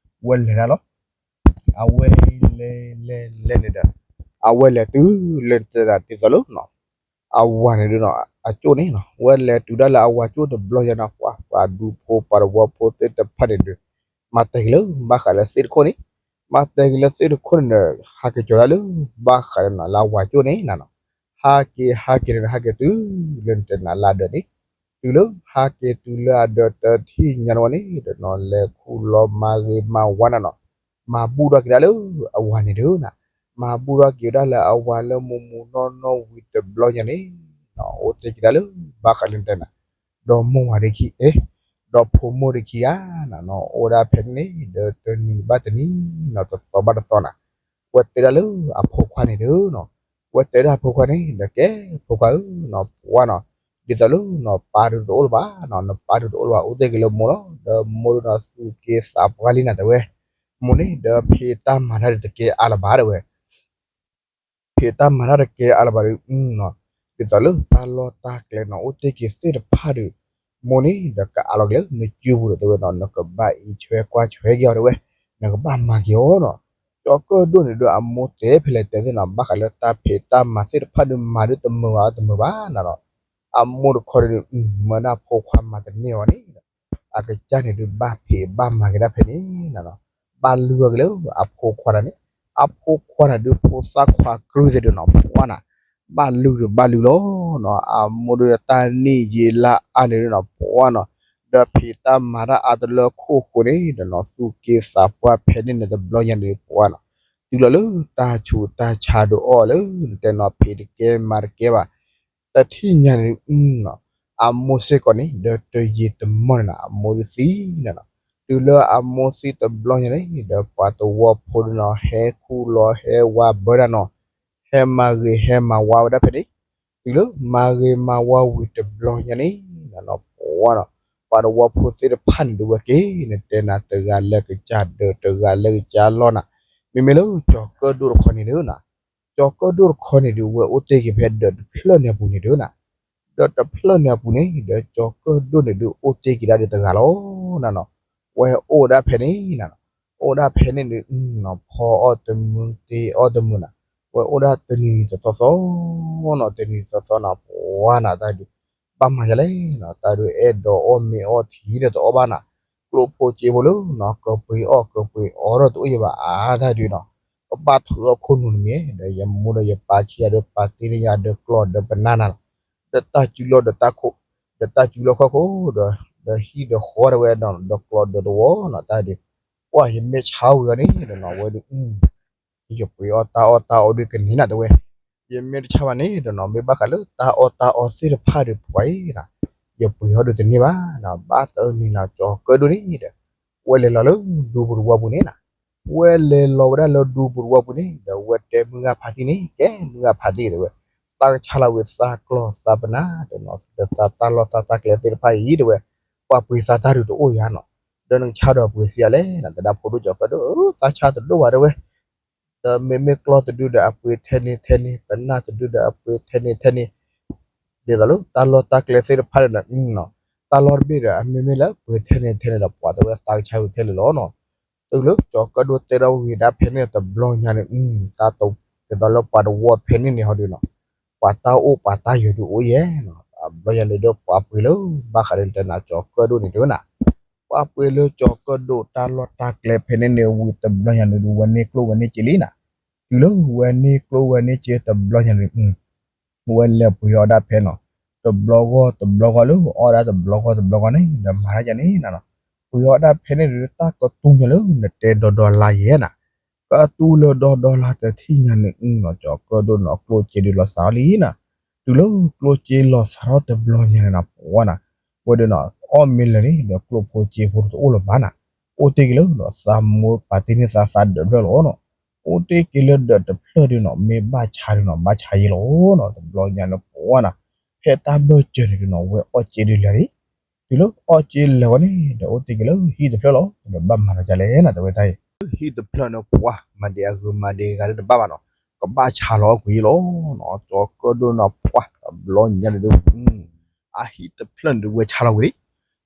ဝဲလဲၤဒၣ်လီၤ. အဝဲလဲၤလဲၤလဲၤန့ၣ်ဒီး အဝဲလဲၤတုၤလၢတဲဒၣ်ဒ်သိးလၢ အဝၤန့ၣ်ဒုးနီၤ အကၠိၣ်န့ၣ်နီၤ ဝဲလဲၤတုၤဒၣ်လၢအဝၤကၠိၣ်တဘျီညါနီၤ ပှၤ ပှၤဒူဖိပှၤတဝီဖိသ့ၣ်တဖၣ်န့ၣ်ဒုး မၤတဲာ်က့ၤလၢဘၣ်ဃးလၢသ့ၣ်တခိၣ်န့ၣ်, မၤတဲာ်က့ၤလၢသ့ၣ်တခိၣ်န့ၣ်ဒီး ဟးက့ၤကၠီၤဒၣ်လၢဘၣ်ဃးလၢနီၤ လၢအဝၤကၠိၣ်န့ၣ်နၤနီၤ. ဟးက့ၤဟးက့ၤန့ၣ် ဟးက့ၤတုၤလၢနတဲနၤလၢအဒၢးန့ၣ်, တုၤလၢဟးက့ၤတုၤလၢအဒၢးတထံၣ်ညါန့ၣ်ဝဲန့ၣ်ဒီးနီၤ လဲၤခူၣ်လီၤမၤဂ့ၤမၤဝါနၤနီၤ, မၤဘူၣ်ထီၣ်က့ၤဒၣ်လၢအဝၤန့ၣ်ဒုးနၤ, မၤဘူၣ်ထီၣ်က့ၤဒၣ်လၢအဝၤလၢမုာ်မုာ်နီၢ်နီၢ်ဝံၤတဘျီညါန့ၣ်နီၤ အိၣ်တ့ၢ်က့ၤဒၣ်လၢဘၣ်ဃးလၢနတဲနၤ ဒီမိၢ်ဝၤဒၣ်ခံ ဒီဖိမိၢ်ဒၣ်ခံဂၤနၤနီၤ အိၣ်ဒၣ်ဖဲန့ၣ်န့ၣ် ဒီးတနံၤဘၣ်တနံၤနီၤ တသီဘၣ်တသီနၤ, ဝဲတဲဒၣ်လၢအဖိခွါန့ၣ်ဒုးနီၤ, ဝဲတဲဒၣ်အဖိခွါန့ၣ်ဒီး ကဲဖိခွါဧၢနီၤ ပှၤနီၤ, ဒ်သိးလၢနီၤ ပၢ်ဒုးတအိၣ်လၢၤဘၣ်နီၤ, နပၢ်ဒုးတအိၣ်လၢၤဘၣ် အိၣ်တ့ၢ်က့ၤလၢမိၢ်လီၤ, ဒီးမိၢ်ဒုးနီၤသူၣ်က့သးပှၢ်လံနၤတဲဝဲ, မိၢ်န့ၣ်ဒီးဖံးတၢ်မၤတၢ်ဒုးတကဲအါလၢၤဘၣ်တဲဝဲ ဖံးတၢ်မၤတၢ်တကဲအါလၢၤဘၣ်ဒီး ဒ်သိးလၢတၢ်လီၢ်တၢ်ကျဲနီၤ အိၣ်တ့ၢ်က့ၤသ့ၣ်တဖၣ်ဒီး မိၢ်န့ၣ်ဒီးကအးလီၤက့ၤလၢနစုပူၤဒီးတဲဝဲနီၤ နကဘၣ်အံးဆွဲကွၢ်ဆွဲက့ၤအီၤတဲဝဲ, နကဘၣ်မၤက့ၤအီၤနီၤ. ကၠီၤကၢၣ်ဒိၣ်န့ၣ်ဒီးအမိၢ်တဲဖဲလဲၣ်တဲသ့ၣ်နီၤ ဘၣ်ဃးလၢတၢ်ဖံးတၢ်မၤသ့ၣ်တဖၣ်ဒီးမၤဒုးတမုာ်ဘၣ်တမုာ်ဘၣ်နၤနီၤ. အမိၢ်တခီဒီး မ့ၢ်ဒၣ်ဖိခွါမၤတန့ၢ်အီၤန့ၣ် အကစၢ်န့ၣ်ဒုးဘၣ်ဖံးဘၣ်မၤက့ၤဒၣ်ဖဲန့ၣ်နၤနီၤ, ဘၣ်လုၢ်အီၤက့ၤလၢအဖိခွါတၢ်န့ၣ်, အဖိခွါန့ၣ်ဒုးဖိသၣ်ခွါကရုသ့ၣ်ဒုးနီၤ ပှၤနီၤ, ဘၣ်လုၢ်ဒုးဘၣ်လုၢ်လီၤနီၤ, အမိၢ်ဒုးတၢ်န့ၢ်ယံာ်လါအါန့ၣ်ဒုးနီၤ ပှၤနီၤ, ဒီးဖံးတၢ်မၤတၢ်အါတလၢခိၣ်ဃိန့ၣ်ဒီးနီၤ သူၣ်က့သးပှၢ်ဖဲန့ၣ်န့ၣ်တဘျီညါန့ၣ် ပှၤနီၤ, တုၤလီၤလၢတၢ်ဆူးတၢ်ဆါဒုးအီၣ်လၢ နတဲနီၤဖံးတကဲမၤတကဲဘၣ် တထံၣ်ညါန့ၣ် အမိၢ်စ့ၢ်ကီးန့ၣ် ဒီးတယံာ်တမီၢ်န့ၣ်နီၤ အမိၢ်ဒုးသံနၤနီၤ, တုၤလၢအမိၢ်သံတဘျီညါန့ၣ် ဒီးပှၤတဝီဖိဒုးနီၤ ဟဲခူၣ်လီၤဟဲဝါဘၢဒၣ်နီၤ, ဟဲမၤဂ့ၤဟဲမၤဝါဝဲဒၣ်ဖဲန့ၣ်, တုၤလၢမၤဂ့ၤမၤဝါဝံၤတဘျီညါန့ၣ်နၤနီၤ ပှၤနီၤ, ပှၤတဝီဖိသ့ၣ်တဖၣ်န့ၣ်ဒုးဝဲက့ၤ နတဲနၤတဂၤလၢကစၢ်ဒၢးတဂၤလၢကစၢ်လီၢ်နၤ, မ့မ့ၢ်လၢကၠီၤကၢၣ်ဒိၣ်တခီန့ၣ်ဒုးနၤ ကၠီၤကၢၣ်ဒိၣ်တခီန့ၣ်ဒုး ဝဲအိၣ်တ့ၢ်က့ၤဖဲဒၢးတဖျၢၣ်န့ၣ်အပူၤန့ၣ်ဒုးနၤ, ဒၢးတဖျၢၣ်န့ၣ်အပူၤန့ၣ် ဒီးကၠီၤကၢၣ်ဒိၣ်န့ၣ်ဒုးအိၣ်တ့ၢ်က့ၤဒၣ်ဒုးတဂၤလီၤနၤနီၤ, ဝဲအိၣ်ဒၣ်ဖဲန့ၣ်နၤနီၤ, အိၣ်ဒၣ်ဖဲန့ၣ်ဒုး ဖီအီၣ်တမုာ်တ့အီၣ်တမုာ်နၤ, ဝဲအိၣ်ဒၣ်တနံၤတသီသီနီၤ တနံၤတသီသီနၤ ပှၤနၤတၢ်ဒုး ဘၣ်မၤယၤလဲၣ်နီၤ တၢ်ဒုးအဲၣ်ဒိးအီၣ်မ့ၤအီထံဒီးတအီၣ်ဘၣ်နၤ, ကျိၣ်ဖိစ့ဖိလၢနီၤ ကပှ့ၤအီၣ်ကပှ့ၤအီထီၣ်တအိၣ်ယၤဘၣ်အါတၢ်ဒုးနီၤ, ကဘၣ်ထုးထီၣ်ခိၣ်နူာ်တမံၤ ဒီးယမိၢ်ဒီးယပၢ်ဆံးယၤဒီးပာ်တ့ၢ်န့ၢ်ယၤဒီးကျီၢ်ဒီးပနၢ်နၤလီၤ, ဒီးတၢ်စုလီၢ်ဒီးတၢ်ခိၣ်, ဒီးတၢ်စုလီၢ်ခီၣ်ခိၣ်ဒီး, ဒီးဟံၣ်ဒီးဃီဒၣ်ဝဲဒီးကျီၢ်ဒီးတဝီနီၤ တၢ်ဒုး, ပှၤယမ့ၢ်ဆါဝံၤအီၤန့ၣ်ဒီးနီၤ ဝဲဒုး ယပှ့ၤအီၣ်တၢ်အီၣ်တၢ်အီဒုးကန့ၢ်နၤတဲဝဲ, ယမ့ၢ်တဆါဘၣ်န့ၣ်ဒီးနီၤ မ့ၢ်ဘၣ်ဃးလၢတၢ်အီၣ်တၢ်အီသ့ၣ်တဖၣ်ဒီးပှၤအံၤနၤ, ယပှ့ၤအီၣ်ဒုးတန့ၢ်ဘၣ်နီၤ, ဘၣ်တနံၤနီၤ ကၠီၤကၢၣ်ဒိၣ်န့ၣ်ဒီး, ဝဲလဲၤလီၤလၢဒူပူၤတဝီပူၤန့ၣ်နၤ, ဝဲလဲၤလီၤဝဲဒၣ်လၢဒူပူၤတဝီပူၤန့ၣ် ဒီးဝဲတဲမုၢ်ဂၢ်ဖးတံၢ်န့ၣ် ကဲမုၢ်ဂၢ်ဖးတံၢ်တဲဝဲ, သးကဆါလီၤဝံၤသးကျီၢ်သးပနၢ်ဒီးနီၤ ဒီးသးတၢ်လီၢ်သးတၢ်ကျဲသ့ၣ်တဖၣ်အံၤတဲဝဲ, ပှၤပှ့ၤသးတၢ်ဒုးတအိၣ်ယၤနီၤ, ဒီးနကဆါဒီးပှ့ၤစံးယၤလဲၣ်နၤ တဲဒၣ်ဖိဒိၣ်ကၠီၤကၢၣ်ဒိၣ်ဧၢ သးဆါတဒိၣ်ဘၣ်တဲဝဲ ဒီးမ့မ့ၢ်ကျီၢ်တဒုဒီးအပှ့ၤထဲန့ၣ်ထဲန့ၣ် ပနၢ်တဒုဒီးအပှ့ၤထဲန့ၣ်ထဲန့ၣ်, ဒ်သိးလၢတၢ်လီၢ်တၢ်ကျဲသ့ၣ်တဖၣ်ဒီးနီၤ, တၢ်လီၢ်တဘ့ၣ်ဒီးအမ့မ့ၢ်လၢပှ့ၤထဲန့ၣ်ထဲန့ၣ်ဒီးပှၤတဲဝဲသးကဆါဝံၤခဲလၢာ်လီၤနီၤ, တုၤလၢကၠီၤကၢၣ်ဒိၣ်တဲထီၣ်ဝံၤဒၣ်ဖဲန့ၣ်တဘျီညါန့ၣ်, တၢ်တ, ဒ်သိးလၢပှၤတဝီဖဲန့ၣ်န့ၣ်ဟီဒုးနီၤ, ပှၤတၢ်အိၣ်ပှၤတၢ်ယၢၤဒုးအိၣ်ယဲနီၤ, တဘျီညါန့ၣ်ဒီးပှၤပှ့ၤလၢဘၣ်ဃးဒီးတဲနၤကၠီၤကၢၣ်ဒိၣ်န့ၣ်ဒုးနၤ ပှၤပှ့ၤလၢကၠီၤကၢၣ်ဒိၣ်တၢ်လီၢ်တၢ်ကျဲဖဲန့ၣ်န့ၣ် ဝံၤတဘျီညါန့ၣ်ဒုး ဝဲန့ၢ်ကျိၣ်ဝဲန့ၢ်စ့လံနၤ, တုၤလၢဝဲန့ၢ်ကျိၣ်ဝဲန့ၢ်စ့တဘျီညါန့ၣ်, ဝဲလဲၤပှ့ၤအီၣ်ဒၣ်ဖဲနီၤ, တဘျီဂီၢ်တဘျီဂီၢ်လၢအီၣ်ဒၣ်တဘျီဂီၢ်တဘျီဂီၢ်န့ၣ် ဒီးမၤတၢ်ယၤန့ၣ်နၤနီၤ, ပှ့ၤအီၣ်ဒၣ်ဖဲန့ၣ်ဒုး တၢ်ကတူၢ်ညါလၢနတဲဒီဒီလါယဲနၤ, ကတူၢ်လၢဒီဒီလါတထံၣ်ညါန့ၣ်နီၤ ကၠီၤကၢၣ်ဒိၣ်နီၤ ကျိၣ်စ့ဒုးလီၤစှၤအီၤလံနၤ, တုၤလၢကျိၣ်စ့လီၤစှၤထီၣ်တဘျီညါန့ၣ်နၤ ပှၤနၤ, ဝဲဒၣ်နီၤ အီၣ်မ့ၢ်လၢာ်န့ၣ် ဒီးကျိၣ်ဖိစ့ဖိတအိၣ်လၢၤဘၣ်နၤ, အိၣ်တ့ၢ်က့ၤလၢဒီးသးမိၢ်ပာ်တ့ၢ်န့ၢ်သးသးဒၢးတဖျၢၣ်လီၤနီၤ, အိၣ်တ့ၢ်က့ၤလၢဒၢးတဖျၢၣ်ဒုးနီၤ မ့ၢ်ဘၣ်ဆါဒုးနီၤ ဘၣ်ဆါယဲလီၤနီၤ တဘျီညါန့ၣ် ပှၤနၤ, ဖဲတၢ်ဘၢၣ်စၢၤန့ၣ်ဒုးနီၤ ဝဲအီၣ်စ့ဒုးလၢာ်လံ, တုၤလၢအီၣ်စ့လၢာ်ဝဲန့ၣ် ဒီးအိၣ်တ့ၢ်က့ၤလၢဟံၣ်တဖျၢၣ်လီၤ ဒီးဘၣ်မၤလီၤကလဲၣ်နၤ တဲဝဲတၢ်အံၤ, ဟံၣ်တဖျၢၣ်န့ၣ် ပှၤမၤဒံးအဂုၤမၤဒံးအဂၤလၢတဘၣ်ဘၣ်နီၤ, ကဘၣ်ဆါလီၤအီၣ်ကွံာ်လီၤနီၤ. ကၠီၤကၢၣ်ဒိၣ်န့ၣ် ပှၢ်တဘျီညါန့ၣ်ဒုး အဟံၣ်တဖျၢၣ်န့ၣ်ဒုး ဝဲဆါလီၤကွံာ်လံ.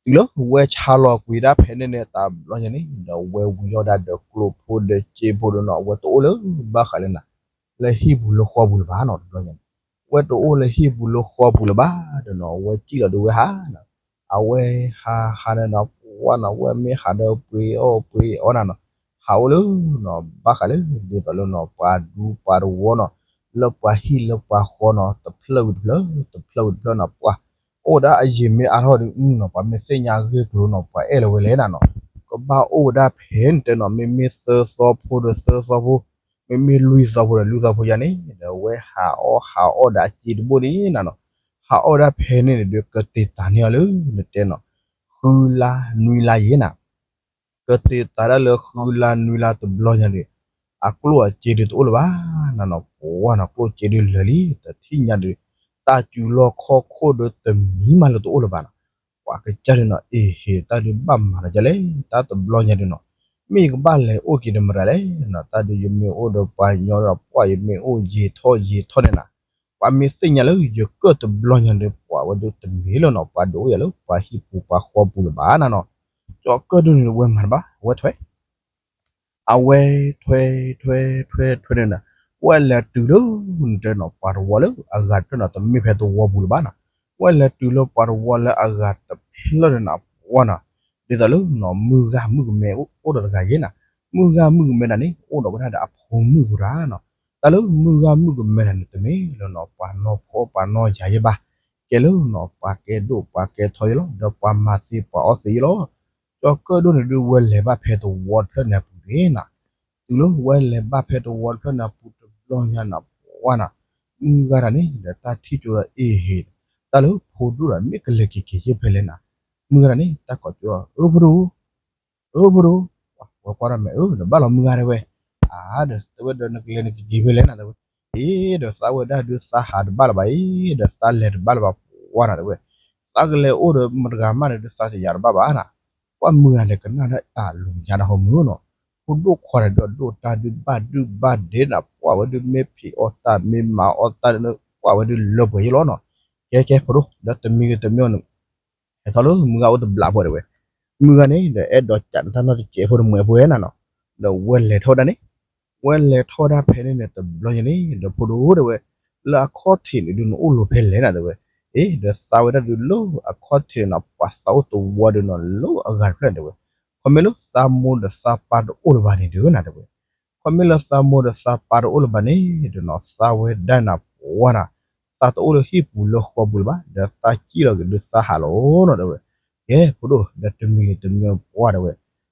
တုၤလၢဝဲဆါလီၤကွံာ်ဒၣ်ဖဲန့ၣ်န့ၣ် တဘျီညါန့ၣ် ဒီးဝဲဝံၤထီၣ်ဝဲဒၣ်ဒီးကျိၣ်ဖိဒီးစ့ဖိဒီးနီၤ အဝဲတအိၣ်လၢဘၣ်ဃးလၢနၤ လၢဟံၣ်ပူၤလၢဃီပူၤလၢၤဘၣ်နီၤ. တဘျီညါန့ၣ် ဝဲတအိၣ်လၢဟံၣ်ပူၤလၢဃီပူၤလၢၤဘၣ်ဒီးနီၤ အဝဲစံၣ်လီၤဒီးဝဲဟးနီၤ. အဝဲဟးဟးန့ၣ်နီၤ ပှၢ်နီၤ ဝဲမ့ၢ်ဟးဒီးပှ့ၤအီၣ်ပှ့ၤအီၣ်နၤနီၤ ဟးအိၣ်လၢနီၤ ဘၣ်ဃးလၢဒ်သိးလၢနီၤ ပှၤဒူပှၤတဝီနီၤ လၢပှၤဟံၣ်လၢပှၤဃီနီၤ တဖျၢၣ်ဝံၤတဖျၢၣ် တဖျၢၣ်ဝံၤတဖျၢၣ်နီၤ ပှၢ် အိၣ်ဝဲဒၣ်အယံာ်မ့ၢ်အါထီၣ်ဒီးနီၤ ပှၤမ့ၢ်သ့ၣ်ညါဂ့ၢ်ကျိၤနီၤ ပှၤအဲၣ်လီၤဝဲလဲၣ်နၤနီၤ ကဘၣ်အိၣ်ဝဲဒၣ်ဖဲန့ၣ်တဲနီၤ မ့မ့ၢ်သၢသီဖိဒီးသၢသီဖိ မ့မ့ၢ်လွံၢ်သီဖိဒီးလွံၢ်သီဖိယါန့ၣ် ဒီးဝဲဟးအီၣ်ဟးအီၣ်ဒီးအစ့တဘိန့ၣ်နၤနီၤ ဟးအီၣ်ဒၣ်ဖဲန့ၣ်န့ၣ်ဒီး ကတ့ၢ်တၢ်န့ၢ်အီၤလၢ နတဲနီၤ ဃုလါနွံလါယဲနၤ ကတ့ၢ်တၢ်ဒၣ်လၢဃုလါနွံလါတဘျီညါဒီး အကျိၣ်အစ့ဒုးတအိၣ်လၢၤဘၣ်နၤနီၤ ပှၢ်နီၤ ကျိၣ်စ့ဒုးလၢာ်လံ တထံၣ်ညါဒီး တၢ်စူၤလီၢ်ခီၣ်ခိၣ်ဒီးတမံၤမးလၢတအိၣ်လၢၤဘၣ်နီၤ ပှၤကစၢ်ဒုးနီၤ အ့ဟ့ၣ် တၢ်ဒုးဘၣ်မၤဒီးကလဲၣ် တၢ်တဘျီညါဒုးနီၤ မ့ၢ်ယကဘၣ်လဲၤအိၣ်က့ၤဒီးမတၤလဲၣ်နီၤ တၢ်ဒုးယမ့ၢ်အိၣ်ဒီးပှၤညီဒီးပှၢ် ယမ့ၢ်အိၣ်ယံာ်ထီၣ်ယံာ်ထီၣ်န့ၣ်နၤ ပှၤမ့ၢ်သ့ၣ်ညါလၢယကၢၣ်တဘျီညါဒီး ပှၤဝဲဒုးတမ့ၢ်လၢနီၤ ပှၤဒုးအိၣ်ယၤလၢပှၤဟံၣ်ပူၤပှၤဃီပူၤလၢၤဘၣ်နၤနီၤ ကၠီၤကၢၣ်ဒိၣ်န့ၣ် ဝဲမၤတဘၣ် အဝဲထွဲ အဝဲထွဲထွဲထွဲထွဲန့ၣ်နၤ ဝဲလဲၤတုၤလၢ နတဲနီၤ ပှၤတဝီလၢအဂၤတဖျၢၣ်နီၤ တမ့ၢ်ဖဲတဝီပူၤလၢၤဘၣ်နီၤ ဝဲလဲၤတုၤလၢပှၤတဝီလၢအဂၤတဖျၢၣ်န့ၣ်နၤ ပှၢ်နီၤ ဒ်သိးလၢနီၤ မုၢ်ဂၤမုၣ်ကမဲအိၣ်ဒီးတဂၤယဲနၤ မုၢ်ဂၤမုၣ်ကမဲတၢ်န့ၣ် အိၣ်ဒီးဝဲဒၣ်ဒီးအဖိမုၣ်ကရၢနီၤ တၢ်လၢမုၢ်ဂၤမုၣ်ကမဲတၢ်န့ၣ် တမ့ၢ်လၢနီၤ ပှၤနီၢ်ဖီပှၤနီၢ်ယၤယဲဘၣ် ကဲလၢနီၤ ပှၤကဲဒိၣ်ပှၤကဲထီယဲလီၤ ဒီးပှၤမၤသ့ပှၤအီၣ်သ့ယဲလီၤ ကၠီၤကၢၣ်ဒိၣ်န့ၣ်ဒုး ဝဲလဲၤဘၣ်ဖဲတဝီတဖျၢၣ်န့ၣ်အပူၤန့ၣ်နၤ တုၤလၢဝဲလဲၤဘၣ်ဖဲတဝီတဖျၢၣ်န့ၣ်အပူၤတဘျီညါနၤ ပှၢ်နၤ မုၢ်ဂၤတၢ်န့ၣ် ဒီးတၢ်ထံၣ်ကၠိဒီးအ့ဟ့ၣ် တၢ်လၢဖိဒိၣ်ဒီး မ့ၢ်ကလဲၤက့ၤက့ၤယဲၢ်ဖဲလဲၣ်နၤ မုၢ်ဂၤတၢ်န့ၣ် တၢ်ကိးကၠိ အၢဖိဒိၣ် အၢဖိဒိၣ် ဝဲကွၢ်ဒီးမဲာ်အၢ ဒီးဘၣ်လီၤမုၢ်ဂၤတဲဝဲ အါ ဒီးတဲဝဲဒီးနကလဲၤနကက့ၤဖဲလဲၣ်နၤတဲဝဲ အ့ ဒီးသးဝဲဒၣ်ဒုးသးဟးတဘၣ်လၢၤဘၣ်အံၤ ဒီးသးလဲၤတဘၣ်လၢၤဘၣ် ပှၢ်နၤတဲဝဲ သးကလဲၤအိၣ်ဒီးမတဂၤမးန့ၣ်ဒုးသးတယာ်တဘၣ်ဘၣ်နၤ ပှၢ်မုၢ်ဂၤန့ၣ်ကနၣ်ဒၣ်အလူၤညါဒီးဟီမုၢ်နီၤ ဖိဒိၣ်ခွါဒီးဒိၣ်တၢ်ဒုးဘၣ်ဒုးဘၣ်ဒဲးနၤ ပှၢ်ဝဲဒုးမ့ၢ်ဖံးအီၣ်တၢ်မ့ၢ်မၤအီၣ်တၢ်ဒုး ပှၢ်ဝဲဒုးလၢပှဲၤယဲလီၤနီၤ ကဲကဲဖိဒိၣ် ဒီးတမံၤဂ့ၤတမံၤဂ့ၤန့ၣ် ဟဲထီၣ်လၢမုၢ်ဂၤအိၣ်တဘျီဖိတဲဝဲ မုၢ်ဂၤန့ၣ် ဒီးအဲၣ်ဒိးကးန့ၢ်တၢ်နီၢ်တစဲးဖိတမှဲးဖိဝဲနၤနီၤ ဒီးဝဲလဲၤထီၣ်ဝဲဒၣ်န့ၣ် ဝဲလဲၤထီၣ်ဝဲဒၣ်ဖဲန့ၣ်န့ၣ် တဘျီညါန့ၣ် ဒီးဖိဒိၣ်တဲဝဲ လၢအခီၣ်ထံးန့ၣ်ဒုးနအိၣ်လီၤဖဲလဲၣ်နၤတဲဝဲ အ့ ဒီးသးဝဲဒၣ်ဒုးလၢအခီၣ်ထံးန့ၣ်နီၤ ပှၤသးအိၣ်တဝီဒုးနီၤ လၢအဂၤတဖျၢၣ်နၤတဲဝဲ ခီမ့ၢ်လၢသးမိၢ်ဒီးသးပၢ်တအိၣ်လၢၤဘၣ်န့ၣ်ဒုးနၤတဲဝဲ ခီမ့ၢ်လၢသးမိၢ်ဒီးသးပၢ်တအိၣ်လၢၤဘၣ်န့ၣ် ဒီးနီၤ သးဝဲဒၣ်နၤပှၢ်နၤ သးတအိၣ်လၢဟံၣ်ပူၤလၢဃီပူၤလၢၤဘၣ် ဒီးသးစံၣ်လီၤက့ၤဒုးသးဟးလီၤနီၤတဲဝဲ ကဲဖိဒိၣ် ဒီးတမံၤဂ့ၤတမံၤဂ့ၤပှၢ်တဲဝဲ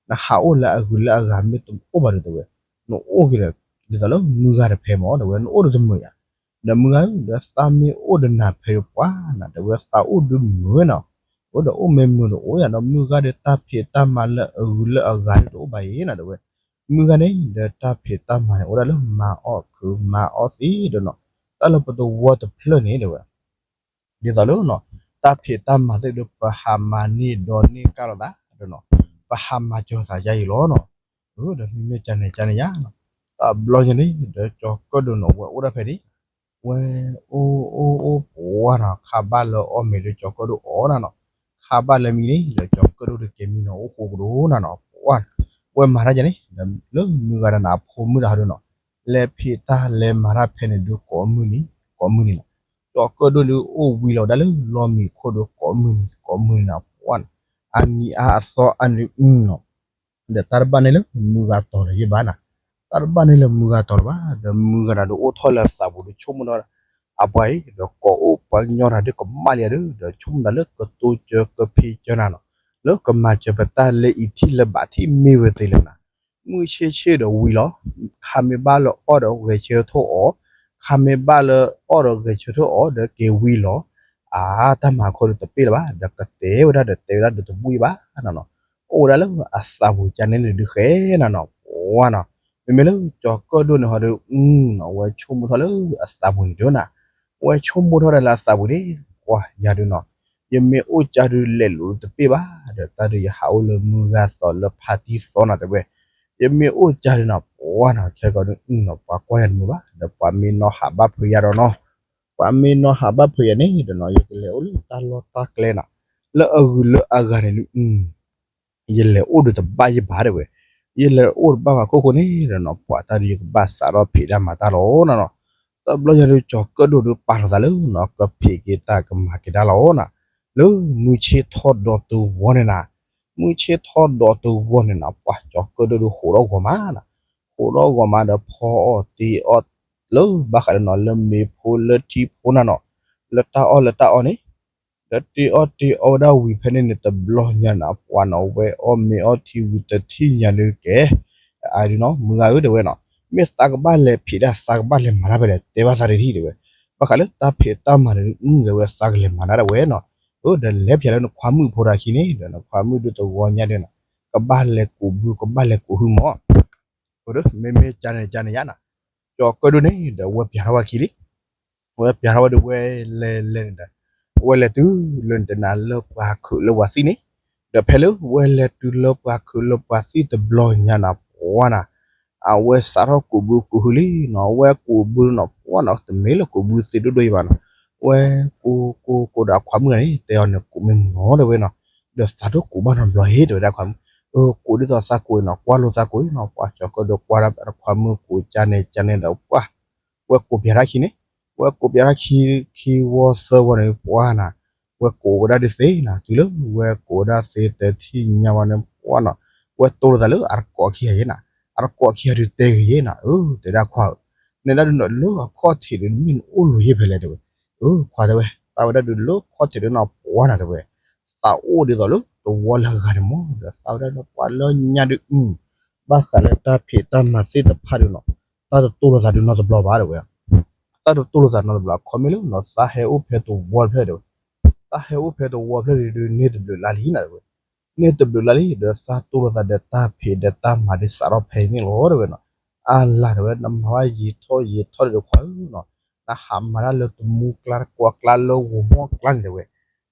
နဟးအိၣ်လၢအဂုၤလၢအဂၤမ့ၢ်တအိၣ်ဘၣ်ဒီးတဲဝဲ နအိၣ်က့ၤဒီး ဒ်သိးလၢမုၢ်ဂၤတဖဲမ့ၢ်တဲဝဲ နအိၣ်ဒီးတမုာ်ယါ ဒီးမုၢ်ဂၤဧၢ ဒီးသးမ့ၢ်အိၣ်ဒီးနၤဖဲပှၢ်နၤတဲဝဲ သးအိၣ်ဒုးမုာ်နီၤ အိၣ်ဒီးအိၣ်မ့ၢ်မုာ်ဒီးအိၣ်ယါဒီး မုၢ်ဂၤဒီးတၢ်ဖံးတၢ်မၤလၢအဂုၤလၢအဂၤဒုးတအိၣ်ဘၣ်အံၤနၤတဲဝဲ မုၢ်ဂၤန့ၣ် ဒီးတၢ်ဖံးတၢ်မၤန့ၣ် အိၣ်ဒၣ်လၢမၤအီၣ်ခုးမၤအီၣ်သ့ဒီးနီၤ တၢ်လၢပတဝီတဖျၢၣ်န့ၣ်တဲဝဲ ဒ်သိးလၢနီၤ တၢ်ဖံးတၢ်မၤသ့ၣ်ဒီး ပဟးမၤန့ၢ်ဒီးန့ၢ်ကၢ်လိာ်သးဒီးနီၤ ပဟးမၤစၢၤသးယါအံၤလီၤနီၤ ဒီးမ့မ့ၢ်ကန့ၣ်ကန့ၣ်ယါနီၤ တဘျီညါန့ၣ် ဒီးကၠီၤကၢၣ်ဒိၣ်နီၤ ဝဲအိၣ်ဒၣ်ဖဲန့ၣ် ဝဲအိၣ်အိၣ်အိၣ်ပှၢ်နီၤ ခါဘၣ်လၢအီၣ်မ့ၤဒီးကၠီၤကၢၣ်ဒိၣ်အီၣ်နၤနီၤ ခါဘၣ်လၢမံန့ၣ် ဒီးကၠီၤကၢၣ်ဒိၣ်တကဲမံနီၤ အိၣ်ဃိကဒိၣ်နၤနီၤ ပှၢ် ဝဲမၤတၢ်ယါန့ၣ် ဒီးလၢမုၢ်ဂၤဒီးနၤအဖိမုၣ်တဟီဒုးနီၤ လဲၤဖံးတၢ်လဲၤမၤတၢ်ဖဲန့ၣ်ဒုးကိးမုၢ်နံၤ ကိးမုၢ်နံၤနီၤ ကၠီၤကၢၣ်ဒိၣ်ဒုးအိၣ်ဝံၤလီၤဒၣ်လၢလီၢ်မံခိၣ်ဒီးကိးမုၢ်နံၤ ကိးမုၢ်နံၤနီၤ ပှၢ် အနံၤအါအသီအနံၤအုနီၤ ဒီးတၢ်တဘၣ်န့ၣ်လၢမုၢ်ဂၤတီၤလၢၤယဲဘၣ်နၤ တၢ်တဘၣ်န့ၣ်လၢမုၢ်ဂၤတီၤလၢၤဘၣ် ဒီးမုၢ်ဂၤဒီးအိၣ်ထီၣ်လၢအသးပူၤဒီးဆိကမိၣ်ထီၣ် အပှၤအံၤ ဒီးကိးအိၣ်ပှၤကညီတၢ်ဒုးကမၣ်လံဧါဒီး ဒီးဆိကမိၣ်တၢ်လၢကတိၤစၢၤကဖံးစၢၤနၤနီၤ လၢကမၤစၢၤပတၢ်လၢအံၤထံၣ်လၢဘၣ်ထံၣ်မ့ၢ်ဝဲသ့လၢနၤ မုၢ်ဆ့ၣ်ဆ့ၣ်ဒီးဝံၤလီၤ ခါမ့ၢ်ဘၣ်လၢအီၣ်ဒီးဂဲၤဆၢထၢၣ်အီၤ ခါမ့ၢ်ဘၣ်လၢအီၣ်ဒီးဂဲၤဆၢထၢၣ်အီၤဒီးက့ၤဝံၤလီၤ အါ တၢ်မၤခိၣ်ဒီးတပ့ၢ်လၢၤဘၣ် ဒီးကတဲဝဲဒၣ်ဒီးတဲဝဲဒၣ်ဒီးတဘူၣ်အံၤဘၣ်နၤနီၤ အိၣ်ဝဲဒၣ်လၢအသးပူၤကန့ၣ်န့ၣ်ဒုးဃဲနၤနီၤ ပှၢ်နီၤ မ့မ့ၢ်လၢကၠီၤကၢၣ်ဒိၣ်န့ၣ်ဟီဒုး အဝဲဆိကမိၣ်ထီၣ်လၢအသးပူၤန့ၣ်ဒုးနၤ အဝဲဆိကမိၣ်ထီၣ်ဒၣ်လၢအသးပူၤန့ၣ် ပှၢ်ယၤဒုးနီၤ ယမ့ၢ်အိၣ်ကၢ်ဒုးလဲၤလိာ်တပ့ၢ်ဘၣ် ဒီးတၢ်ဒုးယဟးအိၣ်လၢမုၢ်ဂၤသီလၢဖါတံၢ်သီနၤတဲဝဲ ယမ့ၢ်အိၣ်ကၢ်ဒုးနီၤ ပှၢ်နီၤ ခဲကီးဒုးနီၤ ပှၤကွၢ်ယၤတမုာ်ဘၣ် ဒီးပှၤမ့ၢ်နီၣ်ဟးဘၣ်ဖုးယၤဒီးနီၤ, ပှၤမ့ၢ်နီၣ်ဟးဘၣ်ဖုးယၤန့ၣ်ဒီးနီၤ ယကလဲၤအိၣ်လၢတၢ်လီၢ်တၢ်ကျဲနီၤ, လၢအဂုၤလၢအဂၤန့ၣ်ဒုး ယလဲၤအိၣ်ဒီးတဘၣ်ယဘၣ်တဲဝဲ, ယလဲၤအိၣ်တဘၣ်ဘၣ်ခိၣ်ဃိန့ၣ်ဒီးနီၤ ပှၤတၢ်ဒုးယကဘၣ်စးထီၣ်ဖံးတၢ်မၤတၢ်လီၤနီၤနီၤ, တဘျီညါဒုးကၠီၤကၢၣ်ဒိၣ်ဒုးပာ်လီၤသးလၢနီၤ ကဖံးက့ၤတၢ်ကမၤက့ၤတၢ်လီၤနီၤ, လၢမုၢ်ဆ့ၣ်ထီၣ်ဒီးတဝီန့ၣ်နီၤ, မုၢ်ဆ့ၣ်ထီၣ်ဒီးတဝီန့ၣ်နီၤ ပှၤကၠီၤကၢၣ်ဒိၣ်ဒုးဟးထီၣ်ဂီၤမးနီၤ, ဟးထီၣ်ဂီၤမးဒီးဖီအီၣ်တ့အီၣ် လၢဘၣ်ဃးလၢနီၤ လၢမ့ၤဖိလၢထံဖိနီၤနီၤ, လၢတၢ်အီၣ်လၢတၢ်အီန့ၣ် ဒီးတ့အီၣ်တ့အီဝဲဒၣ်ဝံၤဖဲန့ၣ်န့ၣ် တဘျီညါနီၤ ပှၢ်နီၤ ဝဲအီၣ်မ့ၤအီထံဝံၤတထံၣ်ညါဒုးကဲ, အဒုးနီၤ မုၢ်ဂၤဧၢတဲဝဲနီၤ, မ့ၢ်သးကဘၣ်လဲၤဖံးတၢ် သးကဘၣ်လဲၤမၤတၢ်ဖဲလဲၣ် တဲဘၣ်သးတထံၣ်တဲဝဲ, ဘၣ်ဃးလၢတၢ်ဖံးတၢ်မၤန့ၣ်ဒုး တဲဝဲသးကလဲၤမၤတၢ်တဲဝဲနီၤ, အၢ ဒီးလဲၤဖံးလၢနခွါမုၣ်ဖိတၢ်ခံန့ၣ် ဒီးနခွါမုၣ်ဒုးတဝီညါဒုးနီၤ ကဘၣ်လဲၤကူးဘု ကဘၣ်လဲၤကူးဟုမး အၢ မ့မ့ၢ်ကန့ၣ်ကန့ၣ်ယါနီၤ, ကၠီၤကၢၣ်ဒိၣ်န့ၣ်ဒီးဝဲပျးထီၣ်ဝဲခံလံ, ဝဲပျးထီၣ်ဝဲဒီးဝဲလဲၤလဲၤန့ၣ်ဒီး, ဝဲလဲၤတုၤလၢနတနၤလၢပှၤခုးလၢပှၤသံၣ်န့ၣ်, ဒီးဖဲလၢဝဲလဲၤတုၤလၢပှၤခုးလၢပှၤသံၣ်တဘျီညါနီၤ ပှၢ်နီၤ, အဝဲစးထီၣ်ကူးဘုကူးဟုလံနီၤ, အဝဲကူးဘုနီၤ ပှၢ်နီၤ တမ့ၢ်လၢကူးဘုသ့ဒိၣ်ဒိၣ်အံၤဘၣ်နီၤ, ဝဲကူးကူးကူးဒီးအခွါမုၣ်ဂၤန့ၣ် တဲအီၤန့ၣ်ကူးမ့ၢ်မနီၤတဲဝဲနီၤ, ဒီးသးဒိၣ်ကူးဘၣ်နီတဘျီအံၤတဲဝဲဒၣ်ခွါမုၣ်, အၢ ကူးဒ်သိးသးကူးအံၤနီၤ ကွၢ်လိာ်သးကူးအံၤနီၤ, ပှၢ်ကၠီၤကၢၣ်ဒိၣ်ကွၢ်ဒၣ်ခွါမုၣ်ကူးကန့ၣ်ကန့ၣ်ဒီးပှၢ် ဝဲကူးပျးထီၣ်ခံန့ၣ်, ဝဲကူးပျးထီၣ်ခံ ခံဝီသၢဝီန့ၣ် ပှၢ်နီၤ, ဝဲကူးဝဲဒၣ်ဒုးသ့နီၤ တုၤလၢဝဲကူးဝဲဒၣ်သ့တထံၣ်ညါဝဲန့ၣ် ပှၢ်နီၤ, ဝဲတိၢ်လိာ်သးလၢအတကိးခံဂၤယဲနီၤ, အတကိးခံဂၤဒုးတဲဂ့ၤယဲနီၤ, အၢ တဲဒၣ်ခွါဧၢ, နဲဒၣ်ဒုးနီၤ လၢအခီၣ်ထံးဒုး နမ့ၢ်နအိၣ်လိၤယဲၢ်ဖဲလဲၣ်တဲဝဲ, အၢ ခွါတဲဝဲ သးဝဲဒၣ်ဒုးလၢခီၣ်ထံးဒုးနီၤ ပှၢ်နီၤတဲဝဲ, သးအိၣ်ဒ်သိးလၢတဝီလၢအဂၤန့ၣ်မး ဒီးသးဝဲဒၣ်ဒီးပှၢ်လၢညါဒုး အု ဘၣ်ဃးလၢတၢ်ဖံးတၢ်မၤသ့ၣ်တဖၣ်ဒုးနီၤ, သးတတိၢ်လိာ်သးဒုးနီတဘျီဘၣ်တဲဝဲ, သးတတိၢ်လိာ်သးနီတဘျီ ခီမ့ၢ်လၢနီၤ သးဟဲအိၣ်ဖဲတဝီတဖျၢၣ်တဲဝဲ, သးဟဲအိၣ်ဖဲတဝီတဖျၢၣ်ဒုး န့ၢ်တဘျုးလါလံနီၤတဲဝဲ, န့ၢ်တဘျုးလါလံ ဒီးသးတိၢ်လိာ်သးဒီးတၢ်ဖံးဒီးတၢ်မၤဒုးစးထီၣ်ဖဲန့ၣ်လီၤတဲဝဲနီၤ, အါလၤတဲဝဲ နမၤဝဲယံာ်ထီၣ်ယံာ်ထီၣ်ဒီးခွါဧၢနီၤ, နဟးမၤတၢ်လၢတမူကျါတကွၢ်ကျါလၢဂီၤမီၢ်ကျါန့ၣ်တဲဝဲ,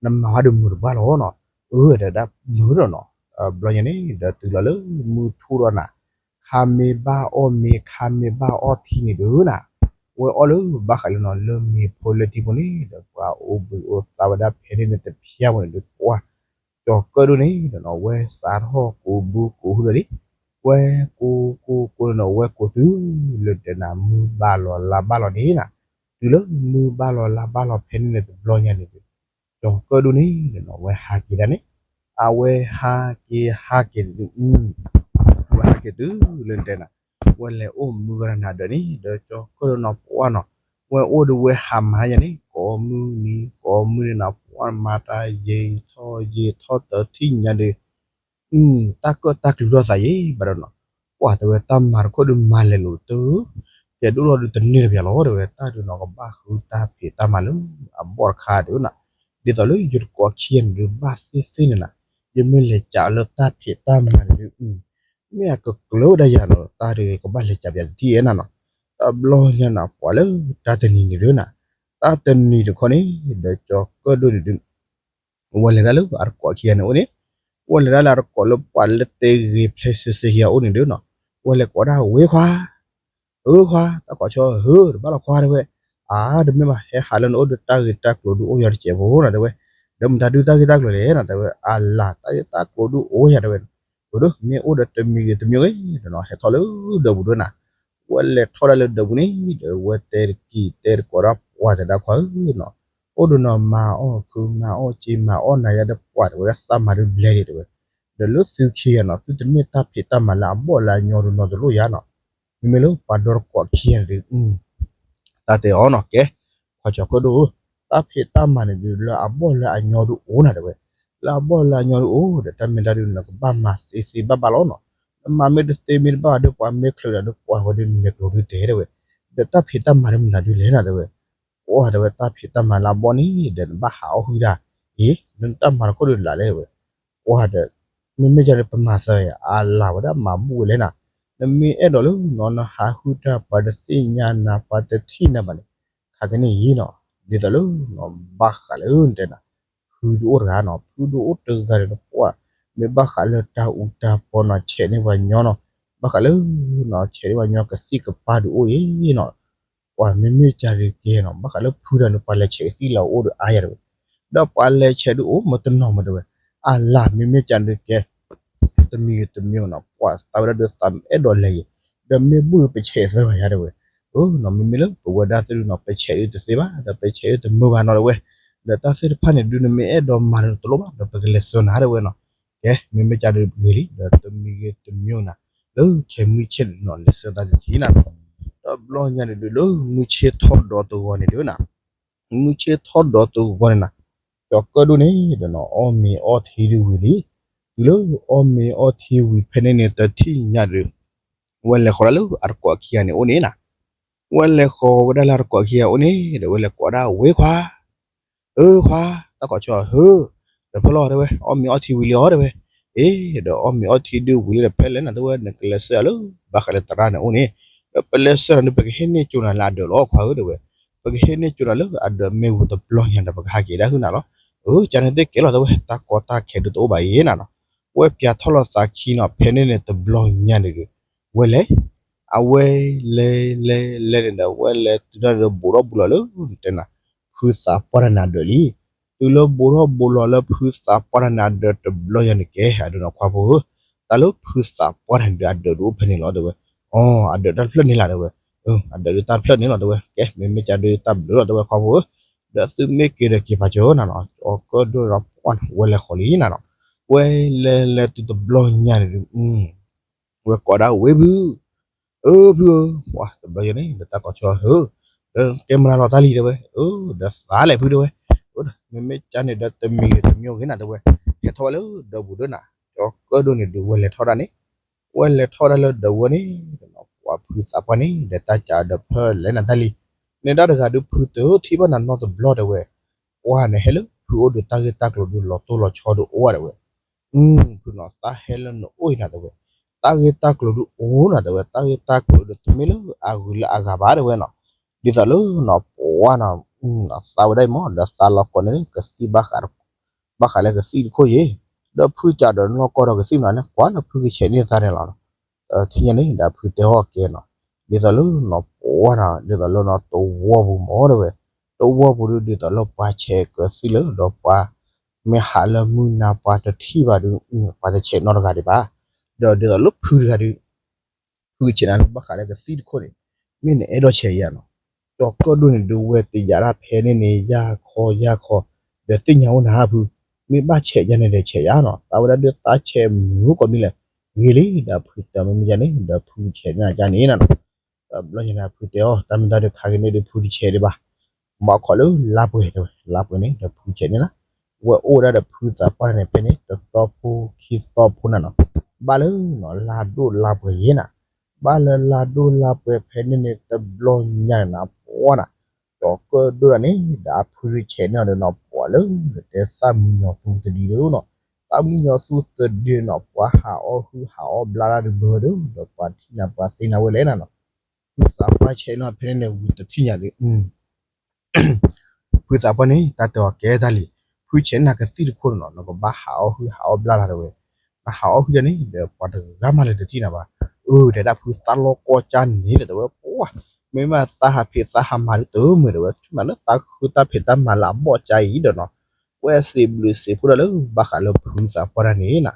နမၤဝဲဒုးမုာ်တဘၣ်လီၤနီၤ, အၢ တဲဒၣ်မုာ်ဒီးနီၤ, ဘျီညါန့ၣ် ဒီးတုၤလီၤလၢမုၢ်ထူၣ်ဒီးနၤ ခါမ့ၢ်ဘၣ်အီၣ်မ့ၤ ခါမ့ၢ်ဘၣ်အီၣ်ထံန့ၣ်ဒုးနီၤ, ဝဲအီၣ်လၢဘၣ်ဃးလၢနီၤ လၢမ့ၤဖိလၢထံဖိန့ၣ်ဒီး ပှၤအိၣ်ဘှံးအိၣ်သါဝဲဒၣ်ဖဲန့ၣ်န့ၣ်တဖျၢၣ်ဖိန့ၣ်ဒုး ပှၢ် ကၠီၤကၢၣ်ဒိၣ်န့ၣ်ဒီးနီၤ ဝဲစးထီၣ်ကူးဘုကူးဟုဒီးလံ, ဝဲကူးကူးကူးန့ၣ်နီၤ ဝဲကူးတုၤလၢတဲနၤ မုၢ်ဘၣ်လီၤလါဘၣ်လီၤန့ၣ်နီၤ, တုၤလၢမုၢ်ဘၣ်လီၤလါဘၣ်လီၤဖဲန့ၣ်န့ၣ်တဘျီညါန့ၣ်ဒုး ကၠီၤကၢၣ်ဒိၣ်န့ၣ်ဒီးနီၤ ဝဲဟးက့ၤဒၣ်န့ၣ်, အဝဲဟးက့ၤဟးက့ၤဒုး ဝဲဟဲက့ၤတုၤလၢတဲနၤ, ဝဲလဲၤအိၣ်မုၢ်ဂၤနၤဒီးန့ၣ် ဒီးကၠီၤကၢၣ်ဒိၣ်နီၤ ပှၢ်နီၤ, ဝဲအိၣ်ဒီးဝဲဟးမၤညါန့ၣ် ကိးမုၢ်နံၤကိးမုၢ်နံၤနီၤ ပှၢ်မၤတၢ်ယံာ်ထီၣ်ယံာ်ထီၣ်တထံၣ်ညါဒီး တၢ်ကၢၣ်တၢ်ကျူၤထီၣ်သးယံာ်ဘၣ်ဒီးနီၤ, ပှၢ်တဲဝဲတၢ်မၤတခီဒုးမၤလဲၤလိာ်တၢ်, ကဲဒိၣ်ထီၣ်ဒုးတန့ၢ်တပျးလီၤတဲဝဲ တၢ်ဒုးနီၤ ကဘၣ်ဃုတၢ်ဖံးတၢ်မၤလၢအဘီၣ်တခါတဲဝဲနီၤ, ဒ်သိးလၢယတကိးခံဂၤန့ၣ်ဒုး ဘၣ်သ့ၣ်သ့ၣ်န့ၣ်နီၤ, ယမ့ၢ်လဲၤကးလၢတၢ်ဖံးတၢ်မၤန့ၣ်ဒုး မ့ၢ်အကကျၢၤဝဲဒၣ်ယၤနီၤ တၢ်ဒုးကဘၣ်လဲၤကးပျးတထံၣ်အဲၣ်နၤနီၤ, တဘျီညါနီၤ ပှၢ်လၢတၢ်တနံၤန့ၣ်ဒုးနီၤ, တၢ်တနံၤတခီန့ၣ် ဒီးကၠီၤကၢၣ်ဒိၣ်န့ၣ်ဒုး ဝဲလဲၤဒၣ်လၢအတကိးခံဂၤန့ၣ်အိၣ်န့ၣ်, ဝဲလဲၤဒၣ်လၢအတကိးလၢပှၤလၢတဲဂ့ၤဖျဲးစ့စ့ခံဂၤအိၣ်န့ၣ်ဒုးနီၤ, ဝဲလဲၤကိးဒၣ်ဝ့ခွါ, အၢခွါ, တၢ်ကိးဆီဧၢ တဘၣ်လီၤခွါတဲဝဲ, အါ တမ့ၢ်ဘၣ် ဟဲဟးလၢနအိၣ်ဒီးတၢ်ဂ့ၢ်တၢ်ကျိၤဒုးအိၣ်ယၤတစဲးဖိနီၤတဲဝဲ, ဒီးမတၤဒုးတၢ်ဂ့ၢ်တၢ်ကျိၤလဲၣ်နီၤတဲဝဲ, အလၤ တၢ်ဂ့ၢ်တၢ်ကျိၤဒုးအိၣ်ယၤတဲဝဲ, အၢ မ့ၢ်အိၣ်ဒီးတမံၤဂ့ၤတမံၤဂ့ၤ ဒီးနီၤဟဲထီၣ်လၢဒၢးပူၤဒုးနီၤ, ဝဲလဲၤထီၣ်ဒၣ်လၢဒၢးပူၤန့ၣ် ဒီးဝဲတဲတကံၢ်တဲတကိးဒီးပှၢ်တဲဒၣ်ခွါဧၢနီၤ, အိၣ်ဒီးနီၤမၤအီၣ်ခုမၤအီၣ်စ့မၤအီၣ်နၤယါဒီးပှၢ်တဲဝဲဒၣ် သးမၤဒုးဘျဲၣ်ဒံးတဲဝဲ, ဒီးလၢသုခံဂၤနီၤ သုတန့ၢ်တၢ်ဖံးတၢ်မၤလၢအဘီၣ်လၢအညီဒုးနီတလိၣ်ယါနီၤ, မ့မ့ၢ်လၢပှၤဒီတကိးခံဂၤန့ၣ်ဒုး တၢ်တဲအီၤနီၤ ကဲ, ခွါကၠီၤကၢၣ်ဒိၣ်ဧၢ, တၢ်ဖံးတၢ်မၤန့ၣ်ဒုးလၢအဘီၣ်လၢအညီဒုးအိၣ်နၤတဲဝဲ, လၢအဘီၣ်လၢအညီဒုးအိၣ်ဒီး တၢ်မ့ၢ်တၢ်ဒုးနကဘၣ်မၤသ့သ့ဘၣ်ဘၣ်လီၤနီၤ, နမၤမ့ၢ်တသ့မ့ၢ်တဘၣ်ဘၣ်ဒီးပှၤမ့ၢ်ချုးဒီးပှၢ်ဝဲဒုးနလဲၤကျိၤဒုးတဲတဲဝဲ, ဒီးတၢ်ဖံးတၢ်မၤဒုးမနုၤဒုးလဲၣ်နၤတဲဝဲ, ပှၢ်တဲဝဲတၢ်ဖံးတၢ်မၤလၢအဘီၣ်န့ၣ် ဒီးနဘၣ်ဟးအီၣ်ဟုၣ်တၢ်, အ့ လၢနတၢ်မၤတခိၣ်ဒုးလၢ်လဲၣ်တဲဝဲ, ပှၢ်ဒီး မ့မ့ၢ်ယၤဒီးပမၤသၢယၤ အလၤဝဲဒၣ်မၤဘူၣ်ဝဲလဲၣ်နၤ, နမ့ၢ်အဲၣ်ဒိးလၢနီၤ နဟးဟုၣ်တၢ်ပှၤတသ့ၣ်ညါနၤ ပှၤတထံၣ်နၤဘၣ်န့ၣ် ခးကန့ၣ်အံၤနီၤ, ဒ်သိးလၢနီၤ ဘၣ်ဃးလၢနတဲနၤ, ဖုဒုးအိၣ်တဂၤနီၤ ဖုဒုးအိၣ်တဂၤဒီးနပှၢ်, မ့ၢ်ဘၣ်ဃးလၢတၢ်အူတၢ်ပီနီၤ ဆဲးန့ၢ်ပှၤညီနီၤ, ဘၣ်ဃးလၢ ဆဲးဒ်ပှၤညီကသံၣ်ကပၤဒုးအိၣ်အံၤနီၤ, ပှၤမ့မ့ၢ်ကဒီးကဲနီၤ ဘၣ်ဃးလၢဖုဒီးန့ၣ် ပှၤလဲၤဆဲးကသံၣ်လၢအအိၣ်ဒီးအါယၤတဝဲ, ဒီးပှၤလဲၤဆဲးဒုးအိၣ်မတနီၤမတဝဲ, အလၢ်မ့မ့ၢ်ကဒီးကဲ တမံၤဂ့ၤတမံၤနီၤ ပှၤသးဝဲဒၣ်ဒုးသးမ့ၢ်အဲၣ်ဒိးလဲၤယံၤ, ဒီးမ့ၢ်ဘူၣ်ပဆဲးသၢဘၣ်ယၤတဝဲ, နီၤ မ့မ့ၢ်လၢပဝဲဒၣ်သ့ၣ်ဒုးနီၤ ပဆဲးဒုးတသ့ဘၣ် ဒီးပဆဲးဒုးတမုာ်ဘၣ်နီၤတဝဲ, ဒီးတၢ်သ့ၣ်တဖၣ်န့ၣ်ဒုးနမ့ၢ်အဲၣ်ဒိးမၤဒုးတလိၣ်ဘၣ် ဒီးပကလဲၤဆှၢနၤတဝဲနီၤ, ကဲ မ့မ့ၢ်ကဒီးဂ့ၤလံ ဒီးတမံၤဂ့ၤတမံၤနီၤ, လၢဆဲးမုၢ်ဆ့ၣ်နီၤ လဲၤဆှၢတၢ်တထံၣ်နၤနီၤ, ဒီးဘျီညါန့ၣ်ဒုးလၢမုၢ်ဆ့ၣ်ထီၣ်ဒီးတဂီၤန့ၣ်ဒုးနၤ မုၢ်ဆ့ၣ်ထီၣ်ဒီးတဂီၤန့ၣ်နၤ, ကၠီၤကၢၣ်ဒိၣ်န့ၣ်ဒီးနီၤ အီၣ်မ့ၤအီထံဒုးဝံၤလံ, တုၤလၢအီၣ်မ့ၤအီထံဝံၤဖဲန့ၣ်န့ၣ် တထံၣ်ညါဒုး, ဝဲလဲၤဃီၤဒၣ်လၢအတကိးခံဂၤန့ၣ်အိၣ်န့ၣ်နၤ, ဝဲလဲၤဃီၤဝဲဒၣ်လၢအတကိးခံဂၤအိၣ်န့ၣ် ဒီးဝဲလဲၤကိးဒၣ်ဝဲခွါ အၢခွါ, တၢ်ကိးဆၢဟၢ, ဒီးဖဲလီၤတဲဝဲ အီၣ်မ့ၤအီထံဝံၤလံအီၤတဲဝဲ, အ့ ဒီးအီၣ်မ့ၤအီထံဒုးဝံၤလံဒီးဖဲလဲၣ်နၤတဲဝဲ နကလဲၤဆှၢအီၤလၢ ဘၣ်ဃးလၢသရၣ်န့ၣ်အိၣ်န့ၣ်, ဒီးပလဲၤဆှၢနၤဒုး ပကဟ့ၣ်န့ၢ်ကၠိနၤလၢအဒၢးလီၤခွါဧၢတဲဝဲ, ပကဟ့ၣ်န့ၢ်ကၠိနၤလၢအဒၢးမ့ၢ်ဝံၤတဘျီညါဒီး ပကဟးက့ၤဒၣ်ဟုၣ်နၤလီၤ, အၢ ကန့ၣ်သ့ၣ်ကဲလီၤတဲဝဲ တၢ်ကီတၢ်ခဲဒုးတအိၣ်ဘၣ်အံၤနၤနီၤ, ဝဲပၠးထီၣ်လီၤသးခံနီၤ ဖဲန့ၣ်န့ၣ်တဘျီညါန့ၣ်ဒုး, ဝဲလဲၤ အဝဲလဲၤလဲၤလဲၤန့ၣ်ဒီး ဝဲလဲၤတုၤထီၣ်ဒီးဘူးထီၣ်ဘူးလီၤလၢ တဲနၤ ဖုသးပှၢ်တၢ်န့ၣ်အဒၢးလံ, တုၤလၢဘူးထီၣ်ဘူးလီၤလၢဖုသးပှၢ်တၢ်န့ၣ်အဒၢးတဘျီညါန့ၣ်ကဲ အဒုးနီၤခွါဖိဧၢ, တၢ်လၢဖုသးပှၢ်တၢ်န့ၣ်ဒုးအဒၢးဒုးအိၣ်ဖဲန့ၣ်လီၤတဲဝဲ, အီ အဒၢးတၢ်တဖျၢၣ်န့ၣ်လီၤတဲဝဲ, အဒၢးဒုးတၢ်တဖျၢၣ်န့ၣ်လီၤတဲဝဲ ကဲ မ့မ့ၢ်ကဒီးတၢ်ဘျုးလီၤတဲဝဲခွါဖိဧၢ, ဒီးသုမ့ၢ်က့ၤဒီးက့ၤပာ်စၢၤနၤနီၤ ကၠီၤကၢၣ်ဒိၣ်ဒီးပှၢ်န့ၣ် ဝဲလဲၤဃီၤလံနၤနီၤ, ဝဲလဲၤလဲၤတုၤတဘျီညါန့ၣ်ဒုး ဝဲကိးဒၣ်ဝဲဖု, အၢဖုဧၢ, ပှၤတဘျီယဲန့ၣ် ဒီးတၢ်ကိးဆၢဟၢ, ဒီးကဲမနုၤလီၤတၢ်လံတဲဝဲ, အၢ ဒီးသးလဲၣ်ဖုတဲဝဲ, မ့မ့ၢ်ကန့ၣ်ဒီးတမံၤဂ့ၤတမံၤဂ့ၤနၤတဲဝဲ, ဟဲထီၣ်ဝဲလၢဒီဘူးဒၢနၤ, ကၠီၤကၢၣ်ဒိၣ်န့ၣ်ဒုးဝဲလဲၤထီၣ်ဒၣ်န့ၣ်, ဝဲလဲၤထီၣ်ဒၣ်လၢဒီဝဲန့ၣ်, ပှၤဖုသးပှၢ်န့ၣ် ဒီးတၢ်ကးဒီးဖၢလဲၣ်နၤတၢ်လံ, န့ၣ်ဒၣ်တဂၤဒုးဖုတထံၣ်ဘၣ်နၤနီတဘျီတဲဝဲ, ပှၤန့ၣ်ဟဲလၢဖုအိၣ်ဒီးတၢ်ဂ့ၢ်တၢ်ကျိၤဒုးလီၤတိၢ်လီၤဆီဒုးအိၣ်ဝဲတဲဝဲ ဖုနီၤ သးဟဲလၢနအိၣ်အံၤနၤတဲဝဲ, တၢ်ဂ့ၢ်တၢ်ကျိၤဒုးအိၣ်နၤတဲဝဲ, တၢ်ဂ့ၢ်တၢ်ကျိၤဒုးတမ့ၢ်လၢအဂုၤလၢအဂၤဘၣ်တဲဝဲနီၤ, ဒ်သိးလၢနီၤ ပှၤနီၤ သးဝဲဒၣ်အံၤမ့ၢ် ဒီးသးလီၤကိးန့ၣ် ကသံၣ်ဘၣ်ဃး ဘၣ်ဃးလၢကသံၣ်တခိၣ်ယ့ၣ်, ဒီးဖုကးဒီးနီၢ်ကီၢ်ဒီးကသံၣ်မနုၤန့ၣ် ကွၢ်လၢဖုကဆဲးန့ၢ်သးန့ၣ်လီၤ. ထံၣ်ညါန့ၣ် ဒီးဖုတဲအီၤကဲနီၤ, ဒ်သိးလၢနီၤ ပှၤနီၤ ဒ်သိးလၢနီၤ တဝီပူၤမ့ၢ်တဲဝဲ, တဝီပူၤဒုး ဒ်သိးလၢပှၤဆဲးကသံၣ်လၢ ဒီးပှၤ မ့ၢ်ဟးလၢမုၢ်နၤပှၤတထံၣ်ဘၣ်ဒုး ပှၤတဆဲးနီတဂၤဒံးဘၣ်, ဒီးဒ်သိးလၢဖုတဂၤဒုး ဖုဆဲးနၤလၢဘၣ်ဃးလၢကသံၣ်တခိၣ်န့ၣ် မ့ၢ်နအဲၣ်ဒိးဆဲးယၤနီၤ, ကၠီၤကၢၣ်ဒိၣ်န့ၣ်ဒုးဝဲတယာ်ဒၣ်ဖဲန့ၣ်န့ၣ် ယၢ်ခီယၢ်ခီ, ဒီးသ့ၣ်ညါအိၣ်နၤဖု, မ့ၢ်ဘၣ်ဆဲးယၤန့ၣ်ဒီးဆဲးယၤနီၤ, သးဝဲဒၣ်ဒုးသးဆဲးမုာ်ကိးမံၤလဲၣ်, ဂ့ၤလံ ဒီးဖုတဲမ့မ့ၢ်ယၤန့ၣ် ဒီးဖုဆဲးန့ၢ်နၤကန့ၣ်နၤနီၤ, ဒီးဘျီညါန့ၣ် ဖုတဲအီၤ တၢ်မ့ၢ်တၢ်ဒုးခါဂ့ၤန့ၣ်ဒုး ဖုတဆဲးဒံးဘၣ် ဘၣ်ခိးလၢလါပှဲၤတဲဝဲ လါပှဲၤန့ၣ် ဒီးဖုဆဲးန့ၢ်နၤ, ဝဲအိၣ်ဝဲဒၣ်ဒီးဖုသးပှၢ်န့ၣ် ဖဲန့ၣ် တသီဖိခံသီဖိနၤနီၤ, ဘၣ်လၢနီၤ လါဒိၣ်လါပှဲၤယဲနၤ, ဘၣ်လၢလါဒိၣ်လါပှဲၤဖဲန့ၣ်န့ၣ် တဘျီညါန့ၣ်နၤ ပှၤနၤ, ကၠီၤကၢၣ်ဒိၣ်ဒၣ်န့ၣ် ဒီးအဖုတဆဲးန့ၢ်အီၤဒီးနီၤ ပှၤလၢ တဲသၣ်မံညီၤသူသဒံဒုးနီၤ, သၣ်မံညီၤသူသဒံနီၤ ပှၤဟးအီၣ်ဟုဟးအီၣ်ဘျါတၢ်ဒုးဘၢဒီး ဒီးပှၤထံၣ်နၤပှၤသ့နၤဝဲလဲၣ်နၤနီၤ, ဖုသးပှၢ်ဆဲးန့ၢ်အီၤဖဲန့ၣ်န့ၣ် ဝံၤတထံၣ်ညါဒုး ဖုသးပှၢ်န့ၣ် တၢ်တဲအီၤကဲတၢ်လံ, ဖုဆဲးန့ၢ်နၤကသံၣ်တခိၣ်န့ၣ်နီၤ နကဘၣ်ဟးအီၣ်ဟုဟးအီၣ်ဘျါလၢ်တဲဝဲ, နဟးအီၣ်ဟုဒၣ်န့ၣ် ဒီးပှၤတဂၤမးလၢတထံၣ်နၤဘၣ်, အၢ တဲဒၣ်ဖုသးလီၤကီၢ်ကၢ်န့ၣ်လၢတဲဝဲ ပှၤ မ့ၢ်မးသးဟးဖံးသးဟးမၤဒုးတမုာ်တဲဝဲ ဆူနၤလၢသးဃုတၢ်ဖံးတၢ်မၤလၢအဘီၣ်ကၢ်အံၤဒီးနီၤ, ဝဲစံးဘျုးစံးဖှိၣ်ဒၣ်လၢဘၣ်ဃးလၢဖုသးပှၢ်တၢ်န့ၣ်နၤ,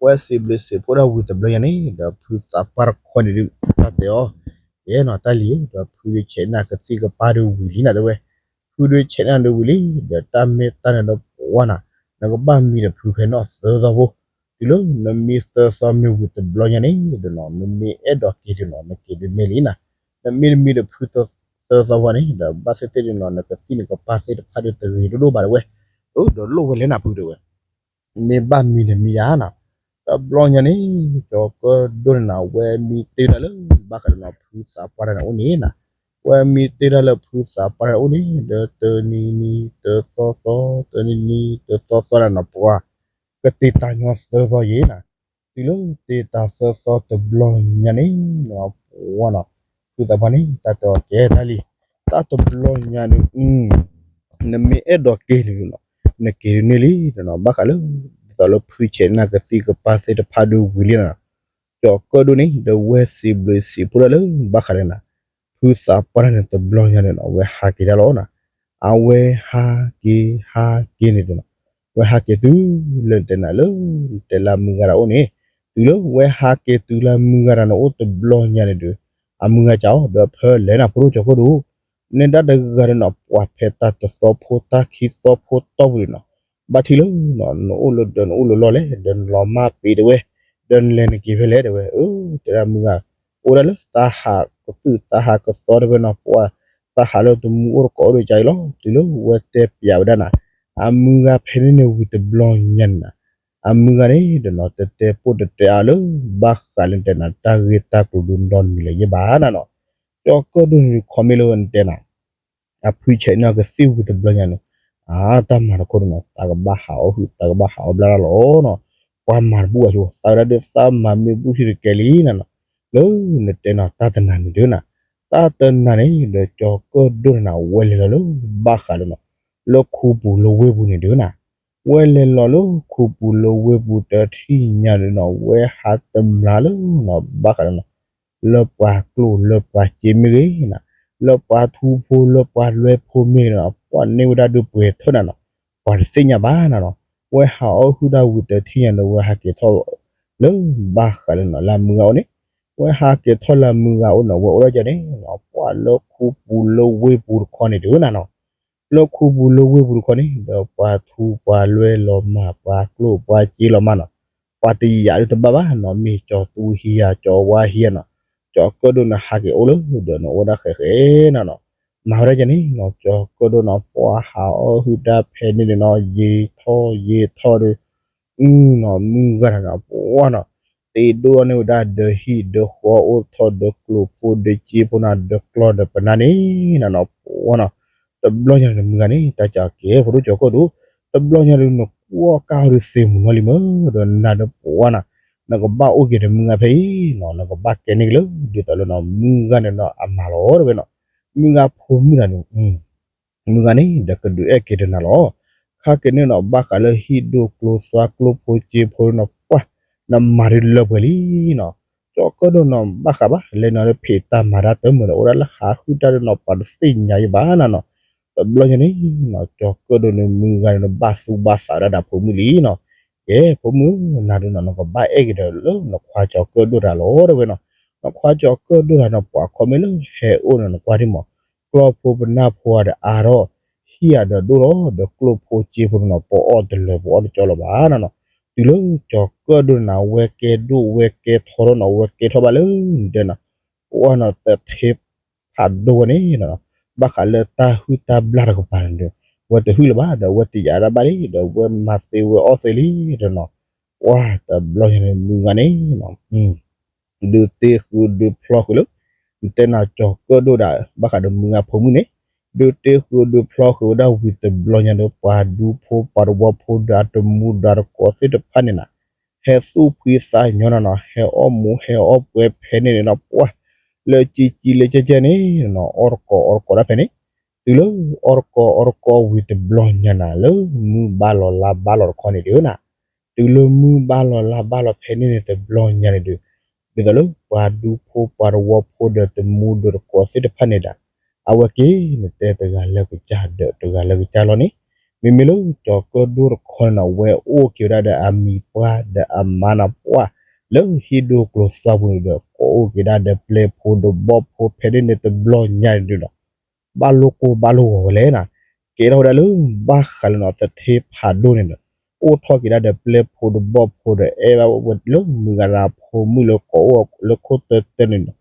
ဝဲစံးဘျုးစံးဖှိၣ်ဒၣ်ဝံၤတဘျီညါန့ၣ် ဒီးဖုသးပှၢ်တခီန့ၣ်ဒုး တၢ်တဲအီၤ ယဲနီၤ တၢ်လံၤ ဒီးဖုဒုးဆဲးန့ၢ်နၤကသံၣ်ကပၤဒုးဝံၤလံနၤတဲဝဲ, ဖုဒုးဆဲးန့ၢ်နၤဒုးဝံၤလံ, ဒီးတၢ်မ့ၢ်တၢ်န့ၣ်ဒီးပှၤနၤ, နကဘၣ်မံဒီးဖုဖဲန့ၣ်သၢသီဖိ, တုၤလၢနမံသၢသီမ့ၢ်ဝံၤတဘျီညါန့ၣ်ဒီးနီၤ နမ့ၢ်အဲၣ်ဒိးက့ၤဒုးနီၤ နက့ၤဒုးန့ၢ်လံနၤ, နမ့ၢ်တမံဒီးဖုသၢသီဖိန့ၣ် ဒီးဘၣ်သ့ၣ်သ့ၣ်ဒုးနီၤ နကသံၣ်နကပၤသ့ၣ်တဖၣ်ဒုးတဂ့ၤဒိၣ်ဒိၣ်ဘၣ်တဲဝဲ, အၢ ဒီးလိၣ်ဝဲလဲၣ်နၤဖုတဲဝဲ မ့ၢ်ဘၣ်မံန့ၣ်မံယါနၤ, တဘျီညါန့ၣ် ကၠီၤကၢၣ်ဒိၣ်န့ၣ်နၤ ဝဲမံတ့ၢ်တၢ်လၢ ဘၣ်ဃးဒီးနီၤ ဖုသးပှၢ်တၢ်န့ၣ်အိၣ်န့ၣ်နၤ, ဝဲမံတ့ၢ်တၢ်လၢဖုသးပှၢ်တၢ်န့ၣ်အိၣ်န့ၣ် ဒီးတနံၤနံၤတသီသီ တနံၤနံၤတသီသီနၤနီၤ ပှၤ ကတ့တၢ်ညီသၢသီယဲနၤ, တုၤလၢတ့တၢ်သၢသီတဘျီညါန့ၣ်နၤ ပှၤနီၤ, ဖုသးပှၢ်န့ၣ် တၢ်တဲအီၤကဲတၢ်လံ, တၢ်တဘျီညါန့ၣ် နမ့ၢ်အဲၣ်ဒိးက့ၤန့ၣ်နီၤ နက့ၤဒုးန့ၢ်လံနၤနီၤ, ဘၣ်ဃးလၢ ဒ်သိးလၢဖုဆဲးန့ၢ်နၤကသံၣ်ကပၤသ့ၣ်တဖၣ်ဒုးဝံၤလံနၤ, ကၠီ ကၠီၤကၢၣ်ဒိၣ်န့ၣ် ဒီးဝဲစံးဘျုးစံးဖှိၣ်ဒၣ်လၢဘၣ်ဃးလၢနၤ ဖုသးပှၢ်တၢ်န့ၣ်တဘျီညါန့ၣ်နီၤ အဝဲဟးက့ၤတၢ်လီၤနီၤ. အဝဲဟးက့ၤဟးက့ၤန့ၣ်ဒီးနီၤ ဝဲဟးက့ၤတုၤလၢနတဲနၤလၢ နတဲလၢအမုၢ်ဂၤတၢ်အိၣ်န့ၣ် တုၤလၢဝဲဟးက့ၤတုၤလၢအမုၢ်ဂၤတၢ်န့ၣ်အိၣ်တဘျီညါန့ၣ်ဒီး အမုၢ်ဂၤကၠီၤဒီး ဖဲလဲၣ်နၤဖိဒိၣ်ကၠီၤကၢၣ်ဒိၣ် နဲဒၣ်တဂၤဒီးနီၤ ပှၤဖဲတၢ်တသီဖိတၢ်ခံသီဖိတီၢ်ပူၤန့ၣ်နီၤ ဘၣ်ထံၣ်လၢ နအိၣ်လၢဒီးနအိၣ်လၢလီၢ်လဲၣ် ဒီးနလီၤမၢ်ပ့ၤတဝဲ ဒီးနလဲၤနက့ၤဖဲလဲၣ်တဲဝဲ အၢ တဲဒၣ်မုၢ်ဂၤ အိၣ်ဒၣ်လၢသးဟးကသုၣ်သးဟးကသီတဝဲနီၤ ပှၤသးဟးလၢတမူအိၣ်တကိးအိၣ်ဒီးကၠီၤအံၤလီၤ တုၤလၢဝဲတဲပျးဝဲဒၣ်နၤ အမုၢ်ဂၤဖဲန့ၣ်န့ၣ်ဝံၤတဘျီညါန့ၣ်နၤ အမုၢ်ဂၤန့ၣ်ဒီးနီၤ တတဲပိၢ်တတဲအါလၢ ဘၣ်ဃးလၢနတဲနၤ တၢ်ဂ့ၢ်တၢ်ကျိၤဒုးဒီနံၤလၢၤယဲၢ်ဘၣ်နၤနီၤ ကၠီၤကၢၣ်ဒိၣ်န့ၣ် ခီမ့ၢ်လၢနတဲနၤ အဖုဆဲးန့ၢ်အကသ့ၣ်ဝံၤတဘျီညါန့ၣ် အတၢ်မၤတခီဒုးနီၤ သးကဘၣ်ဟးအီၣ်ဟုၣ် သးကဘၣ်ဟးအီၣ်ဘျါတၢ်လီၤနီၤ ပှၤမၤတဘူၣ်ဘၣ်ဆိ သးဝဲဒၣ်ဒုးသးမၤမ့ၢ်ဘူၣ်ထံတကဲလံနၤနီၤ လၢနတဲနီၤ တၢ်တနၤန့ၣ်ဒုးနၤ တၢ်တနၤန့ၣ်ဒီးကၠီၤကၢၣ်ဒိၣ်န့ၣ်နၤ ဝဲလဲၤလီၤလၢ ဘၣ်ဃးလၢနီၤ လၢခူပူၤလၢဝ့ၢ်ပူၤန့ၣ်ဒုးနၤ ဝဲလဲၤလီၤလၢခူပူၤလၢဝ့ၢ်ပူၤတထံၣ်ညါန့ၣ်နီၤ ဝဲဟးတမျးလၢနီၤ ဘၣ်ဃးလၢနီၤ လၢပှၤကျိၣ်လၢပှၤစ့မ့ၢ်ဂ့ၤနၤ လၢပှၤထူဖိလၢပှၤလွဲဖိမ့ၢ်ဂ့ၤနီၤ ပှၤန့ၢ်ဝဲဒၣ်ဒုးပှဲၤထၢၣ်နၤနီၤ ပှၤတသ့ၣ်ညါဘၣ်နၤနီၤ ဝဲဟးအီၣ်ဟုၣ်တၢ်ဝံၤတထံၣ်ညါဒီး ဝဲဟးက့ၤထီၣ် လၢဘၣ်ဃးလၢနီၤ လၢအမုၢ်ဂၤအိၣ်န့ၣ် ဝဲဟးက့ၤထီၣ်လၢအမုၢ်ဂၤအိၣ်နီၤ ဝဲအိၣ်ဒၣ်ကၠီၤန့ၣ် ပှၤလၢခူပူၤလၢဝ့ၢ်ပူၤတခီန့ၣ်ဒုးနၤနီၤ လၢခူပူၤလၢဝ့ၢ်ပူၤတခီန့ၣ် ဒီးပှၤထူပှၤလွဲလီၤမၢ် ပှၤကျိၣ်ပှၤစ့လီၤမၢ်နီၤ ပှၤတယာ်ဒုးတဘၣ်ဘၣ်နီၤ မ့ၢ်ကၠီၤသူဟံးယၤ ကၠီၤဝါဟံးယၤနီၤ ကၠီၤကၢၣ်ဒိၣ်န့ၣ်ဟးက့ၤအိၣ်လၢ ဒီးနအိၣ်ဒၣ်ဃဲးဃဲးနၤနီၤ မၤဝဲဒၣ်ကၠီၤန့ၣ်နီၤ ကၠီၤကၢၣ်ဒိၣ်နီၤ ပှၤဟးအီၣ်ဟုၣ်တၢ်ဖဲန့ၣ်န့ၣ်နီၤ ယံာ်ထီၣ်ယံာ်ထီၣ်ဒီး အုနီၤ မုၢ်ဂၤတၢ်နီၤ ပှၤနီၤ တ့ဒိၣ်န့ၢ်ဝဲဒၣ်ဒီးဟံၣ်ဒီးဃီအိၣ်ထီၣ်ဒီးကျိၣ်ဖိဒီးစ့ဖိနီၤ ဒီးကျီၢ်ဒီးပနၢ်န့ၣ်နၤနီၤ ပှၤနီၤ တဘျီညါန့ၣ်မုၢ်ဂၤန့ၣ် တၢ်ကးကဲၤဖိဒိၣ်ကၠီၤကၢၣ်ဒိၣ် တဘျီညါဒီးနကွၢ်ကါအီၤဒီးသ့ၣ်မုၢ်နီၤလံမ့ၢ် ဒီးနၤဒီးပှၤနီၤ နကဘၣ်အိၣ်က့ၤဒီးမုၢ်ဂၤဖဲအံၤနီၤ နကဘၣ်ကဲန့ၢ်က့ၤလၢ ဒ်သိးလၢနီၤ မုၢ်ဂၤန့ၣ်နီၤ အမၤလီၤတဝဲနီၤ မုၢ်ဂၤဖိမုၣ်တၢ်န့ၣ် မုၢ်ဂၤန့ၣ် ဒီးကဒုးအဲၣ်က့ၤဒီးနၤလီၤ ခါက့ၤန့ၣ်နီၤ ဘၣ်ဃးလၢဟံၣ်ဒိၣ်ကျိသွါကျိၣ်ဖိစ့ဖိနီၤ ပှၤ နမၤဒုးလၢပှဲၤလံနီၤ ကၠီၤကၢၣ်ဒိၣ်နီၤ ဘၣ်ဃးဘၣ် လဲၤနီၤလၢဖံးတၢ်မၤတၢ်တမုာ်ဒီး အိၣ်ဒၣ်လၢဟးဟုၣ်တၢ်ဒီးနီၤ ပှၤတသ့ၣ်ညါယဘၣ်နၤနီၤ တဘျီညါန့ၣ်နီၤ ကၠီၤကၢၣ်ဒိၣ်န့ၣ် မုၢ်ဂၤန့ၣ် ဘၣ်သူဘၣ်သးဒၣ်ဒီးဖိမုၣ်လံနီၤ ကဲ ဖိမုၣ် နၤဒုးနီၤ နကဘၣ်အဲၣ်က့ၤဒီးလၢနခွါကၠီၤကၢၣ်ဒိၣ်တၢ်လီၤတဝဲနီၤ နခွါကၠီၤကၢၣ်ဒိၣ်တၢ်နီၤ ပှၤခီမ့ၢ်လၢဟဲအိၣ်နီၤ နကွၢ်ဒံးမး ကျီၢ်ဖိပနၢ်ဖိအါဒီးအါထီၣ် ဟံၣ်အါဒီးဒိၣ်ထီၣ် ဒီးကျိၣ်ဖိစ့ဖိန့ၣ်နီၤ ပအီၣ်တလၢၤ ပအီၣ်တကၠီလၢၤဘၣ်နၤနီၤ တုၤလၢကၠီၤကၢၣ်ဒိၣ်န့ၣ်နၤ ဝဲကဲဒိၣ်ဝဲကဲထီထီၣ်နီၤ ဝဲကဲထီၣ်ဘၣ်လၢ တဲနီၤ ပှၤနီၤ သထ့ဖးဒိၣ်ဝဲန့ၣ်နီၤ ဘၣ်ဃးလၢတၢ်ဟုၣ်တၢ်ဘျၣ်တကပၤန့ၣ်ဒီး ဝဲတဟုၣ်လၢၤဘၣ် ဒီးဝဲတယာ်ဒၣ်ဘၣ်လံ ဒီးဝဲမၤသ့ဝဲအီၣ်သ့လံဒီးနီၤ ပှၤတဘျီညါန့ၣ် မုၢ်ဂၤန့ၣ်နီၤ ဒုးတ့ဃုာ်ဒုးဖျီဃုာ်လၢ နတဲနၤကၠီၤကၢၣ်ဒိၣ်ဒၣ် ဘၣ်ဃးဒီးမုၢ်ဂၤဖိမုၣ်န့ၣ် ဒုးတ့ဃုာ်ဒုးဖျီဃုာ်ဝဲဒၣ်ဝံၤတဘျီညါဒီး ပှၤဒူဖိပှၤတဝီဖိဒီးအတမူဒီးအတကိးသ့ၣ်တဖၣ်န့ၣ်နၤ ဟဲသူၣ်ဖှံသးညီနၤနီၤ ဟဲအီၣ်မူးဟဲအီၣ်ပွဲဖဲန့ၣ်န့ၣ်နီၤ ပှၤ လၢကံကံလၢကဲကဲန့ၣ်နီၤ အီၣ်တကိးအီၣ်တကိးဒၣ်ဖဲန့ၣ် တုၤလၢအီၣ်တကိးအီၣ်တကိးဝံၤတဘျီညါနၤ လၢမုၢ်ဘၣ်လီၤလါဘၣ်လီၤတခီန့ၣ်ဒီးနၤ တုၤလၢမုၢ်ဘၣ်လီၤလါဘၣ်လီၤဖဲန့ၣ်န့ၣ်တဘျီညါန့ၣ်ဒီး ဒ်သိးလၢပှၤဒူဖိပှၤတဝီဖိဒီးတမူဒီးတကိးသ့ၣ်တဖၣ်န့ၣ်ဒၣ် အဝဲက့ၤနတဲတဂၤလၢကစၢ်ဒီးတဂၤလၢကစၢ်လီၤန့ၣ် မ့မ့ၢ်လၢကၠီၤကၢၣ်ဒိၣ်တခီန့ၣ်နီၤ ဝဲအိၣ်က့ၤဝဲဒၣ်ဒီးအမံၤပှၢ်ဒီးအမါနီၤ ပှၤ လၢဟံၣ်ဒိၣ်ကျိသွါပူၤန့ၣ်ဒီး ကိးအိၣ်က့ၤဒၣ်ဒီးပျဲၢ်ဖိဒီးဘီၣ်ဖိဖဲန့ၣ်န့ၣ်တဘျီညါန့ၣ်ဒီးနီၤ ဘၣ်လိၣ်ကိၢ်ဘၣ်လိၣ်ဂီၤဝဲလဲၣ်နၤ ကဲထီၣ်ဝဲဒၣ်လၢ ဘၣ်ဃးလၢနီၤ သထ့ဖးဒိၣ်န့ၣ်ဒီး အိၣ်ထီၣ်က့ၤဒၣ်ဒီးပျဲၢ်ဖိဒီးဘီၣ်ဖိဒီး အဲၣ်ဘၣ်ဝဲလၢမုၢ်ဂၤရၤဖိမုၣ်လၢကိးအိၣ်လၢခိၣ်တၢတၢန့ၣ်နီၤ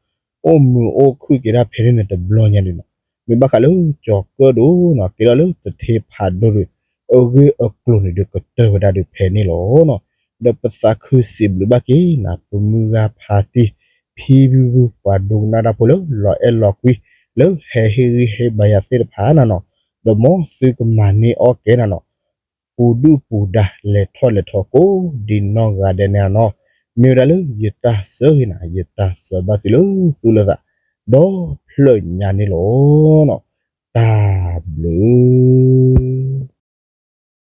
အိၣ်မုာ်အိၣ်ခုၣ်က့ၤဒၣ်ဖဲန့ၣ်န့ၣ်တဘျီညါန့ၣ်နီၤ မ့ၢ်ဘၣ်ဃးလၢကၠီၤကၢၣ်ဒိၣ်နီၤ ကဲထီၣ်လၢသထ့ဖးဒိၣ်ဒီး အဂ့ၢ်အကျိၤန့ၣ်ဒီးကတၢၢ်ဝဲဒၣ်ဒီးဖဲန့ၣ်လီၤနီၤ ဒီးပသးခုစံးဘျုးဘၣ်က့ၤနၤ ပမုၢ်ဂၤဖးတံၢ် ဖံဖုဖု ပှၤဒိကနၣ်တၢ်ဖိလၢလီၤအဲၣ်လီၤကွံ လၢဟဲဟ့ၣ်ဂံၢ်ဟ့ၣ်ဘါယၤသ့ၣ်တဖၣ်နၤနီၤ ဒီးမ်သုကမၤန့ၢ်အီၣ်ကဲနၤနီၤ ပူၤဒုၣ်ပူၤဒါ လဲၤထီၣ်လဲၤထီကိးဒံနီၢ်ဂၤဒဲးန့ၣ်နီၤ မ့ၢ်ဝဲဒၣ်လၢယတၢ်ဆၢဂ့ၤနၤ ယတၢ်ဆၢဘၣ်သုလၢသူၣ်လၢသး ဒီဖျၢၣ်ညါန့ၣ်လီၤ. တၢ်ဘျုး